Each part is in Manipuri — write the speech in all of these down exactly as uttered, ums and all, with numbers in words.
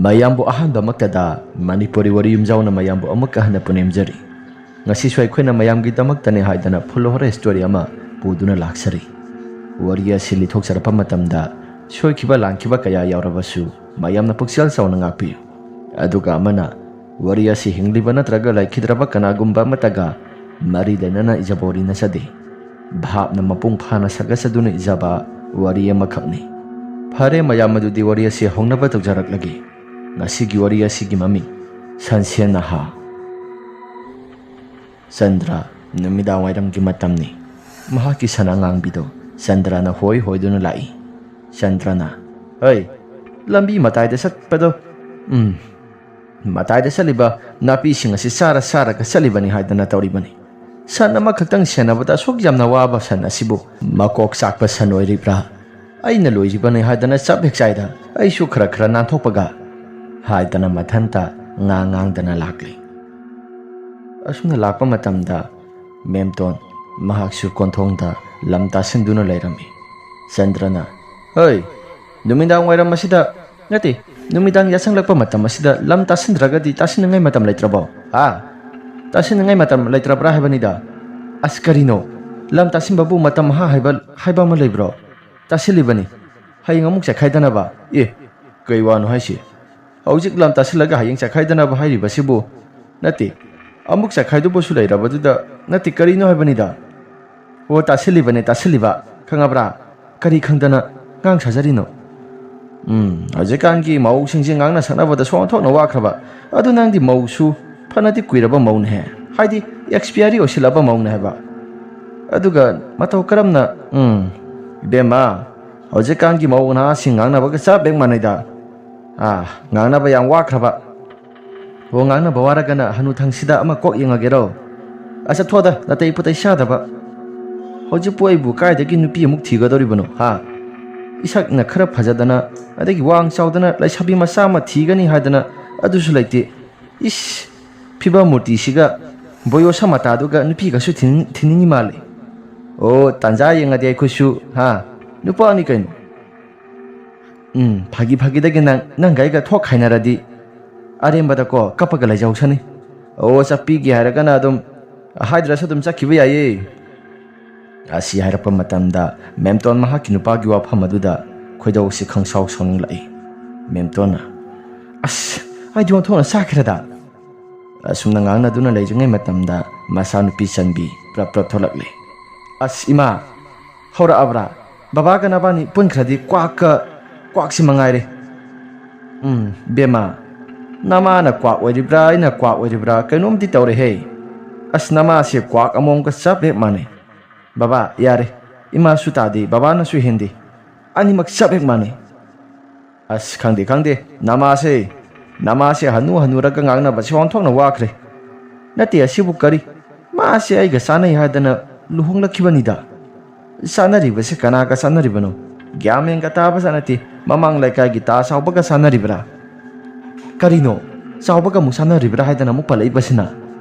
ꯃꯌꯥꯝꯕꯨ ꯑꯍꯥꯟꯕꯃꯛꯇꯗ ꯃꯅꯤꯄꯨꯔꯤ ꯋꯥꯔꯤ ꯌꯨꯝꯖꯥꯎꯅ ꯃꯌꯥꯝꯕꯨ ꯑꯃꯨꯛꯀ ꯍꯟꯅ ꯄꯨꯅꯦꯝꯖꯔꯤ꯫ ꯉꯁꯤꯁꯨ ꯑꯩꯈꯣꯏꯅ ꯃꯌꯥꯝꯒꯤꯗꯃꯛꯇꯅꯤ ꯍꯥꯏꯗꯅ ꯐꯨꯜ ꯍꯣꯔꯔ ꯁ꯭ꯇꯣꯔꯤ ꯑꯃ ꯄꯨꯗꯨꯅ ꯂꯥꯛꯆꯔꯤ꯫ ꯋꯥꯔꯤ ꯑꯁꯤ ꯂꯤꯊꯣꯛꯆꯔꯛꯄ ꯃꯇꯝꯗ ꯁꯣꯏꯈꯤꯕ ꯂꯥꯟꯈꯤꯕ ꯀꯌꯥ ꯌꯥꯎꯔꯕꯁꯨ ꯃꯌꯥꯝꯅ ꯄꯨꯛꯆꯦꯜ ꯆꯥꯎꯅ ꯉꯥꯛꯄꯤꯌꯨ꯫ ꯑꯗꯨꯒ ꯑꯃꯅ, ꯋꯥꯔꯤ ꯑꯁꯤ ꯍꯤꯡꯂꯤꯕ ꯅꯠꯇ꯭ꯔꯒ ꯂꯩꯈꯤꯗ꯭ꯔꯕ ꯀꯅꯥꯒꯨꯝꯕ ꯑꯃꯠꯇꯒ ꯃꯔꯤ ꯂꯩꯅꯅ ꯏꯖꯕ ꯋꯥꯔꯤ ꯅꯠꯆꯗꯦ꯫ ꯚꯥꯞꯅ ꯃꯄꯨꯡ ꯐꯥꯅ ꯁꯥꯒꯠꯆꯗꯨꯅ ꯏꯖꯕ ꯋꯥꯔꯤ ꯑꯃꯈꯛꯅꯤ꯫ ꯐꯔꯦ ꯃꯌꯥꯝ, ꯑꯗꯨꯗꯤ ꯋꯥꯔꯤ ꯑꯁꯤ ꯍꯧꯅꯕ ꯇꯧꯖꯔꯛꯂꯒꯦ꯫ ꯉꯁꯤꯒꯤ ꯋꯥꯔꯤ ꯑꯁꯤꯒꯤ ꯃꯃꯤꯡ, ꯁꯟꯁꯦꯟ ꯅꯍꯥ꯫ ꯆꯟꯗ꯭ꯔ, ꯅꯨꯃꯤꯗꯥꯡ ꯋꯥꯏꯔꯝꯒꯤ ꯃꯇꯝꯅꯤ꯫ ꯃꯍꯥꯛꯀꯤ ꯁꯟ ꯑꯉꯥꯡꯕꯤꯗꯨ ꯆꯟꯗ꯭ꯔꯅ ꯍꯣꯏ ꯍꯣꯏꯗꯨꯅ ꯂꯥꯛꯏ꯫ ꯆꯟꯗ꯭ꯔꯅ, "ꯍꯩ, ꯂꯝꯕꯤ ꯃꯇꯥꯏꯗ ꯆꯠꯄꯗꯣ, ꯎꯝ, ꯃꯇꯥꯏꯗ ꯆꯠꯂꯤꯕ ꯅꯥꯄꯤꯁꯤꯡ ꯑꯁꯤ ꯆꯥꯔ ꯆꯥꯔꯒ ꯆꯠꯂꯤꯕꯅꯤ ꯍꯥꯏꯗꯅ ꯇꯧꯔꯤꯕꯅꯤ꯫ ꯁꯟ ꯑꯃꯈꯛꯇꯪ ꯁꯦꯟꯅꯕꯗ ꯑꯁꯨꯛ ꯌꯥꯝꯅ ꯋꯥꯕ ꯁꯟ ꯑꯁꯤꯕꯨ ꯃꯀꯣꯛ ꯆꯥꯛꯄ ꯁꯟ ꯑꯣꯏꯔꯤꯕ꯭ꯔꯥ? ꯑꯩꯅ ꯂꯣꯏꯔꯤꯕꯅꯤ ꯍꯥꯏꯗꯅ ꯆꯞ ꯍꯦꯛ ꯆꯥꯏꯗ꯫ ꯑꯩꯁꯨ ꯈꯔ ꯈꯔ ꯅꯥꯟꯊꯣꯛꯄꯒ" ꯍꯥꯏꯗꯅ ꯃꯊꯟꯇ ꯉꯥꯡ ꯉꯥꯡꯗꯅ ꯂꯥꯛꯂꯤ꯫ ꯑꯁꯨꯝꯅ ꯂꯥꯛꯄ ꯃꯇꯝꯗ ꯃꯦꯝꯇꯣꯟ ꯃꯍꯥꯛꯁꯨ ꯀꯣꯟꯊꯣꯡꯗ ꯂꯝ ꯇꯥꯁꯤꯟꯗꯨꯅ ꯂꯩꯔꯝꯃꯤ꯫ ꯆꯟꯗ꯭ꯔꯅ, "ꯍꯩ, ꯅꯨꯃꯤꯗꯥꯡ ꯋꯥꯏꯔꯝ ꯑꯁꯤꯗ, ꯅꯠꯇꯦ, ꯅꯨꯃꯤꯗꯥꯡ ꯌꯥꯆꯪꯂꯛꯄ ꯃꯇꯝ ꯑꯁꯤꯗ ꯂꯝ ꯇꯥꯁꯤꯟꯗ꯭ꯔꯒꯗꯤ ꯇꯥꯁꯤꯟꯅꯤꯡꯉꯥꯏ ꯃꯇꯝ ꯂꯩꯇ꯭ꯔꯕꯣ? ꯍꯥ? ꯇꯥꯁꯤꯟꯅꯤꯡꯉꯥꯏ ꯃꯇꯝ ꯂꯩꯇ꯭ꯔꯕ꯭ꯔꯥ ꯍꯥꯏꯕꯅꯤꯗ?" "ꯑꯁ, ꯀꯔꯤꯅꯣ? ꯂꯝ ꯇꯥꯁꯤꯟꯕꯕꯨ ꯃꯇꯝ ꯍꯥ ꯍꯥꯏꯕ, ꯍꯥꯏꯕ ꯑꯃ ꯂꯩꯕ꯭ꯔꯣ? ꯇꯥꯁꯤꯜꯂꯤꯕꯅꯤ꯫ ꯍꯌꯦꯡ ꯑꯃꯨꯛ ꯆꯥꯏꯈꯥꯏꯗꯅꯕ꯫ ꯑꯦ, ꯀꯩ ꯋꯥꯅꯣ ꯍꯥꯏꯁꯤ? ꯍꯧꯖꯤꯛ ꯂꯝ ꯇꯥꯁꯤꯜꯂꯒ ꯍꯌꯦꯡ ꯆꯥꯏꯈꯥꯏꯗꯅꯕ ꯍꯥꯏꯔꯤꯕꯁꯤꯕꯨ? ꯅꯠꯇꯦ, ꯑꯃꯨꯛ ꯆꯥꯏꯈꯥꯏꯗꯧꯕꯁꯨ ꯂꯩꯔꯕꯗꯨꯗ, ꯅꯠꯇꯦ, ꯀꯔꯤꯅꯣ ꯍꯥꯏꯕꯅꯤꯗ?" "ꯑꯣ, ꯇꯥꯁꯤꯜꯂꯤꯕꯅꯦ, ꯇꯥꯁꯤꯜꯂꯤꯕ, ꯈꯪꯉꯕ꯭ꯔꯥ? ꯀꯔꯤ ꯈꯪꯗꯅ ꯉꯥꯡ ꯁꯥꯖꯔꯤꯅꯣ?" "ꯎꯝ, ꯍꯧꯖꯤꯛꯀꯥꯟꯒꯤ ꯃꯧꯁꯤꯡꯁꯦ ꯉꯥꯡꯅ ꯁꯛꯅꯕꯗꯁꯨ ꯑꯣꯟꯊꯣꯛꯅ ꯋꯥꯈ꯭ꯔꯕ꯫ ꯑꯗꯨ ꯅꯪꯗꯤ ꯃꯧꯁꯨ ꯐꯅꯗꯤ ꯀꯨꯏꯔꯕ ꯃꯧꯅꯦꯍꯦ, ꯍꯥꯏꯗꯤ ꯑꯦꯛꯁꯄꯤꯌꯥꯔꯤ ꯑꯣꯏꯁꯤꯜꯂꯕ ꯃꯧꯅꯦ ꯍꯥꯏꯕ꯫ ꯑꯗꯨꯒ ꯃꯇꯧ ꯀꯔꯝꯅ, ꯎꯝ, ꯏꯕꯦꯝꯃ, ꯍꯧꯖꯤꯛꯀꯥꯟꯒꯤ ꯃꯧ ꯅꯍꯥꯁꯤꯡ ꯉꯥꯡꯅꯕꯒ ꯆꯞ ꯍꯦꯛ ꯃꯥꯟꯅꯩꯗ꯫ ꯑꯥ, ꯉꯥꯡꯅꯕ ꯌꯥꯝ ꯋꯥꯈ꯭ꯔꯕ꯫ ꯑꯣ, ꯉꯥꯡꯅꯕ ꯋꯥꯔꯒꯅ ꯍꯅꯨꯊꯪꯁꯤꯗ ꯑꯃ ꯀꯣꯛ ꯌꯦꯡꯉꯒꯦꯔꯣ? ꯑꯁ, ꯆꯠꯊꯣꯛꯑꯗ, ꯅꯥꯇꯩ ꯄꯨꯇꯩ ꯆꯥꯗꯕ꯫ ꯍꯧꯖꯤꯛꯄꯨ ꯑꯩꯕꯨ ꯀꯥꯏꯗꯒꯤ ꯅꯨꯄꯤ ꯑꯃꯨꯛ ꯊꯤꯒꯗꯧꯔꯤꯕꯅꯣ, ꯍꯥ? ꯏꯁꯛꯅ ꯈꯔ ꯐꯖꯗꯅ, ꯑꯗꯒꯤ ꯋꯥꯡ ꯆꯥꯎꯗꯅ ꯂꯩꯁꯥꯕꯤ ꯃꯆꯥ ꯑꯃ ꯊꯤꯒꯅꯤ ꯍꯥꯏꯗꯅ ꯑꯗꯨꯁꯨ ꯂꯩꯇꯦ꯫ ꯏꯁ, ꯐꯤꯕꯝ ꯃꯨꯔꯇꯤꯁꯤꯒ ꯕꯣꯌꯣ ꯁꯃꯥꯇꯥꯗꯨꯒ ꯅꯨꯄꯤꯒꯁꯨ ꯊꯤꯅꯤꯡ-, ꯊꯤꯅꯤꯡꯉꯤ ꯃꯥꯜꯂꯦ꯫ ꯑꯣ, ꯇꯥꯟꯖꯥ ꯌꯦꯡꯉꯗꯤ ꯑꯩꯈꯣꯏꯁꯨ, ꯍꯥ, ꯅꯨꯄꯥꯅꯤ ꯀꯩꯅꯣ꯫ ꯎꯝ, ꯐꯥꯒꯤ ꯐꯥꯒꯤꯗꯒꯤ ꯅꯪ, ꯅꯪꯒ ꯑꯩꯒ ꯊꯣꯛ ꯈꯥꯏꯅꯔꯗꯤ ꯑꯔꯦꯝꯕꯗꯀꯣ ꯀꯞꯄꯒ ꯂꯩꯖꯍꯧꯁꯅꯤ꯫ ꯑꯣ, ꯆꯠꯄꯤꯒꯦ ꯍꯥꯏꯔꯒꯅ ꯑꯗꯨꯝ ꯍꯥꯏꯗ꯭ꯔꯁꯨ ꯑꯗꯨꯝ ꯆꯠꯈꯤꯕ ꯌꯥꯏꯌꯦ꯫ ꯑꯁꯤ ꯍꯥꯏꯔꯛꯄ ꯃꯇꯝꯗ ꯃꯦꯝꯇꯣꯟ ꯃꯍꯥꯛꯀꯤ ꯅꯨꯄꯥꯒꯤ ꯋꯥꯐꯝ ꯑꯗꯨꯗ ꯈꯣꯏꯗꯧꯁꯤ ꯈꯪꯁꯥꯎ ꯁꯥꯎꯅꯤꯡꯂꯛꯏ꯫ ꯃꯦꯝꯇꯣꯟꯅ, "ꯑꯁ, ꯑꯩꯗꯤ ꯑꯣꯟꯊꯣꯛꯅ ꯆꯥꯛꯈ꯭ꯔꯦꯗ!" ꯑꯁꯨꯝꯅ ꯉꯥꯡꯅꯗꯨꯅ ꯂꯩꯔꯤꯉꯩ ꯃꯇꯝꯗ ꯃꯆꯥꯅꯨꯄꯤ ꯆꯟꯕꯤ ꯄ꯭ꯔꯞ ꯄ꯭ꯔꯞ ꯊꯣꯛꯂꯛꯂꯦ꯫ "ꯑꯁ ꯏꯃꯥ, ꯍꯧꯔꯛꯑꯕ꯭ꯔꯥ? ꯕꯕꯥꯒ ꯅꯕꯥꯅꯤ ꯄꯨꯟꯈ꯭ꯔꯗꯤ ꯀ꯭ꯋꯥꯛꯀ ꯀ꯭ꯋꯥꯛꯁꯤ ꯃꯉꯥꯏꯔꯦ꯫ ꯎꯝ, ꯕꯦꯝꯃ, ꯅꯃꯥꯅ ꯀ꯭ꯋꯥꯛ ꯑꯣꯏꯔꯤꯕ꯭ꯔꯥ, ꯑꯩꯅ ꯀ꯭ꯋꯥꯛ ꯑꯣꯏꯔꯤꯕ꯭ꯔꯥ, ꯀꯩꯅꯣꯝꯗꯤ ꯇꯧꯔꯦꯍꯦ꯫ ꯑꯁ, ꯅꯃꯥꯁꯦ ꯀ꯭ꯋꯥꯛ ꯑꯃꯣꯝꯒ ꯆꯞ ꯍꯦꯛ ꯃꯥꯟꯅꯩ꯫ ꯕꯕꯥ, ꯌꯥꯔꯦ, ꯏꯃꯥꯁꯨ ꯇꯥꯗꯦ, ꯕꯕꯥꯅꯁꯨ ꯍꯦꯟꯗꯦ, ꯑꯅꯤꯃꯛ ꯆꯞ ꯍꯦꯛ ꯃꯥꯟꯅꯩ꯫ ꯑꯁ, ꯈꯪꯗꯦ, ꯈꯪꯗꯦ, ꯅꯃꯥꯁꯦ, ꯅꯃꯥꯁꯦ ꯍꯅꯨ ꯍꯅꯨꯔꯒ ꯉꯥꯡꯅꯕꯁꯦ ꯑꯣꯟꯊꯣꯛꯅ ꯋꯥꯈ꯭ꯔꯦ꯫ ꯅꯠꯇꯦ, ꯑꯁꯤꯕꯨ ꯀꯔꯤ? ꯃꯥꯁꯦ ꯑꯩꯒ ꯆꯥꯟꯅꯩ ꯍꯥꯏꯗꯅ ꯂꯨꯍꯣꯡꯂꯛꯈꯤꯕꯅꯤꯗ꯫ ꯆꯥꯟꯅꯔꯤꯕꯁꯦ ꯀꯅꯥꯒ ꯆꯥꯟꯅꯔꯤꯕꯅꯣ? ꯒ꯭ꯌꯥꯟ ꯃꯦꯟꯒ ꯇꯥꯕꯖꯥꯠ ꯅꯠꯇꯦ꯫ ꯃꯃꯥꯡ ꯂꯩꯀꯥꯏꯒꯤ ꯇꯥ ꯆꯥꯎꯕꯒ ꯆꯥꯟꯅꯔꯤꯕ꯭ꯔꯥ? ꯀꯔꯤꯅꯣ? ꯆꯥꯎꯕꯒ ꯑꯃꯨꯛ ꯆꯥꯟꯅꯔꯤꯕ꯭ꯔꯥ ꯍꯥꯏꯗꯅ ꯑꯃꯨꯛ ꯄꯜꯂꯛꯏꯕꯁꯤꯅ?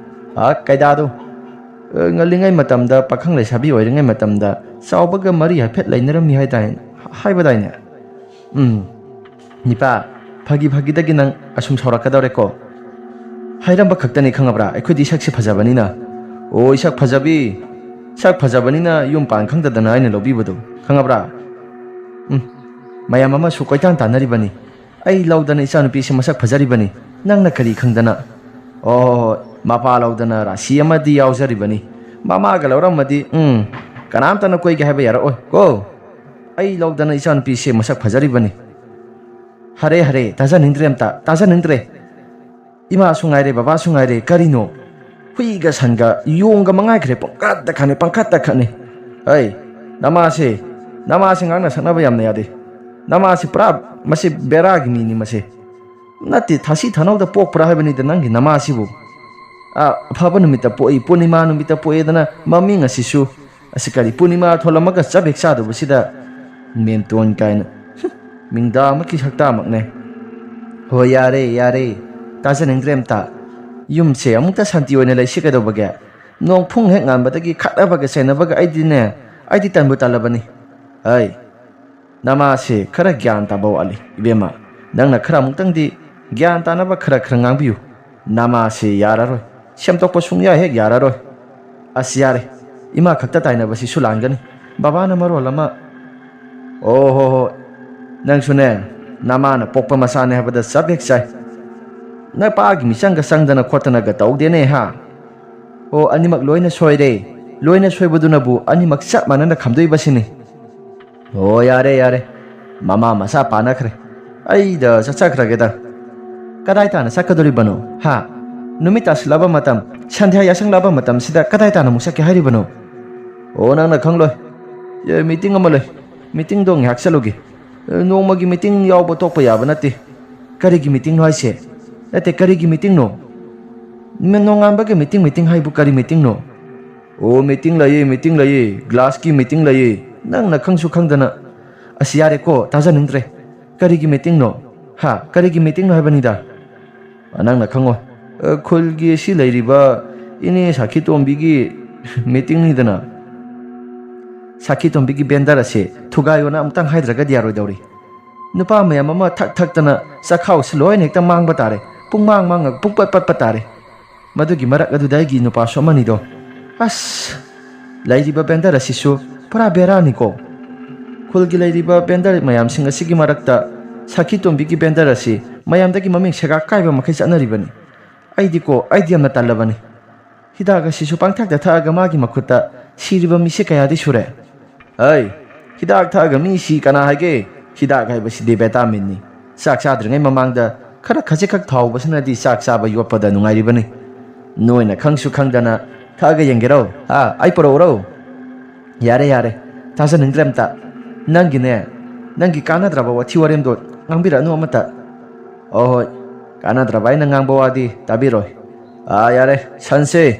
ꯑ, ꯀꯩꯗꯥꯗꯣ? ꯑ, ꯉꯜꯂꯤꯉꯩ ꯃꯇꯝꯗ, ꯄꯥꯈꯪ ꯂꯩꯁꯥꯕꯤ ꯑꯣꯏꯔꯤꯉꯩ ꯃꯇꯝꯗ ꯆꯥꯎꯕꯒ ꯃꯔꯤ ꯍꯥꯏꯐꯦꯠ ꯂꯩꯅꯔꯝꯃꯤ ꯍꯥꯏꯗꯥꯏ-, ꯍꯥꯏꯕꯗꯥꯏꯅꯦ? ꯎꯝ, ꯅꯤꯄꯥ, ꯐꯥꯒꯤ ꯐꯥꯒꯤꯗꯒꯤ ꯅꯪ ꯑꯁꯨꯝ ꯁꯥꯎꯔꯛꯀꯗꯧꯔꯦꯀꯣ? ꯍꯥꯏꯔꯝꯕ ꯈꯛꯇꯅꯤ, ꯈꯪꯉꯕ꯭ꯔꯥ? ꯑꯩꯈꯣꯏꯗꯤ ꯁꯛꯁꯦ ꯐꯖꯕꯅꯤꯅ꯫ ꯑꯣ, ꯁꯛ ꯐꯖꯕꯤ, ꯁꯛ ꯐꯖꯕꯅꯤꯅ ꯌꯨꯝ ꯄꯥꯟ ꯈꯪꯗꯗꯅ ꯑꯩꯅ ꯂꯧꯕꯤꯕꯗꯣ, ꯈꯪꯉꯕ꯭ꯔꯥ? ꯎꯝ, ꯃꯌꯥꯝ ꯑꯃꯁꯨ ꯀꯣꯏꯇꯥꯟ ꯇꯥꯟꯅꯔꯤꯕꯅꯤ꯫ ꯑꯩ ꯂꯧꯗꯅ ꯏꯆꯥꯅꯨꯄꯤꯁꯦ ꯃꯁꯛ ꯐꯖꯔꯤꯕꯅꯤ, ꯅꯪꯅ ꯀꯔꯤ ꯈꯪꯗꯅ? ꯑꯣ, ꯃꯄꯥ ꯂꯧꯗꯅ ꯔꯥꯁꯤ ꯑꯃꯗꯤ ꯌꯥꯎꯖꯔꯤꯕꯅꯤ꯫ ꯃꯃꯥꯒ ꯂꯧꯔꯝꯃꯗꯤ, ꯎꯝ, ꯀꯅꯥꯝꯇꯅ ꯀꯣꯏꯒꯦ ꯍꯥꯏꯕ ꯌꯥꯔꯛꯑꯣꯏ ꯀꯣ꯫ ꯑꯩ ꯂꯧꯗꯅ ꯏꯆꯥꯅꯨꯄꯤꯁꯦ ꯃꯁꯛ ꯐꯖꯔꯤꯕꯅꯤ꯫ ꯍꯔꯦ, ꯍꯔꯦ, ꯇꯥꯖꯅꯤꯡꯗ꯭ꯔꯦ ꯑꯝꯇ, ꯇꯥꯖꯅꯤꯡꯗ꯭ꯔꯦ꯫ ꯏꯃꯥꯁꯨ ꯉꯥꯏꯔꯦ, ꯕꯕꯥꯁꯨ ꯉꯥꯏꯔꯦ, ꯀꯔꯤꯅꯣ? ꯍꯨꯏꯒ ꯁꯟꯒ ꯌꯣꯡꯒ ꯃꯉꯥꯏꯈ꯭ꯔꯦ, ꯄꯪꯈꯠꯇ ꯈꯠꯅꯩ, ꯄꯪꯈꯠꯇ ꯈꯠꯅꯩ꯫ ꯑꯩ, ꯅꯃꯥꯁꯦ, ꯅꯃꯥꯁꯦ ꯉꯥꯡꯅ ꯁꯛꯅꯕ ꯌꯥꯝꯅ ꯌꯥꯗꯦ꯫ ꯅꯃꯥꯁꯦ ꯄꯨꯔꯥ, ꯃꯁꯤ ꯕꯦꯔꯥꯒꯤ ꯃꯤꯅꯤ ꯃꯁꯦ꯫ ꯅꯠꯇꯦ, ꯊꯥꯁꯤ ꯊꯥꯅꯧꯗ ꯄꯣꯛꯄ꯭ꯔꯥ ꯍꯥꯏꯕꯅꯤꯗ ꯅꯪꯒꯤ ꯅꯃꯥꯁꯤꯕꯨ꯫ ꯑꯥ, ꯑꯐꯕ ꯅꯨꯃꯤꯠꯇ ꯄꯣꯛꯏ, ꯄꯨꯔꯅꯤꯃꯥ ꯅꯨꯃꯤꯠꯇ ꯄꯣꯛꯑꯦꯗꯅ ꯃꯃꯤꯡ ꯑꯁꯤꯁꯨ꯫ ꯑꯁꯤ ꯀꯔꯤ, ꯄꯨꯔꯅꯤꯃꯥ ꯊꯣꯜꯂꯝꯃꯒ ꯆꯞ ꯍꯦꯛ ꯆꯥꯗꯧꯕꯁꯤꯗ ꯃꯦꯝꯇꯣꯟ ꯀꯥꯏꯅ꯫ ꯍꯨꯝ, ꯃꯤꯡꯗꯥ ꯑꯃꯒꯤ ꯁꯛꯇꯥꯃꯛꯅꯦ꯫ ꯍꯣꯏ, ꯌꯥꯔꯦ, ꯌꯥꯔꯦ, ꯇꯥꯖꯅꯤꯡꯗ꯭ꯔꯦ ꯑꯝꯇ꯫ ꯌꯨꯝꯁꯦ ꯑꯃꯨꯛꯇ ꯁꯥꯟꯇꯤ ꯑꯣꯏꯅ ꯂꯩꯁꯤ ꯀꯩꯗꯧꯕꯒꯦ? ꯅꯣꯡ ꯐꯨꯡ ꯍꯦꯛ ꯉꯥꯟꯕꯗꯒꯤ ꯈꯠꯅꯕꯒ ꯆꯩꯅꯕꯒ ꯑꯩꯗꯤꯅꯦ, ꯑꯩꯗꯤ ꯇꯟꯕꯨ ꯇꯜꯂꯕꯅꯤ꯫ ꯍꯩ, ꯅꯃꯥꯁꯦ ꯈꯔ ꯒ꯭ꯌꯥꯟ ꯇꯥꯕ ꯋꯥꯠꯂꯤ, ꯏꯕꯦꯝꯃ꯫ ꯅꯪꯅ ꯈꯔ ꯑꯃꯨꯛꯇꯪꯗꯤ ꯒ꯭ꯌꯥꯟ ꯇꯥꯅꯕ ꯈꯔ ꯈꯔ ꯉꯥꯡꯕꯤꯌꯨ꯫ ꯅꯃꯥꯁꯦ ꯌꯥꯔꯔꯣꯏ, ꯁꯦꯝꯗꯣꯛꯄ ꯁꯨꯡꯌꯥ ꯍꯦꯛ ꯌꯥꯔꯔꯣꯏ꯫ ꯑꯁ, ꯌꯥꯔꯦ, ꯏꯃꯥ ꯈꯛꯇ ꯇꯥꯏꯅꯕꯁꯤꯁꯨ ꯂꯥꯟꯒꯅꯤ꯫ ꯕꯕꯥꯅ ꯃꯔꯣꯜ ꯑꯃ, "ꯑꯣ ꯍꯣ ꯍꯣ, ꯅꯪꯁꯨꯅꯦ, ꯅꯃꯥꯅ ꯄꯣꯛꯄ ꯃꯆꯥꯅꯦ ꯍꯥꯏꯕꯗ ꯆꯞ ꯍꯦꯛ ꯆꯥꯏ꯫ ꯅꯄꯥꯒꯤ ꯃꯤꯆꯪꯒ ꯆꯪꯗꯅ ꯈꯣꯠꯇꯅꯒ ꯇꯧꯗꯦꯅꯦ, ꯍꯥ?" ꯑꯣ, ꯑꯅꯤꯃꯛ ꯂꯣꯏꯅ ꯁꯣꯏꯔꯦ꯫ ꯂꯣꯏꯅ ꯁꯣꯏꯕꯗꯨꯅꯕꯨ ꯑꯅꯤꯃꯛ ꯆꯞ ꯃꯥꯟꯅꯅ ꯈꯝꯗꯣꯛꯏꯕꯁꯤꯅꯤ꯫ ꯑꯣ, ꯌꯥꯔꯦ, ꯌꯥꯔꯦ꯫ ꯃꯃꯥ ꯃꯆꯥ ꯄꯥꯅꯈ꯭ꯔꯦ꯫ ꯑꯩꯗ ꯆꯠꯆꯈ꯭ꯔꯒꯦꯗ꯫ ꯀꯗꯥꯏ ꯇꯥꯅ ꯆꯠꯀꯗꯣꯔꯤꯕꯅꯣ, ꯍꯥ? ꯅꯨꯃꯤꯠ ꯇꯥꯁꯤꯜꯂꯕ ꯃꯇꯝ, ꯁꯟꯙ꯭ꯌꯥ ꯌꯥꯁꯪꯂꯕ ꯃꯇꯝꯁꯤꯗ ꯀꯗꯥꯏ ꯇꯥꯅ ꯑꯃꯨꯛ ꯆꯠꯀꯦ ꯍꯥꯏꯔꯤꯕꯅꯣ? ꯑꯣ, ꯅꯪꯅ ꯈꯪꯂꯣꯏ꯫ ꯑꯦ, ꯃꯤꯇꯤꯡ ꯑꯃ ꯂꯩ꯫ ꯃꯤꯇꯤꯡꯗꯣ ꯉꯥꯏꯍꯥꯛ ꯆꯠꯂꯨꯒꯦ꯫ ꯑꯦ, ꯅꯣꯡꯃꯒꯤ ꯃꯤꯇꯤꯡ ꯌꯥꯎꯕ ꯇꯣꯛꯄ ꯌꯥꯕ ꯅꯠꯇꯦ꯫ ꯀꯔꯤꯒꯤ ꯃꯤꯇꯤꯡꯅꯣ ꯍꯥꯏꯁꯦ? ꯅꯠꯇꯦ, ꯀꯔꯤꯒꯤ ꯃꯤꯇꯤꯡꯅꯣ? ꯅꯣꯡꯉꯥꯟꯕꯒꯤ ꯃꯤꯇꯤꯡ, ꯃꯤꯇꯤꯡ ꯍꯥꯏꯕꯨ ꯀꯔꯤ ꯃꯤꯇꯤꯡꯅꯣ? ꯑꯣ, ꯃꯤꯇꯤꯡ ꯂꯩꯌꯦ, ꯃꯤꯇꯤꯡ ꯂꯩꯌꯦ, ꯒ꯭ꯂꯥꯁꯀꯤ ꯃꯤꯇꯤꯡ ꯂꯩꯌꯦ, ꯅꯪꯅ ꯈꯪꯁꯨ ꯈꯪꯗꯅ꯫ ꯑꯁ, ꯌꯥꯔꯦꯀꯣ, ꯇꯥꯖꯅꯤꯡꯗ꯭ꯔꯦ꯫ ꯀꯔꯤꯒꯤ ꯃꯤꯇꯤꯡꯅꯣ? ꯍꯥ, ꯀꯔꯤꯒꯤ ꯃꯤꯇꯤꯡꯅꯣ ꯍꯥꯏꯕꯅꯤꯗ? ꯑ, ꯅꯪꯅ ꯈꯪꯉꯣꯏ꯫ ꯑ, ꯈꯨꯜꯒꯤ ꯑꯁꯤ ꯂꯩꯔꯤꯕ ꯏꯅꯦ ꯁꯥꯈꯤꯇꯣꯝꯕꯤꯒꯤ ꯃꯤꯇꯤꯡꯅꯤꯗꯅ꯫ ꯁꯥꯈꯤꯇꯣꯝꯕꯤꯒꯤ ꯕꯦꯟꯗꯔ ꯑꯁꯤ ꯊꯨꯒꯥꯏꯌꯣꯅ ꯑꯃꯨꯛꯇꯪ ꯍꯥꯏꯗ꯭ꯔꯒꯗꯤ ꯌꯥꯔꯣꯏꯗꯧꯔꯤ꯫ ꯅꯨꯄꯥ ꯃꯌꯥꯝ ꯑꯃ ꯊꯛ ꯊꯛꯇꯅ ꯆꯥꯛꯈꯥꯎꯁꯤ ꯂꯣꯏꯅ ꯍꯦꯛꯇ ꯃꯥꯡꯕ ꯇꯥꯔꯦ, ꯄꯨꯡꯃꯥꯡ ꯃꯥꯡꯉꯒ ꯄꯨꯡꯄꯠ ꯄꯠꯄ ꯇꯥꯔꯦ꯫ ꯃꯗꯨꯒꯤ ꯃꯔꯛ ꯑꯗꯨꯗ ꯑꯩꯒꯤ ꯅꯨꯄꯥꯁꯨ ꯑꯃꯅꯤꯗꯣ꯫ ꯑꯁ! ꯂꯩꯔꯤꯕ ꯕꯦꯟꯗꯔ ꯑꯁꯤꯁꯨ ꯄꯨꯔꯥ ꯕꯦꯔꯥꯅꯤꯀꯣ꯫ ꯈꯨꯜꯒꯤ ꯂꯩꯔꯤꯕ ꯕꯦꯟꯗꯔ ꯃꯌꯥꯝꯁꯤꯡ ꯑꯁꯤꯒꯤ ꯃꯔꯛꯇ ꯁꯥꯈꯤꯇꯣꯝꯕꯤꯒꯤ ꯕꯦꯟꯗꯔ ꯑꯁꯤ ꯃꯌꯥꯝꯗꯒꯤ ꯃꯃꯤꯡ ꯁꯦꯒꯥꯛ ꯀꯥꯏꯕ ꯃꯈꯩ ꯆꯠꯅꯔꯤꯕꯅꯤ꯫ ꯑꯩꯗꯤꯀꯣ, ꯑꯩꯗꯤ ꯌꯥꯝꯅ ꯇꯜꯂꯕꯅꯤ꯫ ꯍꯤꯗꯥꯛ ꯑꯁꯤꯁꯨ ꯄꯪꯊꯛꯇ ꯊꯛꯑꯒ ꯃꯥꯒꯤ ꯃꯈꯨꯠꯇ ꯁꯤꯔꯤꯕ ꯃꯤꯁꯦ ꯀꯌꯥꯗꯤ ꯁꯨꯔꯦ? ꯍꯩ, ꯍꯤꯗꯥꯛ ꯊꯛꯑꯒ ꯃꯤ ꯁꯤ ꯀꯅꯥ ꯍꯥꯏꯒꯦ? ꯍꯤꯗꯥꯛ ꯍꯥꯏꯕꯁꯤꯗꯤ ꯚꯤꯇꯥꯃꯤꯟꯅꯤ꯫ ꯆꯥꯛ ꯆꯥꯗ꯭ꯔꯤꯉꯩ ꯃꯃꯥꯡꯗ ꯈꯔ ꯈꯖꯤꯛꯈꯛ ꯊꯥꯎꯕꯁꯤꯅꯗꯤ ꯆꯥꯛ ꯆꯥꯕ ꯌꯣꯠꯄꯗ ꯅꯨꯡꯉꯥꯏꯔꯤꯕꯅꯤ꯫ ꯅꯣꯏꯅ ꯈꯪꯁꯨ ꯈꯪꯗꯅ ꯊꯛꯑꯒ ꯌꯦꯡꯒꯦꯔꯣ? ꯍꯥ, ꯑꯩ ꯄꯨꯔꯛꯎꯔꯣ? ꯌꯥꯔꯦ, ꯌꯥꯔꯦ, ꯇꯥꯖꯅꯤꯡꯗ꯭ꯔꯦ ꯑꯝꯇ꯫ ꯅꯪꯒꯤꯅꯦ, ꯅꯪꯒꯤ ꯀꯥꯟꯅꯗ꯭ꯔꯕ ꯋꯥꯊꯤ ꯋꯥꯔꯦꯝꯗꯣ ꯉꯥꯡꯕꯤꯔꯛꯑꯅꯨ ꯑꯃꯇ꯫ ꯍꯣꯏ, ꯍꯣꯏ, ꯀꯥꯟꯅꯗ꯭ꯔꯕ ꯑꯩꯅ ꯉꯥꯡꯕ ꯋꯥꯗꯤ ꯇꯥꯕꯤꯔꯣꯏ꯫ ꯑꯥ, ꯌꯥꯔꯦ, ꯁꯟꯁꯦ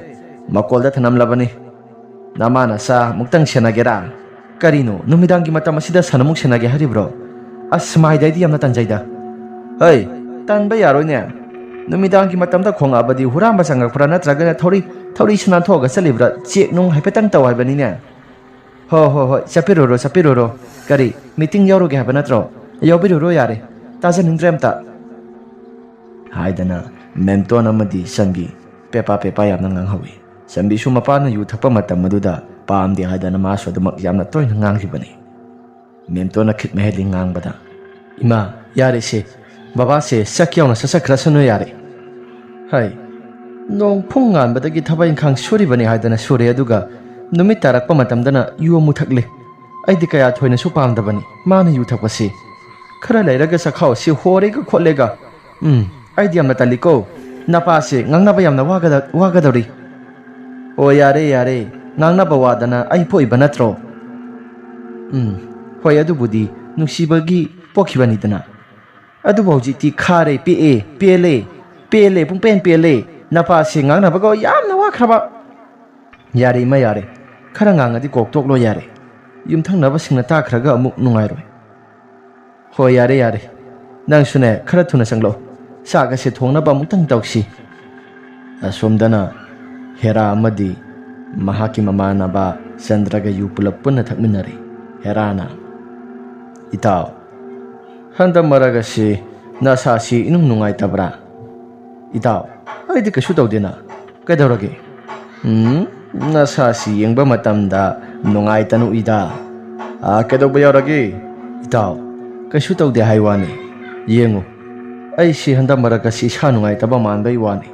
ꯃꯀꯣꯜꯗ ꯊꯅꯝꯂꯕꯅꯤ꯫ ꯅꯃꯥ ꯅꯆꯥ ꯑꯃꯨꯛꯇꯪ ꯁꯦꯟꯅꯒꯦꯔꯥ? ꯀꯔꯤꯅꯣ, ꯅꯨꯃꯤꯗꯥꯡꯒꯤ ꯃꯇꯝ ꯑꯁꯤꯗ ꯁꯟ ꯑꯃꯨꯛ ꯁꯦꯟꯅꯒꯦ ꯍꯥꯏꯔꯤꯕ꯭ꯔꯣ? ꯑꯁ, ꯃꯥꯏꯗ ꯑꯩꯗꯤ ꯌꯥꯝꯅ ꯇꯟꯖꯩꯗ꯫ ꯍꯩ, ꯇꯟꯕ ꯌꯥꯔꯣꯏꯅꯦ꯫ ꯅꯨꯃꯤꯗꯥꯡꯒꯤ ꯃꯇꯝꯗ ꯈꯣꯡꯉꯛꯑꯕꯗꯤ ꯍꯨꯔꯥꯟꯕ ꯆꯪꯉꯛꯄ꯭ꯔꯥ ꯅꯠꯇ꯭ꯔꯒꯅ ꯊꯧꯔꯤ, ꯊꯧꯔꯤꯁꯨ ꯅꯥꯟꯊꯣꯛꯑꯒ ꯆꯠꯂꯤꯕ꯭ꯔꯥ ꯆꯦꯛ ꯅꯨꯡ ꯍꯥꯏꯐꯦꯠꯇꯪ ꯇꯧ ꯍꯥꯏꯕꯅꯤꯅꯦ꯫ "ꯍꯣ ꯍꯣ ꯍꯣꯏ, ꯆꯠꯄꯤꯔꯨꯔꯣ, ꯆꯠꯄꯤꯔꯨꯔꯣ꯫ ꯀꯔꯤ, ꯃꯤꯇꯤꯡ ꯌꯥꯎꯔꯨꯒꯦ ꯍꯥꯏꯕ ꯅꯠꯇ꯭ꯔꯣ? ꯌꯥꯎꯕꯤꯔꯨꯔꯣ ꯌꯥꯔꯦ, ꯇꯥꯖꯅꯤꯡꯗ꯭ꯔꯦ ꯑꯝꯇ", ꯍꯥꯏꯗꯅ ꯃꯦꯝꯇꯣꯟ ꯑꯃꯗꯤ ꯆꯟꯕꯤ ꯄꯦꯄꯥ ꯄꯦꯄꯥ ꯌꯥꯝꯅ ꯉꯥꯡꯍꯧꯏ꯫ ꯆꯟꯕꯤꯁꯨ ꯃꯄꯥꯅ ꯌꯨ ꯊꯛꯄ ꯃꯇꯝ ꯑꯗꯨꯗ ꯄꯥꯝꯗꯦ ꯍꯥꯏꯗꯅ ꯃꯥꯁꯨ ꯑꯗꯨꯃꯛ ꯌꯥꯝꯅ ꯇꯣꯏꯅ ꯉꯥꯡꯈꯤꯕꯅꯤ꯫ ꯃꯦꯝꯇꯣꯟꯅ ꯈꯤꯠ ꯃꯍꯦꯜꯂꯤ ꯉꯥꯡꯕꯗ, "ꯏꯃꯥ, ꯌꯥꯔꯦꯁꯦ, ꯕꯕꯥꯁꯦ ꯆꯠꯀꯦ ꯌꯥꯎꯅ ꯆꯠꯆꯈ꯭ꯔꯁꯅꯨ ꯌꯥꯔꯦ꯫ ꯍꯥꯏ, ꯅꯣꯡ ꯐꯨꯡ ꯉꯥꯟꯕꯗꯒꯤ ꯊꯕꯛ ꯏꯪꯈꯥꯡ ꯁꯨꯔꯤꯕꯅꯤ ꯍꯥꯏꯗꯅ ꯁꯨꯔꯦ, ꯑꯗꯨꯒ ꯅꯨꯃꯤꯠ ꯇꯥꯔꯛꯄ ꯃꯇꯝꯗꯅ ꯌꯨ ꯑꯃꯨꯛ ꯊꯛꯂꯦ꯫ ꯑꯩꯗꯤ ꯀꯌꯥ ꯊꯣꯏꯅꯁꯨ ꯄꯥꯝꯗꯕꯅꯤ ꯃꯥꯅ ꯌꯨ ꯊꯛꯄꯁꯤ꯫ ꯈꯔ ꯂꯩꯔꯒ ꯆꯈꯥꯎꯁꯤ ꯍꯣꯔꯦꯒ ꯈꯣꯠꯂꯦꯒ꯫ ꯎꯝ, ꯑꯩꯗꯤ ꯌꯥꯝꯅ ꯇꯜꯂꯤꯀꯣ꯫ ꯅꯄꯥꯁꯦ ꯉꯥꯡꯅꯕ ꯌꯥꯝꯅ ꯋꯥꯒꯗ-, ꯋꯥꯒꯗꯧꯔꯤ꯫" "ꯑꯣ, ꯌꯥꯔꯦ, ꯌꯥꯔꯦ, ꯉꯥꯡꯅꯕ ꯋꯥꯗꯅ ꯑꯩ ꯄꯣꯛꯏꯕ ꯅꯠꯇ꯭ꯔꯣ?" "ꯎꯝ, ꯍꯣꯏ, ꯑꯗꯨꯕꯨꯗꯤ ꯅꯨꯡꯁꯤꯕꯒꯤ ꯄꯣꯛꯈꯤꯕꯅꯤꯗꯅ꯫ ꯑꯗꯨꯕꯨ ꯍꯧꯖꯤꯛꯇꯤ ꯈꯥꯔꯦ, ꯄꯦꯛꯑꯦ, ꯄꯦꯜꯂꯦ, ꯄꯦꯜꯂꯦ, ꯄꯨꯡꯄꯦꯟ ꯄꯦꯜꯂꯦ꯫ ꯅꯄꯥꯁꯦ ꯉꯥꯡꯅꯕꯒ ꯌꯥꯝꯅ ꯋꯥꯈ꯭ꯔꯕ꯫" "ꯌꯥꯔꯦ ꯏꯃꯥ, ꯌꯥꯔꯦ꯫ ꯈꯔ ꯉꯥꯡꯉꯗꯤ ꯀꯣꯛ ꯇꯣꯛꯂꯣ ꯌꯥꯔꯦ꯫ ꯌꯨꯝꯊꯪꯅꯕꯁꯤꯡꯅ ꯇꯥꯈ꯭ꯔꯒ ꯑꯃꯨꯛ ꯅꯨꯡꯉꯥꯏꯔꯣꯏ꯫" "ꯍꯣꯏ, ꯌꯥꯔꯦ, ꯌꯥꯔꯦ꯫ ꯅꯪꯁꯨꯅꯦ, ꯈꯔ ꯊꯨꯅ ꯆꯪꯂꯛꯑꯣ꯫ ꯆꯥꯛ ꯑꯁꯦ ꯊꯣꯡꯅꯕ ꯑꯃꯨꯛꯇꯪ ꯇꯧꯁꯤ꯫" ꯑꯁꯣꯝꯗꯅ ꯍꯦꯔꯥ ꯑꯃꯗꯤ ꯃꯍꯥꯛꯀꯤ ꯃꯃꯥꯟꯅꯕ ꯆꯟꯗ꯭ꯔꯒ ꯌꯨ ꯄꯨꯂꯞ ꯄꯨꯟꯅ ꯊꯛꯃꯤꯟꯅꯔꯤ꯫ ꯍꯦꯔꯥꯅ, "ꯏꯇꯥꯎ, ꯍꯟꯗꯛ ꯃꯔꯛ ꯑꯁꯤ ꯅꯁꯥꯁꯤ ꯏꯅꯨꯡ ꯅꯨꯡꯉꯥꯏꯇꯕ꯭ꯔꯥ?" "ꯏꯇꯥꯎ, ꯑꯩꯗꯤ ꯀꯩꯁꯨ ꯇꯧꯗꯦꯅ꯫ ꯀꯩꯗꯧꯔꯒꯦ?" "ꯎꯝ, ꯅꯁꯥꯁꯤ ꯌꯦꯡꯕ ꯃꯇꯝꯗ ꯅꯨꯡꯉꯥꯏꯇꯅ ꯎꯏꯗ꯫ ꯑꯥ, ꯀꯩꯗꯧꯕ ꯌꯥꯎꯔꯒꯦ?" "ꯏꯇꯥꯎ, ꯀꯩꯁꯨ ꯇꯧꯗꯦ ꯍꯥꯏ ꯋꯥꯅꯤ꯫ ꯌꯦꯡꯉꯨ, ꯑꯩꯁꯤ ꯍꯟꯗꯛ ꯃꯔꯛ ꯑꯁꯤ ꯏꯁꯥ ꯅꯨꯡꯉꯥꯏꯇꯕ ꯃꯥꯟꯕꯩ ꯋꯥꯅꯤ꯫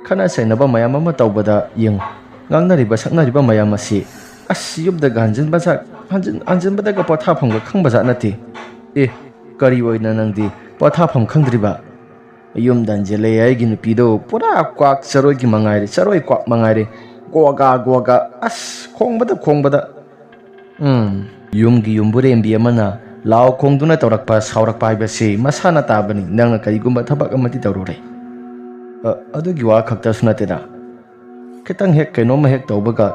ꯈꯠꯅ ꯆꯩꯅꯕ ꯃꯌꯥꯝ ꯑꯃ ꯇꯧꯕꯗ ꯌꯦꯡꯉꯨ, ꯉꯥꯡꯅꯔꯤꯕ ꯁꯛꯅꯔꯤꯕ ꯃꯌꯥꯝ ꯑꯁꯤ꯫ ꯑꯁ, ꯌꯨꯝꯗꯒ ꯍꯟꯖꯤꯟꯕ ꯖꯥꯠ-, ꯍꯟꯖꯤꯟ-, ꯍꯟꯖꯤꯟꯕꯗꯒ ꯄꯣꯊꯥꯐꯝꯒ ꯈꯪꯕ ꯖꯥꯠ ꯅꯠꯇꯦ꯫ ꯑꯦ, ꯀꯔꯤ ꯑꯣꯏꯅ ꯅꯪꯗꯤ ꯄꯣꯊꯥꯐꯝ ꯈꯪꯗ꯭ꯔꯤꯕ?" ꯌꯨꯝꯗ ꯍꯟꯖꯤꯜꯂꯦ ꯑꯩꯒꯤ ꯅꯨꯄꯤꯗꯣ, ꯄꯨꯔꯥ ꯀ꯭ꯋꯥꯛ ꯆꯔꯣꯏꯒꯤ ꯃꯉꯥꯏꯔꯦ, ꯆꯔꯣꯏ ꯀ꯭ꯋꯥꯛ ꯃꯉꯥꯏꯔꯦ꯫ ꯒꯣꯒꯥ, ꯒꯣꯒꯥ, ꯑꯁ, ꯈꯣꯡꯕꯗ, ꯈꯣꯡꯕꯗ꯫ ꯎꯝ, ꯌꯨꯝꯒꯤ ꯌꯨꯝꯕꯨꯔꯦꯝꯕꯤ ꯑꯃꯅ ꯂꯥꯎ ꯈꯣꯡꯗꯨꯅ ꯇꯧꯔꯛꯄ, ꯁꯥꯎꯔꯛꯄ ꯍꯥꯏꯕꯁꯤ ꯃꯁꯥꯅ ꯇꯥꯕꯅꯤ꯫ ꯅꯪꯅ ꯀꯔꯤꯒꯨꯝꯕ ꯊꯕꯛ ꯑꯃꯗꯤ ꯇꯧꯔꯨꯔꯦ꯫ ꯑ, ꯑꯗꯨꯒꯤ ꯋꯥ ꯈꯛꯇꯁꯨ ꯅꯠꯇꯦꯗ꯫ ꯈꯤꯇꯪ ꯍꯦꯛ ꯀꯩꯅꯣꯝꯃ ꯍꯦꯛ ꯇꯧꯕꯒ,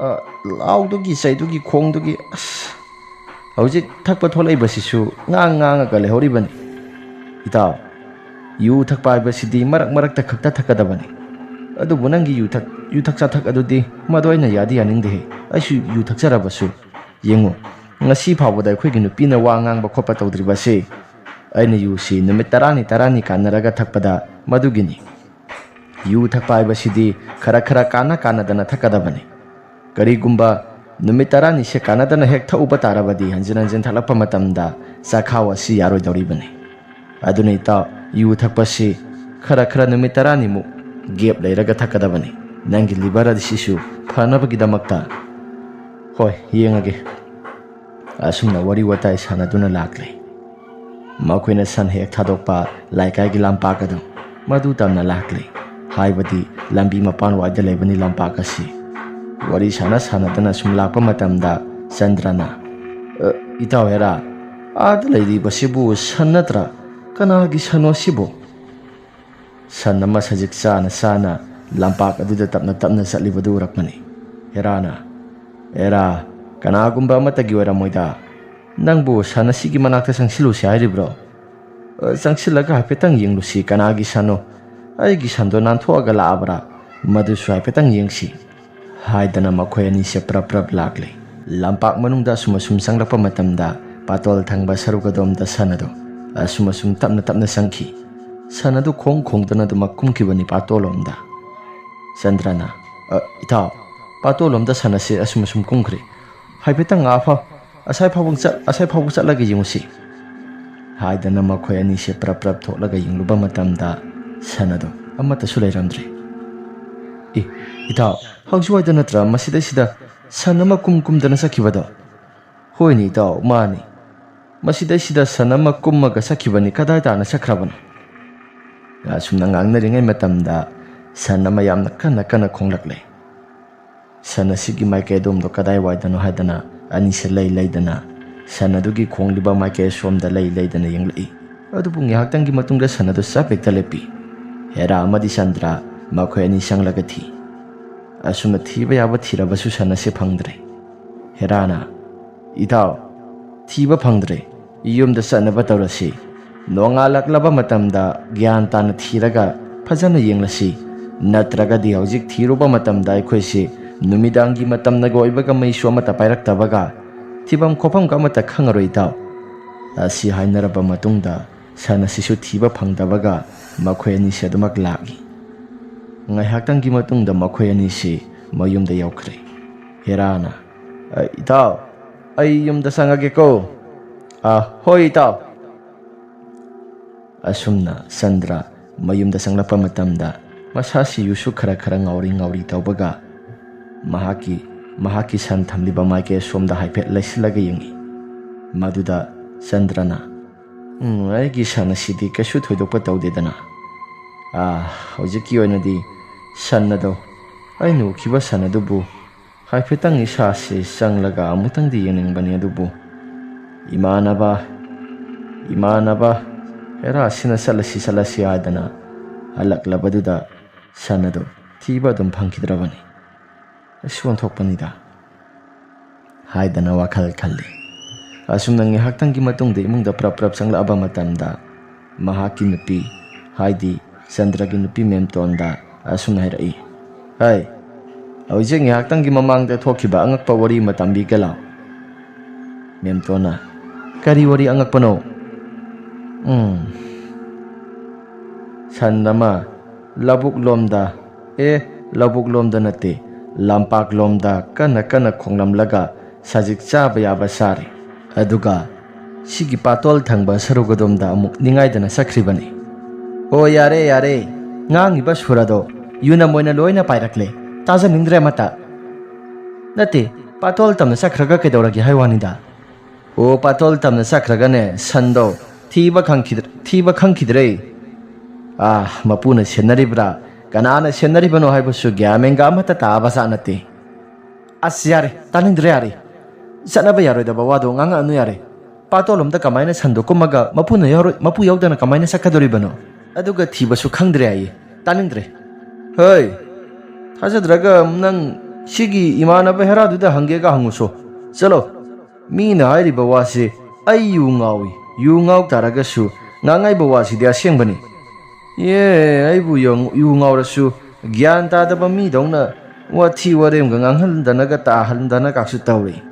ꯑ, ꯂꯥꯎꯗꯨꯒꯤ, ꯆꯩꯗꯨꯒꯤ, ꯈꯣꯡꯗꯨꯒꯤ, ꯑꯁ, ꯍꯧꯖꯤꯛ ꯊꯛꯄ ꯊꯣꯛꯂꯛꯏꯕꯁꯤꯁꯨ ꯉꯥꯡ ꯉꯥꯡꯉꯒ ꯂꯩꯍꯧꯔꯤꯕꯅꯤ꯫ ꯏꯇꯥꯎ, ꯌꯨ ꯊꯛꯄ ꯍꯥꯏꯕꯁꯤꯗꯤ ꯃꯔꯛ ꯃꯔꯛꯇ ꯈꯛꯇ ꯊꯛꯀꯗꯕꯅꯤ꯫ ꯑꯗꯨꯕꯨ ꯅꯪꯒꯤ ꯌꯨ ꯊꯛ-, ꯌꯨ ꯊꯛ ꯆꯥꯊꯛ ꯑꯗꯨꯗꯤ ꯃꯗꯨ ꯑꯩꯅ ꯌꯥꯗꯤ ꯌꯥꯅꯤꯡꯗꯦꯍꯦ꯫ ꯑꯩꯁꯨ ꯌꯨ ꯊꯛꯆꯔꯕꯁꯨ, ꯌꯦꯡꯉꯨ, ꯉꯁꯤ ꯐꯥꯎꯕꯗ ꯑꯩꯈꯣꯏꯒꯤ ꯅꯨꯄꯤꯅ ꯋꯥ ꯉꯥꯡꯕ ꯈꯣꯠꯄ ꯇꯧꯗ꯭ꯔꯤꯕꯁꯤ꯫ ꯑꯩꯅ ꯌꯨꯁꯤ ꯅꯨꯃꯤꯠ ꯇꯔꯥꯅꯤ ꯇꯔꯥꯅꯤ ꯀꯥꯟꯅꯔꯒ ꯊꯛꯄꯗ ꯃꯗꯨꯒꯤꯅꯤ꯫ ꯌꯨ ꯊꯛꯄ ꯍꯥꯏꯕꯁꯤꯗꯤ ꯈꯔ ꯈꯔ ꯀꯥꯟꯅ ꯀꯥꯟꯅꯗꯅ ꯊꯛꯀꯗꯕꯅꯤ꯫ ꯀꯔꯤꯒꯨꯝꯕ ꯅꯨꯃꯤꯠ ꯇꯔꯥꯅꯤꯁꯦ ꯀꯥꯟꯅꯗꯅ ꯍꯦꯛ ꯊꯛꯎꯕ ꯇꯥꯔꯕꯗꯤ, ꯍꯟꯖꯤꯟ ꯍꯟꯖꯤꯟ ꯊꯛꯂꯛꯄ ꯃꯇꯝꯗ ꯆꯥꯛꯈꯥꯎ ꯑꯁꯤ ꯌꯥꯔꯣꯏꯗꯧꯔꯤꯕꯅꯤ꯫ ꯑꯗꯨꯅ ꯏꯇꯥꯎ, ꯌꯨ ꯊꯛꯄꯁꯤ ꯈꯔ ꯈꯔ ꯅꯨꯃꯤꯠ ꯇꯔꯥꯅꯤꯃꯨꯛ ꯒꯦꯞ ꯂꯩꯔꯒ ꯊꯛꯀꯗꯕꯅꯤ꯫ ꯅꯪꯒꯤ ꯂꯤꯚꯔ ꯑꯁꯤꯁꯨ ꯐꯅꯕꯒꯤꯗꯃꯛꯇ꯫ ꯍꯣꯏ, ꯌꯦꯡꯉꯒꯦ꯫ ꯑꯁꯨꯝꯅ ꯋꯥꯔꯤ ꯋꯥꯇꯥꯏ ꯁꯥꯟꯅꯗꯨꯅ ꯂꯥꯛꯂꯦ꯫ ꯃꯈꯣꯏꯅ ꯁꯟ ꯍꯦꯛ ꯊꯥꯗꯣꯛꯄ ꯂꯩꯀꯥꯏꯒꯤ ꯂꯝꯄꯥꯛ ꯑꯗꯨ ꯃꯗꯨ ꯇꯝꯅ ꯂꯥꯛꯂꯦ꯫ ꯍꯥꯏꯕꯗꯤ ꯂꯝꯕꯤ ꯃꯄꯥꯟꯋꯥꯏꯗ ꯂꯩꯕꯅꯤ ꯂꯝꯄꯥꯛ ꯑꯁꯤ꯫ ꯋꯥꯔꯤ ꯁꯥꯟꯅ ꯁꯥꯟꯅꯗꯅ ꯁꯨꯝ ꯂꯥꯛꯄ ꯃꯇꯝꯗ ꯆꯟꯗ꯭ꯔꯅ, "ꯑ, ꯏꯇꯥꯎ ꯍꯦꯔꯥ, ꯑꯥꯗ ꯂꯩꯔꯤꯕꯁꯤꯕꯨ ꯁꯟ ꯅꯠꯇ꯭ꯔꯥ? ꯀꯅꯥꯒꯤ ꯁꯟꯅꯣ ꯁꯤꯕꯨ?" ꯁꯟ ꯑꯃ ꯁꯖꯤꯛ ꯆꯥꯅ ꯆꯥꯅ ꯂꯝꯄꯥꯛ ꯑꯗꯨꯗ ꯇꯞꯅ ꯇꯞꯅ ꯆꯠꯂꯤꯕꯗꯨ ꯎꯔꯛꯄꯅꯤ꯫ ꯍꯦꯔꯥꯅ, "ꯑꯦꯔꯥ, ꯀꯅꯥꯒꯨꯝꯕ ꯑꯃꯠꯇꯒꯤ ꯑꯣꯏꯔꯝꯃꯣꯏꯗ꯫ ꯅꯪꯕꯨ ꯁꯟ ꯑꯁꯤꯒꯤ ꯃꯅꯥꯛꯇ ꯆꯪꯁꯤꯜꯂꯨꯁꯤ ꯍꯥꯏꯔꯤꯕ꯭ꯔꯣ? ꯑ, ꯆꯪꯁꯤꯜꯂꯒ ꯍꯥꯏꯐꯦꯠꯇꯪ ꯌꯦꯡꯂꯨꯁꯤ, ꯀꯅꯥꯒꯤ ꯁꯟꯅꯣ? ꯑꯩꯒꯤ ꯁꯟꯗꯣ ꯅꯥꯟꯊꯣꯛꯑꯒ ꯂꯥꯛꯑꯕ꯭ꯔꯥ? ꯃꯗꯨꯁꯨ ꯍꯥꯏꯐꯦꯠꯇꯪ ꯌꯦꯡꯁꯤ," ꯍꯥꯏꯗꯅ ꯃꯈꯣꯏ ꯑꯅꯤꯁꯦ ꯄ꯭ꯔꯞ ꯄ꯭ꯔꯞ ꯂꯥꯛꯂꯦ꯫ ꯂꯝꯄꯥꯛ ꯃꯅꯨꯡꯗ ꯑꯁꯨꯝ ꯑꯁꯨꯝ ꯆꯪꯂꯛꯄ ꯃꯇꯝꯗ, ꯄꯥꯇꯣꯜ ꯊꯪꯕ ꯁꯔꯨꯛ ꯑꯗꯣꯝꯗ ꯁꯟ ꯑꯗꯨ ꯑꯁꯨꯝ ꯑꯁꯨꯝ ꯇꯞꯅ ꯇꯞꯅ ꯆꯪꯈꯤ꯫ ꯁꯟ ꯑꯗꯨ ꯈꯣꯡ ꯈꯣꯡꯗꯨꯅ ꯑꯗꯨꯃꯛ ꯀꯨꯝꯈꯤꯕꯅꯤ ꯄꯥꯇꯣꯜꯂꯣꯝꯗ꯫ ꯆꯟꯗ꯭ꯔꯅ, "ꯑ, ꯏꯇꯥꯎ, ꯄꯥꯇꯣꯜꯂꯣꯝꯗ ꯁꯟ ꯑꯁꯤ ꯑꯁꯨꯝ ꯑꯁꯨꯝ ꯀꯨꯝꯈ꯭ꯔꯦ꯫ ꯍꯥꯏꯐꯦꯠꯇꯪ ꯑꯥ ꯐꯥꯎ, ꯑꯁꯥꯏ ꯐꯥꯎꯕ ꯆꯠ-, ꯑꯁꯥꯏ ꯐꯥꯎꯕ ꯆꯠꯂꯒ ꯌꯦꯡꯉꯨꯁꯤ," ꯍꯥꯏꯗꯅ ꯃꯈꯣꯏ ꯑꯅꯤꯁꯦ ꯄ꯭ꯔꯞ ꯄ꯭ꯔꯞ ꯊꯣꯛꯂꯒ ꯌꯦꯡꯂꯨꯕ ꯃꯇꯝꯗ ꯁꯟ ꯑꯗꯨ ꯑꯃꯠꯇꯁꯨ ꯂꯩꯔꯝꯗ꯭ꯔꯦ꯫ "ꯑꯦ, ꯏꯇꯥꯎ, ꯍꯧꯖꯤꯛꯋꯥꯏꯗ ꯅꯠꯇ꯭ꯔꯥ ꯃꯁꯤꯗꯩꯁꯤꯗ ꯁꯟ ꯑꯃ ꯀꯨꯝ ꯀꯨꯝꯗꯅ ꯆꯠꯈꯤꯕꯗꯣ?" "ꯍꯣꯏꯅꯦ ꯏꯇꯥꯎ, ꯃꯥꯅꯤ꯫ ꯃꯁꯤꯗꯩꯁꯤꯗ ꯁꯟ ꯑꯃ ꯀꯨꯝꯃꯒ ꯆꯠꯈꯤꯕꯅꯤ, ꯀꯗꯥꯏ ꯇꯥꯅ ꯆꯠꯈ꯭ꯔꯕꯅꯣ?" ꯑꯁꯨꯝꯅ ꯉꯥꯡꯅꯔꯤꯉꯩ ꯃꯇꯝꯗ ꯁꯟ ꯑꯃ ꯌꯥꯝꯅ ꯀꯟꯅ ꯀꯟꯅ ꯈꯣꯡꯂꯛꯂꯦ꯫ ꯁꯟ ꯑꯁꯤꯒꯤ ꯃꯥꯏꯀꯩ ꯑꯗꯣꯝꯗꯣ ꯀꯗꯥꯏꯋꯥꯏꯗꯅꯣ ꯍꯥꯏꯗꯅ ꯑꯅꯤꯁꯦ ꯂꯩ ꯂꯩꯗꯅ ꯁꯟ ꯑꯗꯨꯒꯤ ꯈꯣꯡꯂꯤꯕ ꯃꯥꯏꯀꯩ ꯑꯁꯣꯝꯗ ꯂꯩ ꯂꯩꯗꯅ ꯌꯦꯡꯂꯛꯏ꯫ ꯑꯗꯨꯕꯨ ꯉꯥꯏꯍꯥꯛꯇꯪꯒꯤ ꯃꯇꯨꯡꯗ ꯁꯟ ꯑꯗꯨ ꯆꯞ ꯍꯦꯛꯇ ꯂꯦꯞꯄꯤ꯫ ꯍꯦꯔꯥ ꯑꯃꯗꯤ ꯆꯟꯗ꯭ꯔ ꯃꯈꯣꯏ ꯑꯅꯤ ꯆꯪꯂꯒ ꯊꯤ꯫ ꯑꯁꯨꯝꯅ ꯊꯤꯕ ꯌꯥꯕ ꯊꯤꯔꯕꯁꯨ ꯁꯟ ꯑꯁꯤ ꯐꯪꯗ꯭ꯔꯦ꯫ ꯍꯦꯔꯥꯅ, "ꯏꯇꯥꯎ, ꯊꯤꯕ ꯐꯪꯗ꯭ꯔꯦ꯫ ꯌꯨꯝꯗ ꯆꯠꯅꯕ ꯇꯧꯔꯁꯤ꯫ ꯅꯣꯡꯉꯥꯜꯂꯛꯂꯕ ꯃꯇꯝꯗ ꯒ꯭ꯌꯥꯟ ꯇꯥꯅ ꯊꯤꯔꯒ ꯐꯖꯅ ꯌꯦꯡꯂꯁꯤ꯫ ꯅꯠꯇ꯭ꯔꯒꯗꯤ ꯍꯧꯖꯤꯛ ꯊꯤꯔꯨꯕ ꯃꯇꯝꯗ ꯑꯩꯈꯣꯏꯁꯤ ꯅꯨꯃꯤꯗꯥꯡꯒꯤ ꯃꯇꯝꯅꯒ ꯑꯣꯏꯕꯒ ꯃꯩꯁꯨ ꯑꯃꯠꯇ ꯄꯥꯏꯔꯛꯇꯕꯒ ꯊꯤꯐꯝ ꯈꯣꯐꯝꯒ ꯑꯃꯠꯇ ꯈꯪꯉꯔꯣꯏ, ꯏꯇꯥꯎ꯫ ꯑꯁꯤ ꯍꯥꯏꯅꯔꯕ ꯃꯇꯨꯡꯗ ꯁꯟ ꯑꯁꯤꯁꯨ ꯊꯤꯕ ꯐꯪꯗꯕꯒ ꯃꯈꯣꯏ ꯑꯅꯤꯁꯤ ꯑꯗꯨꯃꯛ ꯂꯥꯛꯏ꯫ ꯉꯥꯏꯍꯥꯛꯇꯪꯒꯤ ꯃꯇꯨꯡꯗ ꯃꯈꯣꯏ ꯑꯅꯤꯁꯤ ꯃꯌꯨꯝꯗ ꯌꯧꯈ꯭ꯔꯦ꯫ ꯍꯦꯔꯥꯅ, "ꯑ, ꯏꯇꯥꯎ, ꯑꯩ ꯌꯨꯝꯗ ꯆꯪꯉꯒꯦꯀꯣ꯫" "ꯑ, ꯍꯣꯏ, ꯏꯇꯥꯎ꯫" ꯑꯁꯨꯝꯅ ꯆꯟꯗ꯭ꯔ ꯃꯌꯨꯝꯗ ꯆꯪꯂꯛꯄ ꯃꯇꯝꯗ ꯃꯁꯥꯁꯤꯁꯨ ꯈꯔ ꯈꯔ ꯉꯥꯎꯔꯤ ꯉꯥꯎꯔꯤ ꯇꯧꯕꯒ ꯃꯍꯥꯛꯀꯤ, ꯃꯍꯥꯛꯀꯤ ꯁꯟ ꯊꯝꯂꯤꯕ ꯃꯥꯏꯀꯩ ꯑꯁꯣꯝꯗ ꯍꯥꯏꯐꯦꯠ ꯂꯩꯁꯤꯜꯂꯒ ꯌꯦꯡꯉꯤ꯫ ꯃꯗꯨꯗ ꯆꯟꯗ꯭ꯔꯅ, "ꯎꯝ, ꯑꯩꯒꯤ ꯁꯟ ꯑꯁꯤꯗꯤ ꯀꯩꯁꯨ ꯊꯣꯏꯗꯣꯛꯄ ꯇꯧꯗꯦꯗꯅ꯫ ꯑꯥ, ꯍꯧꯖꯤꯛꯀꯤ ꯑꯣꯏꯅꯗꯤ ꯁꯟ ꯑꯗꯣ, ꯑꯩꯅ ꯎꯈꯤꯕ ꯁꯟ ꯑꯗꯨꯕꯨ ꯍꯥꯏꯐꯦꯠꯇꯪ ꯏꯁꯥꯁꯤ ꯆꯪꯂꯒ ꯑꯃꯨꯛꯇꯪꯗꯤ ꯌꯦꯡꯅꯤꯡꯕꯅꯤ, ꯑꯗꯨꯕꯨ ꯏꯃꯥꯟꯅꯕ, ꯏꯃꯥꯟꯅꯕ ꯍꯦꯔꯥꯁꯤꯅ ꯆꯠꯂꯁꯤ, ꯆꯠꯂꯁꯤ ꯍꯥꯏꯗꯅ ꯍꯜꯂꯛꯂꯕꯗꯨꯗ ꯁꯟ ꯑꯗꯨ ꯊꯤꯕ ꯑꯗꯨꯝ ꯐꯪꯈꯤꯗ꯭ꯔꯕꯅꯤ꯫ ꯑꯁ, ꯑꯣꯟꯊꯣꯛꯄꯅꯤꯗ" ꯍꯥꯏꯗꯅ ꯋꯥꯈꯜ ꯈꯜꯂꯤ꯫ ꯑꯁꯨꯝꯅ ꯉꯥꯏꯍꯥꯛꯇꯪꯒꯤ ꯃꯇꯨꯡꯗ ꯏꯃꯨꯡꯗ ꯄ꯭ꯔꯞ ꯄ꯭ꯔꯞ ꯆꯪꯂꯛꯑꯕ ꯃꯇꯝꯗ ꯃꯍꯥꯛꯀꯤ ꯅꯨꯄꯤ, ꯍꯥꯏꯗꯤ ꯆꯟꯗ꯭ꯔꯒꯤ ꯅꯨꯄꯤ ꯃꯦꯝꯇꯣꯟꯗ ꯑꯁꯨꯝꯅ ꯍꯥꯏꯔꯛꯏ, "ꯍꯩ, ꯍꯧꯖꯤꯛ ꯉꯥꯏꯍꯥꯛꯇꯪꯒꯤ ꯃꯃꯥꯡꯗ ꯊꯣꯛꯈꯤꯕ ꯑꯉꯛꯄ ꯋꯥꯔꯤ ꯑꯃ ꯇꯝꯕꯤꯒꯦ ꯂꯥꯎ꯫" ꯃꯦꯝꯇꯣꯟꯅ, "ꯀꯔꯤ ꯋꯥꯔꯤ ꯑꯉꯛꯄꯅꯣ?" "ꯎꯝ, ꯁꯟ ꯑꯃ ꯂꯧꯕꯨꯛ ꯂꯣꯝꯗ, ꯑꯦ, ꯂꯧꯕꯨꯛ ꯂꯣꯝꯗ ꯅꯠꯇꯦ, ꯂꯝꯄꯥꯛ ꯂꯣꯝꯗ ꯀꯟꯅ ꯀꯟꯅ ꯈꯣꯡꯂꯝꯂꯒ ꯁꯖꯤꯛ ꯆꯥꯕ ꯌꯥꯕ ꯆꯥꯔꯦ꯫ ꯑꯗꯨꯒ ꯁꯤꯒꯤ ꯄꯥꯇꯣꯜ ꯊꯪꯕ ꯁꯔꯨꯛ ꯑꯗꯣꯝꯗ ꯑꯃꯨꯛ ꯅꯤꯡꯉꯥꯏꯗꯅ ꯆꯠꯈ꯭ꯔꯤꯕꯅꯤ꯫" "ꯑꯣ, ꯌꯥꯔꯦ, ꯌꯥꯔꯦ, ꯉꯥꯡꯉꯤꯕ ꯁꯨꯔ ꯑꯗꯣ ꯌꯨꯅꯝ ꯑꯣꯏꯅ ꯂꯣꯏꯅ ꯄꯥꯏꯔꯛꯂꯦ, ꯇꯥꯖꯅꯤꯡꯗ꯭ꯔꯦ ꯑꯃꯠꯇ꯫" "ꯅꯠꯇꯦ, ꯄꯥꯇꯣꯜ ꯇꯝꯅ ꯆꯠꯈ꯭ꯔꯒ ꯀꯩꯗꯧꯔꯒꯦ ꯍꯥꯏ ꯋꯥꯅꯤꯗ?" "ꯑꯣ, ꯄꯥꯇꯣꯜ ꯇꯝꯅ ꯆꯠꯈ꯭ꯔꯒꯅꯦ, ꯁꯟꯗꯣ ꯊꯤꯕ ꯈꯪꯈꯤꯗ꯭ꯔ-, ꯊꯤꯕ ꯈꯪꯈꯤꯗ꯭ꯔꯦ꯫ ꯑꯥ, ꯃꯄꯨꯅ ꯁꯦꯟꯅꯔꯤꯕ꯭ꯔꯥ, ꯀꯅꯥꯅ ꯁꯦꯟꯅꯔꯤꯕꯅꯣ ꯍꯥꯏꯕꯁꯨ ꯒ꯭ꯌꯥꯟ ꯃꯦꯟꯒ ꯑꯃꯠꯇ ꯇꯥꯕ ꯖꯥꯠ ꯅꯠꯇꯦ꯫" "ꯑꯁ, ꯌꯥꯔꯦ, ꯇꯥꯅꯤꯡꯗ꯭ꯔꯦ, ꯌꯥꯔꯦ꯫ ꯆꯠꯅꯕ ꯌꯥꯔꯣꯏꯗꯕ ꯋꯥꯗꯣ ꯉꯥꯡꯉꯛꯑꯅꯨ, ꯌꯥꯔꯦ꯫ ꯄꯥꯇꯣꯜꯂꯣꯝꯗ ꯀꯃꯥꯏꯅ ꯁꯟꯗꯣ ꯀꯨꯝꯃꯒ ꯃꯄꯨꯅ ꯌꯥꯎꯔꯣꯏ-, ꯃꯄꯨ ꯌꯥꯎꯗꯅ ꯀꯃꯥꯏꯅ ꯆꯠꯀꯗꯣꯔꯤꯕꯅꯣ? ꯑꯗꯨꯒ ꯊꯤꯕꯁꯨ ꯈꯪꯗ꯭ꯔꯦ ꯍꯥꯏꯌꯦ꯫ ꯇꯥꯅꯤꯡꯗ꯭ꯔꯦ꯫ ꯍꯣꯏ, ꯊꯥꯖꯗ꯭ꯔꯒ ꯅꯪ ꯁꯤꯒꯤ ꯏꯃꯥꯟꯅꯕ ꯍꯦꯔꯥꯗꯨꯗ ꯍꯪꯒꯦꯒ ꯍꯪꯉꯨꯁꯣ꯫ ꯆꯠꯂꯣ꯫ ꯃꯤꯅ ꯍꯥꯏꯔꯤꯕ ꯋꯥꯁꯦ ꯑꯩ ꯌꯨ ꯉꯥꯎꯏ, ꯌꯨ ꯉꯥꯎ ꯇꯥꯔꯒꯁꯨ ꯉꯥꯡꯉꯥꯏꯕ ꯋꯥꯁꯤꯗꯤ ꯑꯁꯦꯡꯕꯅꯤ꯫ ꯑꯦ, ꯑꯩꯕꯨ ꯌꯨ-, ꯌꯨ ꯉꯥꯎꯔꯁꯨ ꯒ꯭ꯌꯥꯟ ꯇꯥꯗꯕ ꯃꯤꯗꯧꯅ ꯋꯥꯊꯤ ꯋꯥꯔꯦꯝꯒ ꯉꯥꯡꯍꯟꯗꯅꯒ ꯇꯥꯍꯟꯗꯅꯒꯁꯨ ꯇꯧꯔꯤ꯫